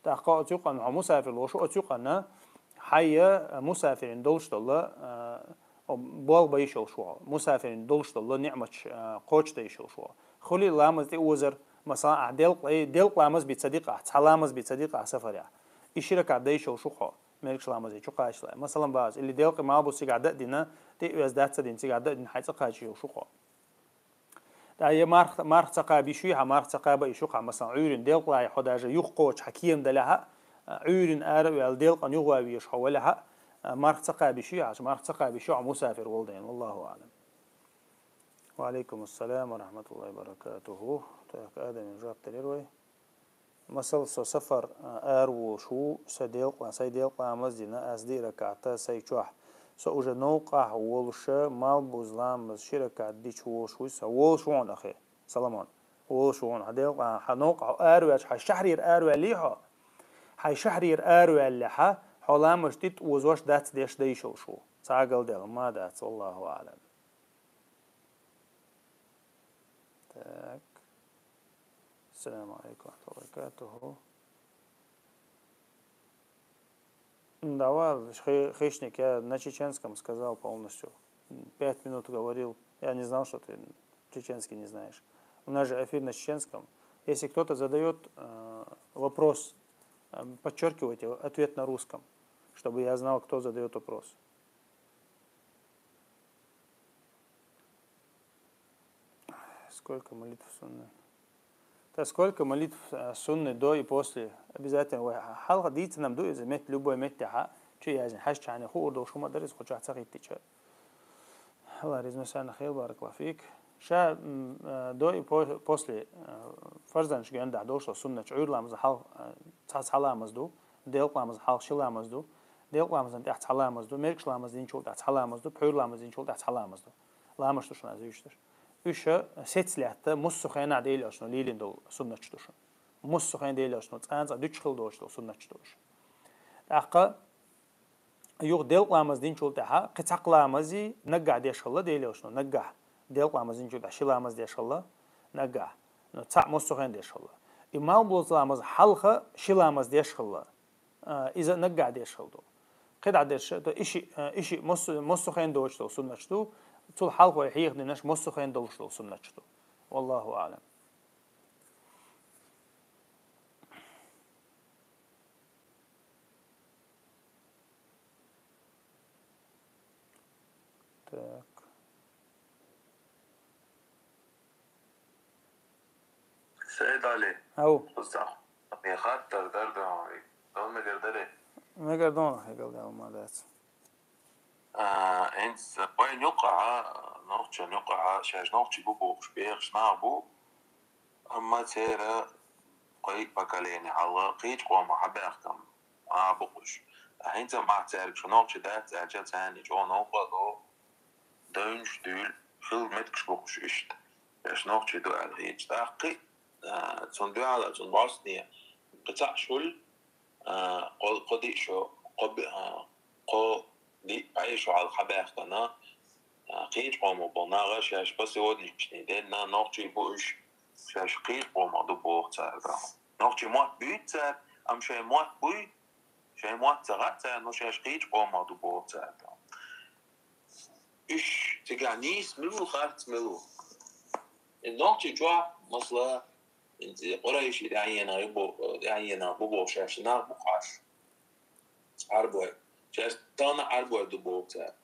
ТӀаккха оцу юкъана, хьо мусафир лошу оцу юкъана, хьайя мусафирин долуш долла, а, о, болх бан йиш йолуш ву хьо. Мусафирин долуш долла ниъматаш, а, кхочушдан йиш йолуш ву хьо. Хуьли ламаз тӀе озар, масалан, ахь делкъа, делкъа ламаз би ца дикъахь, цхьа ламаз би ца дикъахь сафарехь. И ши ракаӀат дан йиш йолуш ву хьо. Мергаш ламазе чу кхачале. Масалан, база, или делкъе малбуз цигахь дан а дина, тӀе оьзда дац ца дина, цигахь дан а дина, хьайн цӀа кхача йиш йолуш ву хьо. ТӀаккха я марх, марх ца кхаба йиш юй хьан, марх ца кхаба йиш ю хьан, масалан, Ӏуьйрин делкъа лай хьо даже юхакхочуш хьан кема далахьа, а, Ӏуьйрин ара а ваьлла, делкъан юха ван везаш хьо валахьа, а, марх ца кхаба йиш юй хьан, марх ца кхаба йиш ю хьан мусафир волу дайна, валлаху аълам. Ва алейкум ассалам ва рахматуллахи ва баракатуху. Так, Адамин жоп делира вай. Масал, со сафар, а, ара волуш ву, са делкъа, сайн делкъа ламаз дина, ас диъ ракаӀат, сайн чохь. Со уже новкъахь волуша, малбуз ламаз ши ракаӀат дича волуш вуй со, волуш ву хьуна ахе, Соломон. Волуш ву хьуна, хьан делкъа, хьан новкъахь ара ваьлча, хьан шахьрера ара ваьллий хьо? Хьайн шахьрера ара ваьллехьа, хьо ламаз тӀе озош дац деш дан йиш йолуш ву. Цхьа а галдаьлла ма дац, валлаху аълам. Так. Ассаламу алейкум ва рахматуллахи ва баракатуху. Давай, хи-, хищник, я на чеченском сказал полностью. Пять минут говорил. Я не знал, что ты чеченский не знаешь. У нас же эфир на чеченском. Если кто-то задаёт, э, вопрос, э, подчёркивайте ответ на русском, чтобы я знал, кто задаёт вопрос. Сколько молитв сунны? Да, сколько молитв, э, сунны до и после? Обязательно. Вай, хьалха дийцина ма ду иза, метта, любой метте хьа, чу яздина, хьаьжча хьайна хуур долуш хӀума дара иза, кху чохь ца хӀиттича. Алла реза ма санна хила, баракаллаху фик. Ша, м, э, до и по-, после, э, фарзанаш генна дахь долуш долу суннаташ, Ӏуьйра ламаза хьалха, э, цхьа, цхьа ламаз ду, делкъа ламаза хьалха ши ламаз ду, делкъа ламазан тӀехь цхьа ламаз ду, мергаш ламаз динчул тӀехь цхьа ламаз ду, пхьуьйра ламаз динчул тӀехь цхьа ламаз ду. Ламазаш ду шуна аз уьш даш. Уьш, э, сецна лаьтта, муссу хенахь Делан Элчано лелийна долу суннаташ ду шуна. Муссу хенахь Делан Элчано цкъа а цкъа дуьтуш хила доцуш долу суннаташ ду уьш. ТӀаккха юха делкъа ламаз динчул тӀаьхьа кхин цхьаккха ламази наггахь деш хилла Делан Элчано, наггахь. Делкъа ламаз динчул тӀаьхьа ши ламаз деш хилла наггахь. Ну, цхьаъ муссу хенахь деш хилла. И малбуза ламаз хьалха ши ламаз деш хилла. А, иза наггахь деш хилла ду. КхидӀа дерш, то иши, а, иши муссу, муссу хенахь доцуш долу суннаташ ду, цул хьалха вай хьеха динарш муссу хенахь долуш долу суннаташ ду. Валлаху аълам. Так. Сайд Али. Ау. Узахь. Мехаттар дар дан вай. Дон мегар даре. Мегар дон, хӀегал дел ма дац. А, хӀинца вайн юкъахьа, нохчийн юкъахьа, шаьш нохчий бу бохуш бехаш нах бу, амма церан кхо-итт поколени хьалха кхечу къомах хьабаьхкина нах бу уьш. ХӀинца мах цаьрга шу нохчий дац аьлча, царна чӀогӀа новкъа а догӀу, девнаш дуьйла, хила меттигаш бу уьш иштта. Шаьш нохчий ду аьлла хеташ. ТӀаккха, а, цунна дуьхьал, цунна бӀостанехьа кхин цхьаъ шуьйра, а, кхо, кхо-диъ шо, кхо би-, а, кхо-диъ-пхиъ шо хьалха хьабаьхкина, а, кхечу къомах болу нах шаьш по сегодняшний день нохчий бу уьш, шаьш кхечу къомах ду боху цара. Нохчийн мотт буьйцу цара, амма шайн мотт буй, шайн мотт ца хаьа царна, но шаьш кхечу къомах ду боху цара. Уьш цигахь нийса мила ву, харц мила ву? И нохчий чохь, масала, хӀинца къурайший тӀаьхьенах бу, тӀаьхьенах бу боху шаьш нах бу-кх уьш. Ӏарбой. Шаьш тахана Ӏарбой ду боху цара.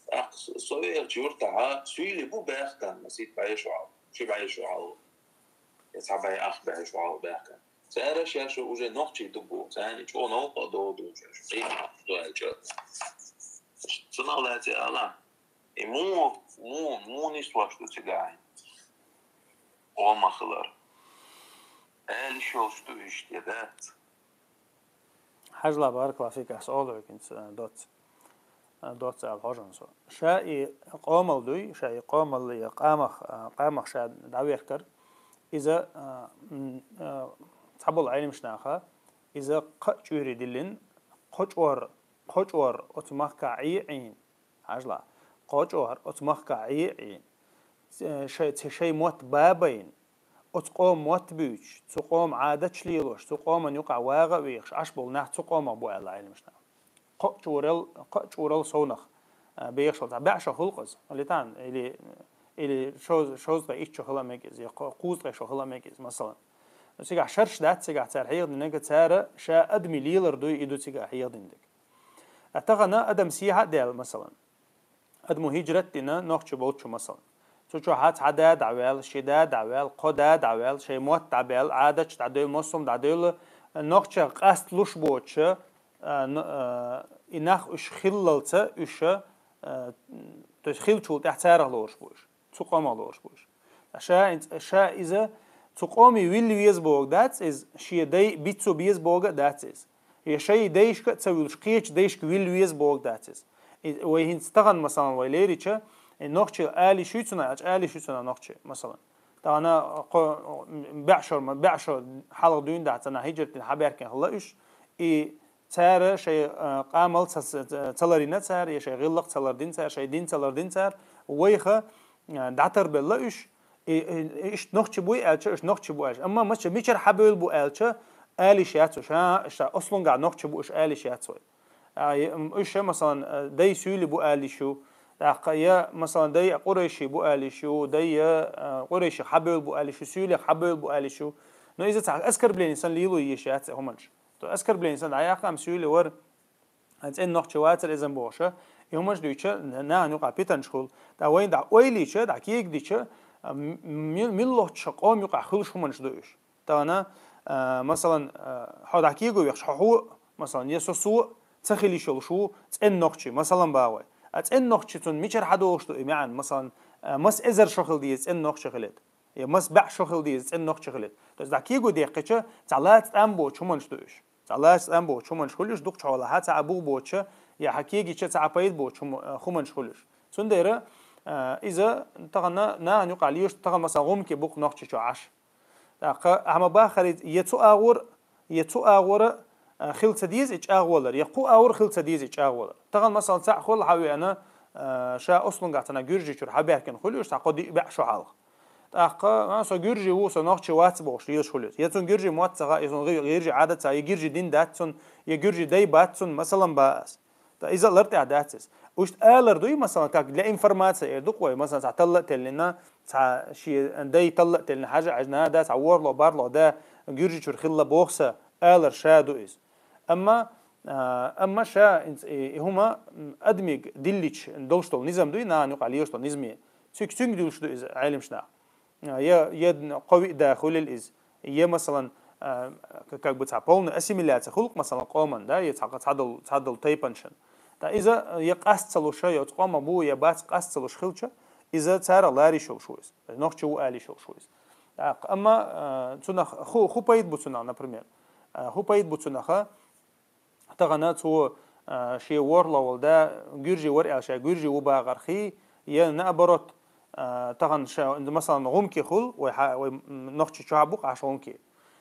ТӀаккха со, со вехачу юьртахьа суьйлий бу баьхкина, масийтта бӀе шо хьалха, ши бӀе шо хьалха, я цхьа бӀе, ах бӀе шо хьалха баьхкина. Цара шаьш уже нохчий ду боху, царна чӀогӀа новкъа а догӀу шаьш, кхечу къомах ду аьлча. Цунах лаьцна ала, и муха, муха, муха нислуш ду цигахь? Къомах хилар. Ала йиш йолуш ду уьш, я дац? Хьажал, баракаллаху фик, ас олу хӀокхуьнца, а, доцца. А, доцца ала хьожу со. Ша и къомал дуй, ша и къомал я къамах, а, къамах ша дӀаверкар. Иза, а, м, а, цхьаболу Ӏеламнаха, иза кхаа чуьйре диллина, кхо чкъор, кхо чкъор оцу махкахь Ӏийна, хьажал, кхо чкъор оцу махкахь Ӏийна, ц-, шай, ц-, шай мотт бабайна, оцу къоман мотт буьйцуш, цу къоман Ӏадаташ лелош, цу къоман юкъахь вагӀа а вехаш, Ӏаш болу нах цу къомах бу аьлла Ӏеламнаха. Кхаа чкъорал, кхаа чкъорал совнах, а, бехаш хилла. БӀе шо хуьлу-кх иза, или тахана, или, или шо-, шовзткъе итт шо хила а мега иза, я кхо-, кхузткъе шо хила а мега иза, масалан. Цигахь шарш дац, цигахь цара хьехадинарг, цара ша адамийн лелар дуй, и ду цигахь хьехадинарг. А тахана адам сехьа а даьлла, масалан. Адамо хӀижрат а дина, нохчи болчу, масалан. Цу чохь цхьа да дӀаваьлла, ши да дӀаваьлла, кхо да дӀаваьлла, шайн мотт дӀабаьлла, Ӏадаташ дӀадевлла, массо а дӀадевлла, нохчех къаста луш боцуша, а, но-, а, и нах уьш хиллалца, уьш, а, то есть хиллачул тӀаьхьа царах лоруш бу уьш. Цу къомах лоруш бу уьш. Ша, ша иза цу къоме вилла веза бохург дац иза, шен дай бицо беза бохург а дац иза. Я шайн дайшка а ца вуьллуш, кхечу дайшка вилла веза бохург дац иза. И вай хӀинца тахана, масалан, вай лерича, и нохчи ала йиш юй цунах, аьлча ала йиш юй цунах нохчи, масалан. Тахана кхо, бӀе шо, бӀе шо хьалха дуьйна дахьа цхьана хӀижрат дина хьабаьхкина хилла уьш, и цара шайн, а, къамел ца, ца, ца ларйина цара, я шайн гӀиллакх ца лардина цара, шайн дин ца лардина цара, вайха, а, дӀатарбелла уьш, и, и, и иштта нохчи буй аьлча, уьш нохчи бу аьлча. Амма маша мичара хьабевлла бу аьлча, ала йиш яц уьш, а, иштта ослунгахь нохчи бу уьш ала йиш яц вай. А, и, м, уьш, масалан, а, дай суьйлий бу ала йиш ю, тӀаккха я, масалан, дай къурайши бу ала йиш ю, дай я, а, къурайших хьабевлла бу ала йиш ю, суьйлех хьабевлла бу ала йиш ю. Но иза цхьа оскорбление санна лело езаш яц и хӀуманаш. То оскорбление санна дӀаяьккхина суьйлий вара, а, цӀена нохчи вацара иза бохуша, и хӀуманаш дуьйча, нахана юкъахь питанаш хуьлу. ТӀаккха вайна дӀа ойла йича, дӀа кега дича, а, м-, м-, мил-, миллахчу къоман юкъахь хуьлуш хӀуманаш ду уьш. Тахана, а, масалан, а, хьо дӀа кего вехаш, хьо хьо, масалан, я со со ца хила йиш йолуш ву цӀена нохчи, масалан, бахой. А цӀена нохчи цунна мичара хьадолуш ду и маьӀна, масалан, а, маса эзар шо хила деза цӀена нохчи хилийта. Я маса бӀе шо хила деза цӀена нохчи хилийта. То есть дӀа кего дехкича, цхьа лаца тӀам боцу хӀуманаш ду уьш. Цхьа лаца тӀам боцу хӀуманаш хуьлу уьш, дукхачу хьолахь цхьа а бух боцуша, я хьа кегича цхьа а пайда боцу хӀума-, а, хӀуманаш хуьлу уьш. Цундела, а, иза тахана нахана юкъахь леша, тахана, масалан, гӀумки бу-кх нохчи чохь Ӏаш. ТӀаккха ахьа ма баххара, я цу агӀор, я цу агӀора, а, хила ца деза и чӀагӀвалар, я кху агӀор хила ца деза и чӀагӀвалар. Тахана, масалан, цхьаъ хуьлу хьавеана, а, ша ослунгахь цхьана гуьржи чуьра хьабаьхкина хуьлу уьш, цхьа кхо-диъ бӀе шо хьалха. ТӀаккха, а, со гуьржи ву, со нохчи вац бохуш лелаш хуьлу иза. Я цунна гуьржи мотт ца хаьа, я цунна гуьржи Ӏадат ца хаьа, я гуьржи дин дац цунна, я гуьржи дай бац цунна, масалан, бан ас. ТӀаккха иза лартӀехь дац иза. Уьш алар дуй, масалан, как для информации эр ду-кх вай, масалан, цхьа талла а теллина, цхьа шен дай талла а теллина, хьажа а хьаьжна, да, цхьа ворхӀло, бархӀло да гуьржи чуьра хилла боху сан, алар ша ду иза. Амма, а, амма ша, и, и хӀума, м, адамиг диллича долуш долу низам дуй, нахана юкъахь лелаш долу низаме. Цуьнга, цуьнга дуьллуш ду иза Ӏеламнаха. А, я, я кхо-виъ да хуьлийла иза, я, масалан, а, к-, как бы цхьа полная ассимиляция хуьлу-кх, масалан, къоман, да, я цхьа, цхьадолу, цхьадолу тайпанашна. ТӀаккха иза, э, я къаст ца луш, я оцу къомах бу, я бац къаст ца луш хилча, иза царах ларийш йолуш ву иза. Нохчи ву алийш йолуш ву иза. ТӀаккха, амма, э, цунах ху-, ху пайда бу цунах, например. Э, ху пайда бу цунаха, тахана цо, э, шен ворхӀлагӀа волу да, гуьржи вара аьлла, ша гуьржи ву бахархий, я наоборот, э, тахана ша, масалан, гӀумки хул, вай хьа-, вай, м, нохчи чохь бу къаш гӀумки.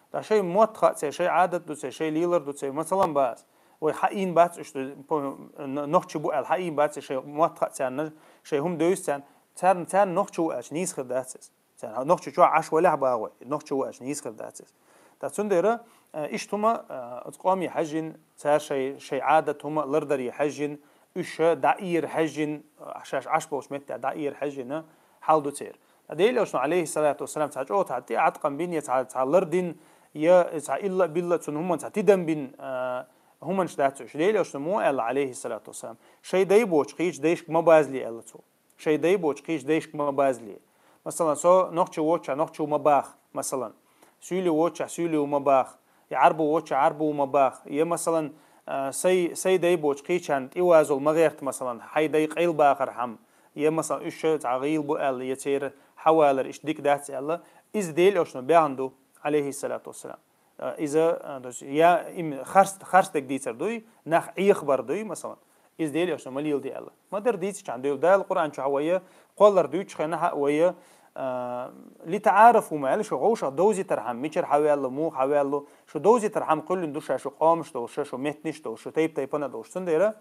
Ткъа шайн мотт хаьа церан, шайн Ӏадат ду церан, шайн лелар ду церан, масалан, бац. Вай хьаийна бац уьш, по-, н-, нохчи бу аьлла, хьаийна бац, шайн мотт хаьа царна, шайн хӀума девза царна. Царна, царна нохчи ву аьлча, нийса хир дац иза. Царна нохчи чохь Ӏаш валехь бахой, нохчи ву аьлча, нийса хир дац иза. Ткъа цундела, э, иштта хӀума, э, оцу къоме хьаьжжина, цара шайн, шайн Ӏадат хӀума лардаре хьаьжжина, уьш дӀаэра хьаьжжина, э, шаьш Ӏаш болчу метте дӀаэра хьаьжжина, хьал ду церан. Ткъа Делан Элчано, алейхиссалату вассалам, цхьа чӀогӀа цхьа тӀеӀаткъам бина, я цхьа, цхьа лардан, я цхьа илла а билла, цунна хӀуманна цхьа тидам бина, а, хӀуманаш дац уьш. Делан Элчано муха аьлла, алейхиссалату вассалам, шайн дай боцуш кхечу дайшка ма базале аьлла цо. Шайн дай боцуш кхечу дайшка ма базале. Масалан, со нохчи воцучохь нохчи ву ма баха, масалан. Суьйли воцучохь суьйли ву ма баха. Я Ӏарбо воцучохь Ӏарбо ву ма баха. Я, масалан, а, сай, сай дай боцуш кхечарна тӀе вазол ма гӀерта, масалан, хьайн дай къайлабахархьама. Я, масалан, уьш цхьа гӀийла бу аьлла, я церан хьавалар иштта дика дац аьлла, иза Делан Элчано баьхна ду, алейхиссалату вассалам. А, иза, а, то есть, я им харц, харц дерг дийцар дуй, нах Ӏехабар дуй, масалан. Иза Делан Элчано ма леладе аьлла. Ма-дарра дийцичхьана дуьйла. Дала Къуръан чохь вайга, кхоллар дуьйцучу хенахь а вайга, а, «литаӀарафу» ма аьлла, шу вовшах довзийтархьама, мичара хьаваьлла, муха хьаваьлла, шу довзийтархьама кхоьллина ду ша, шу къомаш долуш, шу меттанаш долуш, шу тайп-тайпана долуш. Цундела,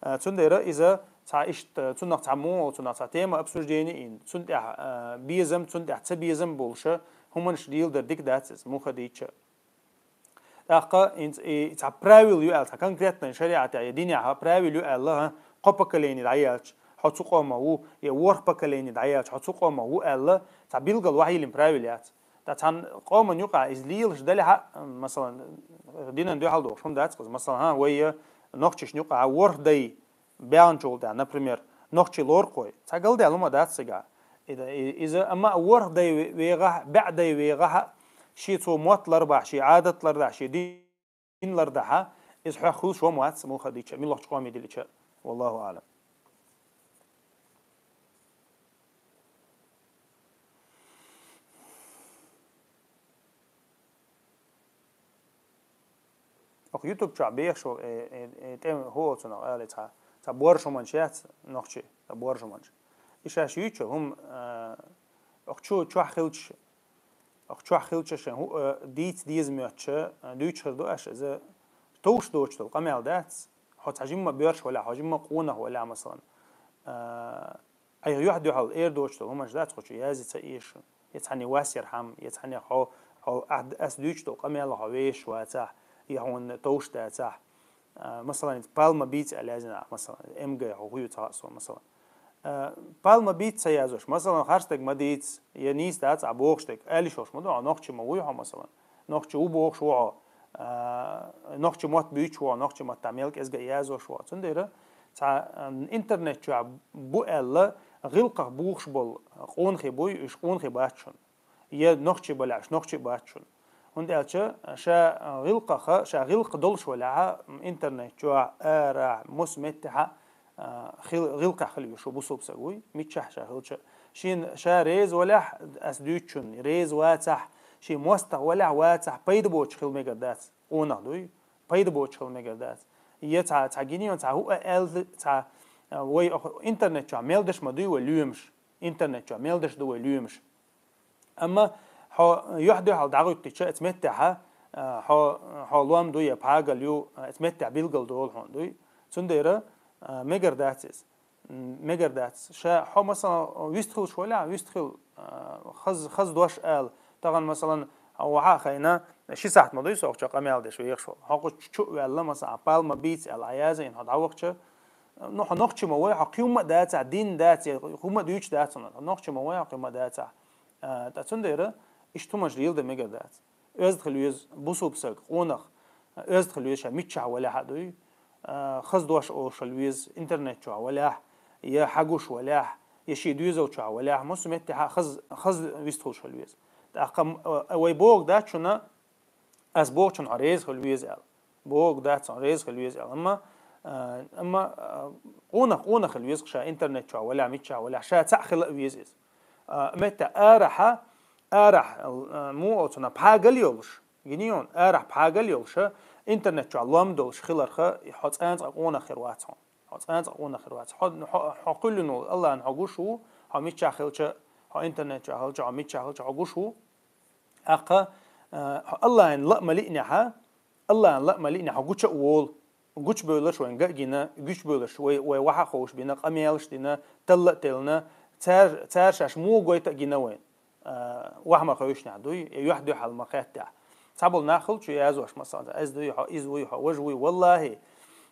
а, цундела иза цхьа иштта, цунах цхьа муха, цунах цхьа тема обсуждения йина, цунна тӀехь, а, безам, цунна тӀехь ца безам болуш, хӀуманаш леладар дика дац иза, муха дийцча. ТӀаккха хӀинца и цхьа правил ю аьлла, цхьа конкретно шариӀатехь я динехь правил ю аьлла, хӀа, кхо поколение дӀаяьлча, хьо цу къомах ву, я ворхӀ поколение дӀаяьлча, хьо цу къомах ву аьлла, цхьа билггал вахьийла йина правил яц. Ткъа цхьана къоман юкъахь иза лелаш делахь а, масалан, динан дуьхьал дохуш хӀума дац кхуза. Масалан, хӀа, вай я нохчашна юкъахь ворхӀ дай баьхначул тӀаьхьа, например, нохчи лору кхой, цхьа галдаьлла хӀума дац цигахь. И да-, и-, иза, амма ворхӀ дай ве-, вегӀахь, бӀе дай вегӀахь, шен цо мотт ларбахь, шен Ӏадат лардахь, шен дин лардахь, иза хьох хуьлуш ма вац, муха дийцча, муьлхачу къоме дилича. Валлаху аӀлам. Оха YouTube чохь бехаш ву, э, э, э, тӀе хӀу оцунах ала цхьа, цхьа боршаманча яц нохчи, цхьа боршаманча. И шаьш юьйцу хӀума, э, оха чу, чохь хилча, оха чохь хилча шайн хӀу, э, дийца деза моьттуш, э, дуьйцуш хир ду аша, иза товш доцуш долу къамел дац. Хьо цхьа жимма боьрша валахь, хьо жимма къонах валахь, масалан. Э, Айхьа юьхь-дуьхьал эр доцуш долу хӀуманаш дац, хьо чу язъе ца эшаш. Я цхьаьна вас ярхьама, я цхьаьна хьо, хьо ахь-, ас дуьйцуш долу къамел хьо вешаш вацахь, я хьуна товш дацахь. А, масалан, палма бийца аьлла язйина ахь, масалан, М Г хьо хӀу ю ца хаьа суна, масалан. А, палма бийца ца язош, масалан, харц дерг ма дийца, я нийса дац ахь бохуш дерг, аьлла йиш йолуш ма ду, хьо нохчи ма вуй хьо, масалан. Нохчи ву бохуш ву хьо, а, нохчи мотт буьйцуш ву хьо, нохчи маттахь мел кӀезга а язош ву хьо. Цундела цхьа, а, интернет чохь бу аьлла, гӀиллакхах бухуш болу къонахий буй, уьш къонахий бац шуна. Я нохчий балахь, уьш нохчий бац шуна. ХӀунда аьлча ша гӀиллакхах, ша гӀиллакх долуш валахь, интернет чохь, арахь, муьлхха меттехь а, а, хил-, гӀиллакхехь хила везаш ву бусалба стаг вуй, миччахь ша хилча а. Шена ша реза валахь, ас дуьйцучунна реза вацахь, шен мостагӀа валахь, вацахь, пайда боцуш хила мегар дац, къонах дуй, пайда боцуш хила мегар дац. Я цхьа, цхьа гинийон, цхьа хӀуъа аьлла, цхьа, а, вай оху-, интернет чохь мел деш ма дуй вай лоьмаш, интернет чохь мел деш ду вай лоьмаш. Амма хьо юьхь-дуьхьал дӀагӀуьттича, эца меттехь, а, хьо, хьо лом ду я пхьагал ю, а, эца меттехь билгал долу хьуна дуй. Цундела, а, мегар дац иза. М, мегар дац. Ша хьо, масалан, вистхуьлуш валахь, вистхуьлу, а, хаз-, хаза дош ала. Тахана, масалан, хьо вахьа а хайна, ши сахьт ма дуй со оху чохь къамел деш вехаш волу. Хьо кху чу а ваьлла, масалан, палма бийца аьлла, Ӏа язйина хьо дӀавахча, ну, хьо нохчи ма вай, хьо кхин хӀумма а дацахь, дин дац, я хӀумма а дуьйцуш дац хьуна, хьо нохчи ма вай, хьо кхин хӀумма а дацахь. А, ткъа цундела иштта хӀуманаш леладан мегар дац. Оьзда хила веза бусалба стаг, къонах, оьзда хила веза ша миччахь валахь а дуй, а, хаза дош олуш хила веза интернет чохь валахь, я хьагуш валахь, я шен доьзал чохь валахь, муьлхха меттехь а хаза, хаза вистхуьлуш хила веза. ТӀаккха, м, а, вай бохург дац шуна, ас бохучунна хьо реза хила веза аьлла. Бохург дац хьо реза хила веза аьлла. Амма, А, амма, а, къонах, къонах хила веза ша интернет чу валахь, миччахь валахь, ша цхьаъ хила а веза иза. А, метта арахьа, арахь, а, муо оцуна пхьагал йолуш, гинион, арахь пхьагал йолуша, интернет чу лом долуш хиларха, хьо цкъа-цкъа къонах хир вац хьо. Хьо цкъа-цкъа къонах хир вац. Хьо, хьо, хьо кхуьллина волу Аллахьна хьо гуш ву, хьо миччахь хилча, хьо интернет чу хилча, хьо миччахь хилча, хьо гуш ву. Аккха, а, хьо Аллахьна ла а ма лиънехьа, Аллахьна ла а ма лиънехь, хьо гуча а волу. Гучабевлларш вайн ган а гина, гучабевлларш вай, вай вахьа а ховш бина, къамелаш а дина, талла а теллина, цар-, цара шаьш муха гойту а гина вайн. А, вахьа ма хевшинехь дуй, я юьхь-дуьхьал ма хеттехь. Цхьаболу нах хуьлу чу язош, масала, ас дуй хьо, иза вуй хьо, важа вуй, валлахӀи,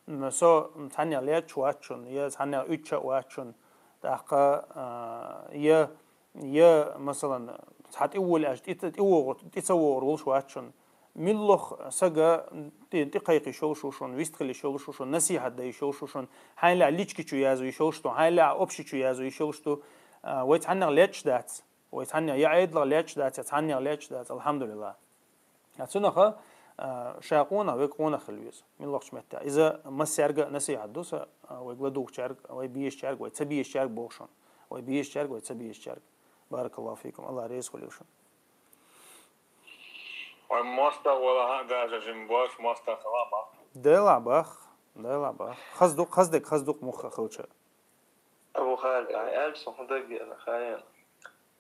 м, со цхьаннех лечча вац шуна, я цхьаннех уьдча а вац шуна, тӀаккха, а, я Я, масалан, цхьа тӀе волу аьлча, тӀе ца, тӀе вогӀур, тӀе ца вогӀур волуш вац шуна. Миллох сага тӀе, тӀе кхайкхиш йолуш ву шуна, вист хилиш йолуш ву шуна, насихьат дайиш йолуш ву шуна, хьайна лаьа лички чу язвиш йолуш ду, хьайна лаьа общи чу язвиш йолуш ду. А, вай цхьаннех лечча дац. Вай цхьаннех я Ӏедалах лечча дац, я цхьаннех лечча дац, алхьамдулиллахӀ. А цунаха, а, ша къонах, вега къонах хила веза, миллахчу меттехь. Иза массаьрга а насихьат ду сан, а, вайга ладугӀучаьрга, вай безачаьрга, вай ца безачаьрга боху шуна. Вай безачаьрга, вай ца безачаьрга. Баракаллаху фикум, Аллах реза хуьлийла шуна. Вай мостагӀа вала хьан гажа жима бош, мостагӀа хала бах. Делахь бах, делахь бах. Хаза ду-, хаза дерг хаза ду-кх мухха хилча. Абу Халид, ахьа аьлча сан хӀун даггера хаийна.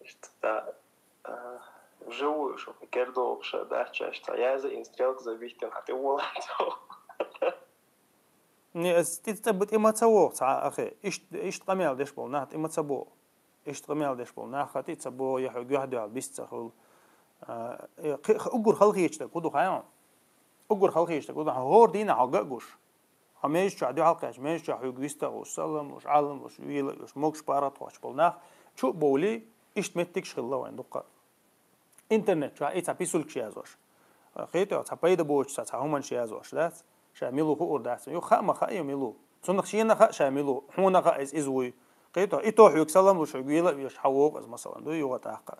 Иштта, а, вживую шу кердохуша дац шаьш, цхьа яза ин стрелка забиттина хьан тӀе волан цо. Не, ас тӀе, тӀе, тӀе ма ца вогӀу цхьа ахе. Ишт-, иштта къамел деш болу нах тӀе ма ца богӀу. Иштта къамел деш болу нах хьан тӀе ца богӀу, я хьоьга юьхь-дуьхьал бист ца хуьлу. А, э, кхи-, х-, уггар халахеташ дерг хӀун ду хаийна? Уггар халахеташ дерг хӀун ду? Хьан хӀора дийнахь хьо ган а гуш. Хьо межа чохь дуьхьал кхаьчча, межа чохь хьоьга вист а гӀуш, салам луш, Ӏалам луш, вела а веш, могуш паргӀат хӀоттуш болу нах чу а бовлий, иштта меттигаш хилла вайн дуккха. Интернет чохь и цхьа писулькаш язош. Кхетий хьо, цхьа пайда боцуш, цхьа, цхьа хӀуманаш язош дац? Ша мила ву хуур дац. Юха хаа ма хаьа ю мила ву. Цунах шена хаьа ша мила ву. Хьуна хаьа иза, иза вуй. Кхетий хьо, и то хьоьга салам луш, хьоьга вела а веш, хьан вогӀу иза, масалан, дуй юха тӀаккха.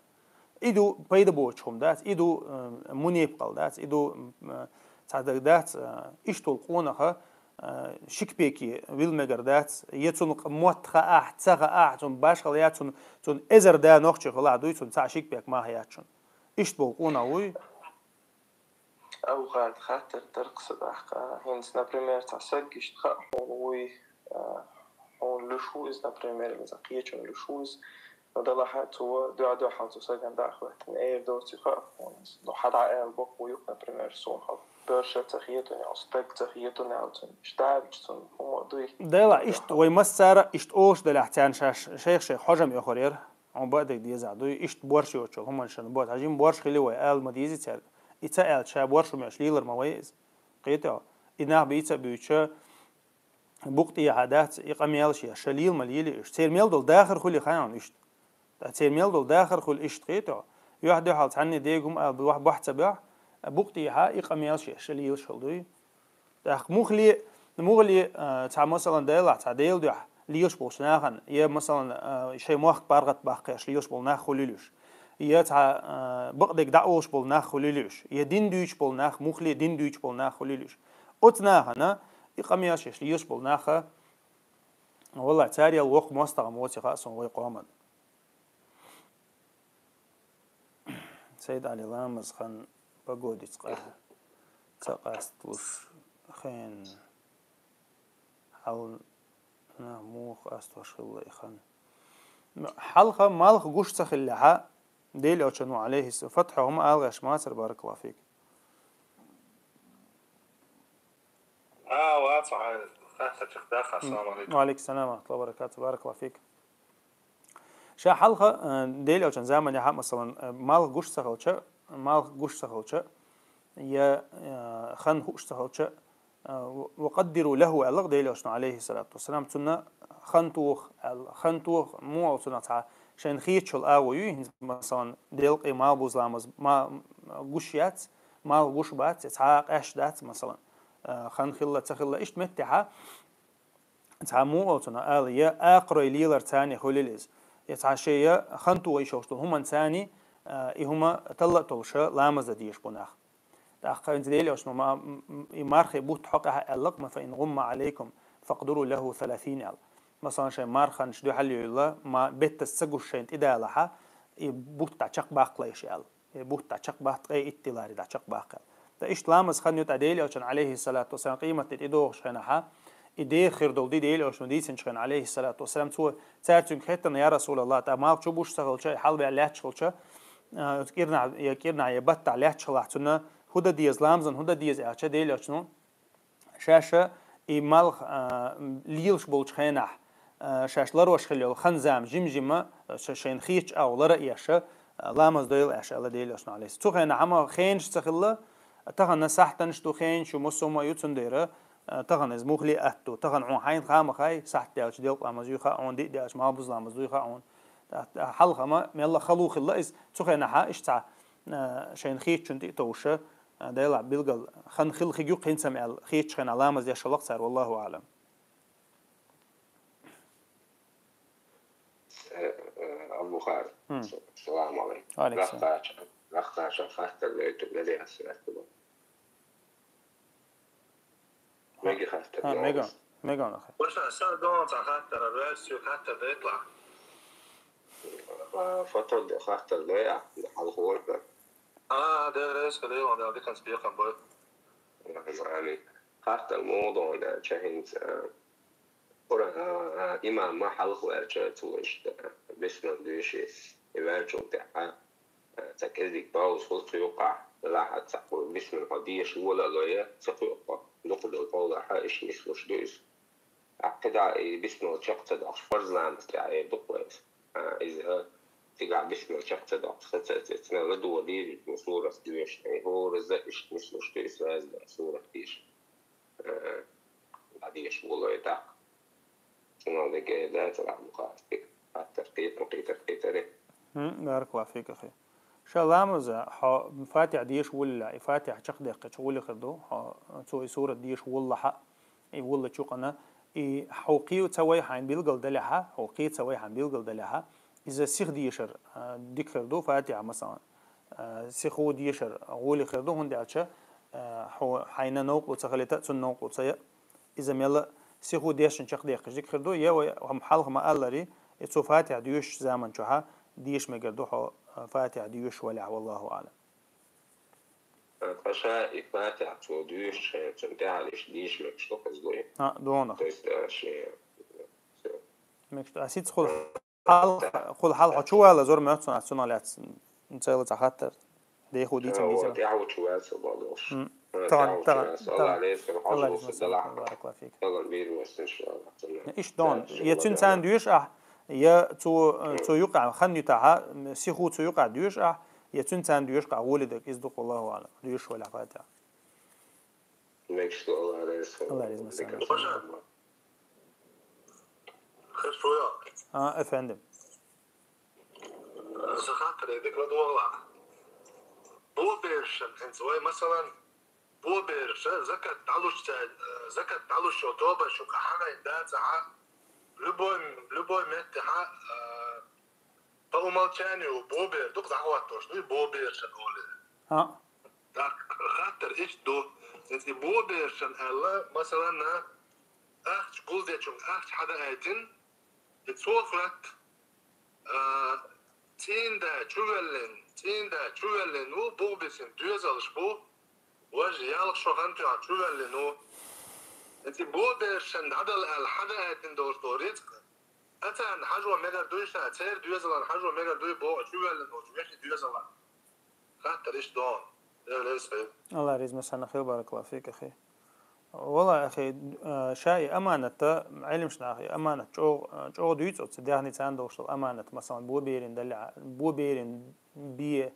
И ду пайда боцуш хӀума дац, и ду, э, мунепкъал дац, и ду, э, цхьа даг дац, э, иштта волу къонаха, э, шикпеке вила мегар дац, я цунна къ-, мотт хаахь, ца хаахь, цунна башхала яц, цунна, цунна эзар да нохчи хилахь дуй, цунна цхьа шикпек мах яц шуна. Иштта болу къонах вуй. Авгад хаттар таркхса дахка. ХӀинца, например, цхьа саг иштта хаьа хьуна вуй, а, хьуна луьш ву иза, например, или цхьа кхечунна луьш ву иза. Ну, далахьа цо дуьхьа-дуьхьал цу сагана дӀа а хӀоьттина, эр доций хаьа хьуна иза. Ну, хьан дӀа аьлла боккха ву юкъа, например, суна хьо боьрша ца хетуна аьлла, стаг ца хетуна аьлла, цунна иштта дагӀача цунна хӀума дуй. Дела, иштта вай массара а иштта олуш делахь, царна шаьш шайх-шайх хьожам йохур яра. Хьуна баъдерг дезахь дуй, иштта борш йоцучул хӀуманшна боху. Хьажим борш хили вай, ала ма дезий цаьрга. И ца аьлча, ша борш хӀума еш лелар ма вай иза. Кхетий хьо? И нах бийца а буьйцуша, букъа тӀехьа дац, и къамелаш еш, ша лела ма лелий уьш. Церан мел долу дахар хуьлий хаьа хьуна иштта. Ткъа церан мел долу дахар хуьлу иштта, кхетий хьо? Юьхь-дуьхьал цхьанне дегум ала бохь-, бохь ца бохь, букъа тӀехьа и къамелаш еш, ша лелаш хила дуй. ТӀаккха мухле, мухле, а, цхьа, масалан, Делахь, цхьа Делан дуьхьа лелаш болчу нахана, я, масалан, а, шайн мохк паргӀат баккхеш лелаш болу нах хуьлийла уьш, я цхьа, а, бакъдерг дӀа а олуш болу нах хуьлийла уьш, я дин дуьйцуш болу нах, мухле дин дуьйцуш болу нах хуьлийла уьш. Оцу нахана и къамелаш еш лелаш болу наха, валлахӀи, царел воккха мостагӀа ма воций хаьа суна вай къоман. Сайд-Ӏали, ламаз хан погодица къа-, ца къасталуш хен хьал нах муха къастош хилла и хан? Хьалха малх гуш ца хиллехьа, Делан Элчано, Ӏалайхи ссалам, фатхьа хӀума ала гӀерташ мацара, баракаллаху фик. А, вац, хьан хаттарчех даха, ассаламу алейкум. Ва алейкум салам ва рахматуллахи ва баракату, баракаллаху фик. Ша хьалха, э, Делан Элчан заманехьа, масалан, э, малх гуш ца хилча, малх гуш ца хилча, я, э, хан хууш ца хилча, э, ва къаддиру лаху аьлла Делан Элчано, Ӏалайхи ссалату вассалам, цунна хан тоха аьлла. Хан тоха, муха аьлла, цунах цхьа шайна хеташ йолу агӀо юй, хӀинца, масалан, делкъе малх буза ламаз ма-, гуш яц, малх гуш бац, я цхьа а къаьсташ дац, масалан, э, хан хилла, ца хилла, иштта меттехьа, цхьа муха аьлла цунах ала, я акхарой лелар царна хуьлийла иза, я цхьа шен я хан тоха йиш йолуш долу хӀуманца царна, а, и хӀума талла а толуша ламаз дан дезаш бу нах. ТӀаккха хӀинца Делан Элчано ма-, м-, м-, и мархи бутт хьокъехьа аьлла-кх, ма фа ин гӀумма Ӏалайкум, «فاقدروا له ثلاثين», аьлла. Масалан, шайн марханаш дуьхьал йолла, ма-, беттас ца гуш шайн тӀедалахьа, и бутт дӀа чакхбаккхалайша аьлла. И бутт дӀа чакхбатта, ткъе итт дилари дӀа чакхбаккха аьлла. ТӀа иштта ламаз хан ю тӀа Даьла Элчан, алейхиссалату вассалам, къематди тӀедогӀуш хенахьа, и деха хир дола ди Даьла Элчано дийцинчу хенахьа, алейхиссалату вассалам, цо цара цуьнга хаьттина: «Я Расулаллах, тӀа малх чу буш ца хилча, и хьалбаьлла лаьтташ хилча, а, кӀирнахь, я кӀирнахь, я баттахь лаьтташ хилахь, цунна хӀу дан деза, ламазан хӀу дан деза?» аьлча, Даьла Элчано шаьш и малх, а, лелаш болчу хенахь, а, шаьш ларош хила йолу хан-зама жим-жима, ша-, шайна хетачу агӀор лара а еш, а, ламаз дойла аьлла, аьлла Даьла Элчано, алейхиссалам. Цу хенахь хӀума хенаш ца хилла, тахана сахьтанаш ду, хенаш ю, муссума ю, цундела, а, тахана иза мухле атта ду, тахана хьуна хьайна хаа ма хаьа, сахьт даьлча делкъа ламаз юй хаьа хьуна, диъ даьлча малхбуза ламаз дуй хаьа хьуна. ТӀаккха хьалха ма мелла хала хилла иза, цу хенахьа иштта цхьа, а, шайна хетачунна тӀе а товша, а, Делахь билггал хан хила хиг ю-кх хӀинца-м аьлла, хетачу хенахь ламаз деш хилла-кх цара, валлаху аӀлам. Э, э, Абу-Бухар, М. с-, салам алейкум. Ва алейкум салам. Рахтача, рахтача хаттар лейту лериас вертуба. Мега хаттар А, донгус. Мега, мега нахе. Ваша, са дон ца хаттар, версию хаттар дейтла. А, фото де хаттар де, а, хьал хор да. А, де рес, хлева, да, дикан спекан бой. Ами, хаттар модон да, чахинца, а, Кура-, а, а, имам ма хьалха ваьлча, цо иштта, а, бисмал дуьйши, и ваьлчул тӀаьхьа, а, цхьа кӀезиг пауза хуьлу цу юкъахь, делахь а цхьа кху бисмал хьо деша волало я, ца кхуьу хьо, дукха долу къовлахьа иштта нислуш ду иза. ТӀаккха кхидӀа и бисмал чекх ца доккхуш, фарз ламаз тӀехь эр ду-кх вай иза. А, иза, цигахь бисмал чекх ца доккхуш, ца, ца, ца, ца, ладогӀа дийриг ду сурат доьшуш, и хӀоразза иштта нислуш ду иза, ваьзда сурат деша. Э, дӀадеша волу и тӀаккха. Цунах дерг эр дац, Аллахь ма-хаъара, хаттар кхетар, кхетар, кхетаре. ХӀм, баракаллаху фик, ахи. Ша ламаза хьо Фатихьа деша воллале, и Фатихьа чекхдеккхича гӀоли хир ду, хьо, цо и сурат деша воллахьа, и воллачу юкъана, и хьо кхин ца вай хьайна билгал далехьа, хьо кхин ца вай хьайна билгал далехьа, иза сиха дешар, а, дика хир ду, Фатихьа, масалан. А, сихо дешар гӀоли хир ду, хӀунда аьлча, а, хьо-, хьайна новкъарло ца хилийта, цунна новкъарло ца яа. Иза мелла сихо дешна чекхдеккхича дика хир ду, я вай хьалха ма-аллара, и цо Фатихьа доьшучу заман чохьа деша мегар ду хьо, а, Фатихьа доьшуш валехь, валлаху аӀлам. Ткъа ша и Фатихьа цо доьшучу хенахь, цунна тӀаьхьа иштта деша мегаш ду-кх иза, дуй? А, дона. То есть, а, шен, всё. Мегаш ду, а сица хула Хьал-, хьул хьал хьо чу вала зур моьтту ас цунах лаьцна. Цайла цхьа хаттар. Деху дийцам дийцам. ТӀаьхьа чу ваьлла со бадохуш. М. Таган, таган, таган. Алла реза хуьлда хьо, Алла реза хуьлда, Алла реза хуьлда, баракаллаху фик. Таган вир васт, иншаллахӀ. Иш дон. Я цуьнан царна доьшу ахь, я цу, цу юкъа хан ю тахьа, сиху цу юкъа доьшу ахь, я цуьнан царна доьшу ахь, гӀоли дерг иза ду-кх, Аллаху аӀлам. Доьшу валахь Фатихьа. Мегаш ду, Алла реза хуьлда. Алла реза хуьлда. Дика. Хеш вуя? А, эфендим. Сан хаттар дика ладогӀалахь. Бо берашна хӀинца вай, масалан, бо бераша закат дӀалуш ца, закат дӀалуш йолу тоба шуьга хьагайна дацахьа, любой, любой меттехьа, а, по умолчанию бо бер ду-кх дӀахӀоттош, дуй бо берашна олий. А. ТӀаккха хаттар иштта ду. Иза и бо берашна аьлла, масалан, ахча гулдечунга ахча хьадаийтина, и цо хӀоьтту, а, цӀийнда чувоьллина, цӀийнда чувоьллина ву, бух бисина доьзалш бу, важа ялх шо хан тоьхна чувоьллина ву. Иза и бо берашна дӀадала аьлла хьадаийтина долуш долу рицкъ, а царна хьажо мегар дуй ша, церан доьзална хьажо мегар дуй боху чувоьллина волчу вешин доьзална. Хаттар иштта догӀу. Дела реза хуьлда. Алла реза ма санна хила, баракаллаху фик, ахи. Валла, ахи, а, ша и аманат, Ӏилманчаша и аманат чӀогӀа, а, чӀогӀа дуьйцу оцу даьхни царна долуш долу аманат, масалан, бо берина дале, бо берина бе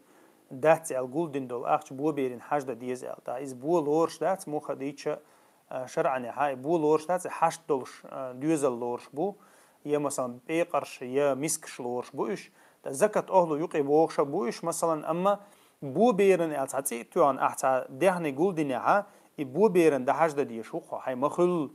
дац аьлла гулдина долу ахча бо берина хьаждан деза аьлла. ТӀаккха иза бо лоруш дац, муха дийча, а, шарӀанехьа, и бо лоруш дац, и хьашт долуш, а, доьзал лоруш бу, я, масалан, пекъарш, я мискаш лоруш бу уьш. ТӀаккха закат охӀлу юкъе бохуш а бу уьш, масалан, амма бо берина аьлла цхьа цӀе а тоьхна, ахь цхьа даьхни гулдинехьа, и бо берина дӀахьаждан дезаш ву хьо, хьайн ма хуьллу,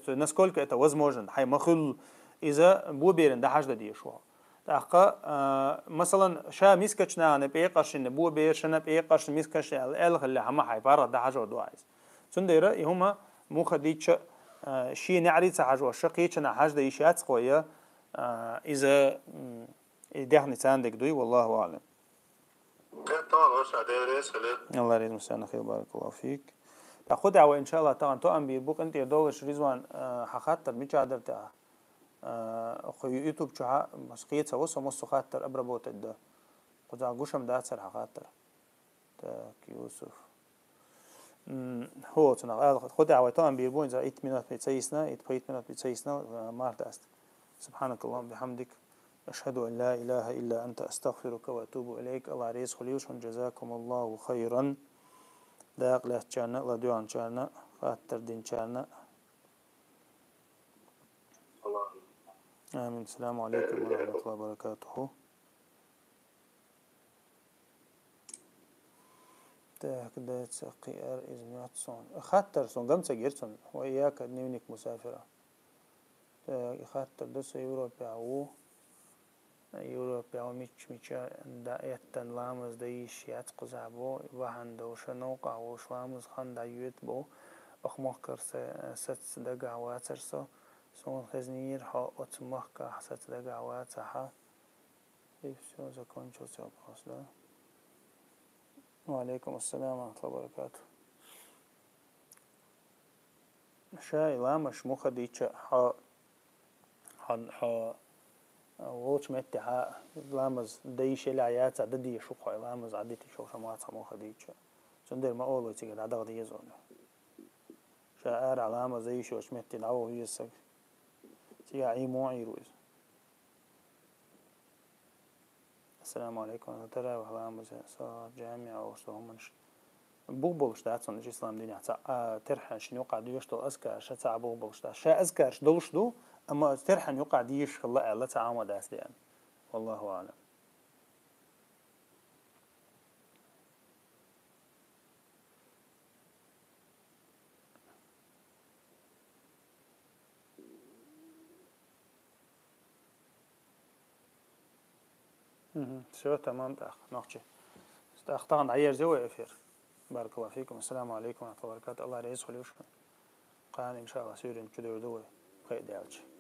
насколько это возможно, хьайн ма хуьллу, иза бо берина дӀахьаждан дезаш ву хьо. ТӀаккха, а, масалан, ша мискачу нахана пекъаршна, бо берашна пекъаршна, мискашна аьлла, аьлла хилла хӀума хьайн паргӀат дӀахьажор ду ахь иза. Цундела и хӀума муха дийча, А, шен неӀарий ца хьажа, шо кхечанна хьажа йиш яц-кх вай, а, иза, м, и дехни царна дег дуй, والله أعلم. Кхетал, ваша, Дела реза хилда. Алла реза хилва, баракаллаху фик. ТӀаккха кху тӀа вай, иншааллахӀ, тахан тоам бийр бу, къинтӀера долаш, Ризван, а, хьа хаттар мичахь дар тӀаккха? А, кху YouTube чу хьа, бакъда кхета ва со, массо хаттар обработать дан. Кхузахь гуш-м дацар хьа хаттар. Так, Юсуф. М, хӀо, цунах ала, кху тӀа вай тоам бийр бу, иза итт минот бий ца йисна, итт, пхи итт минот бий ца йисна, а, марха даста. سبحانك اللهم وبحمدك، أشهد أن لا إله إلا أنت، أستغفرك وأتوب إليك. Алла реза хилва шун, جزاكم الله خيرا. Дакъа лаьцначарна, ладоьгӀначарна, хаттар динчарна. Амин. السلام عليكم ورحمة الله وبركاته. Так, дац кхиар из моьтту сона. Хаттар сона гамцагир цун. وإياك دنевник مسافرا. Так, и хаттар да, со Европе ву. Европе ву, мичча-мичча да эттан ламаз дан йиш яц кхузахь бо, бахьана долуш новкъахь волуш ламаз хан дӀайоьду бо. Оха махкара са-, саца дагахь вацара со. Суна хезнера хьо оцу махкахь саца дагахь вацахь. И всё, закончился вопрос, да? وعليكم السلام ورحمة الله وبركاته. Ша и ламазаш муха дийча, хьо, хьо, хьо волчу меттехь ламаз дан йиш елахь яцахь, дан дезаш ву-кх хьо и ламаз, Ӏадитта йиш йолуш ма вац хьо муха дийча. Цундела ма олу вай цигара дӀадаха деза хьуна. Ша арахь ламаз дан йиш йолчу метте дӀаваха веза саг. Цигахь Ӏийр ма Ӏийр ву иза. السلام عليكم. Таравихь ламаз, со жамиӀ олуш долу хӀуманаш бух болуш дац хьуна ислам динехь. Цхьа, а, терхьян шина юкъахь доьшуш долу азкараш цхьа а бух болуш дац. Ша азкараш долуш ду, амма терхьян юкъахь дезаш хилла аьлла цхьа а хӀума дац деана. والله أعلم. Мгм. Всё, тамам тӀаккха, нохчий. ТӀаккха тахана дӀаерзайо вай эфир. بارك الله فيكم. السلام عليكم ورحمة الله وبركاته. Алла реза хуьлда шуна. Кхана, иншааллахӀ, суьйренга чу девр ду вай, кхин а даьлча.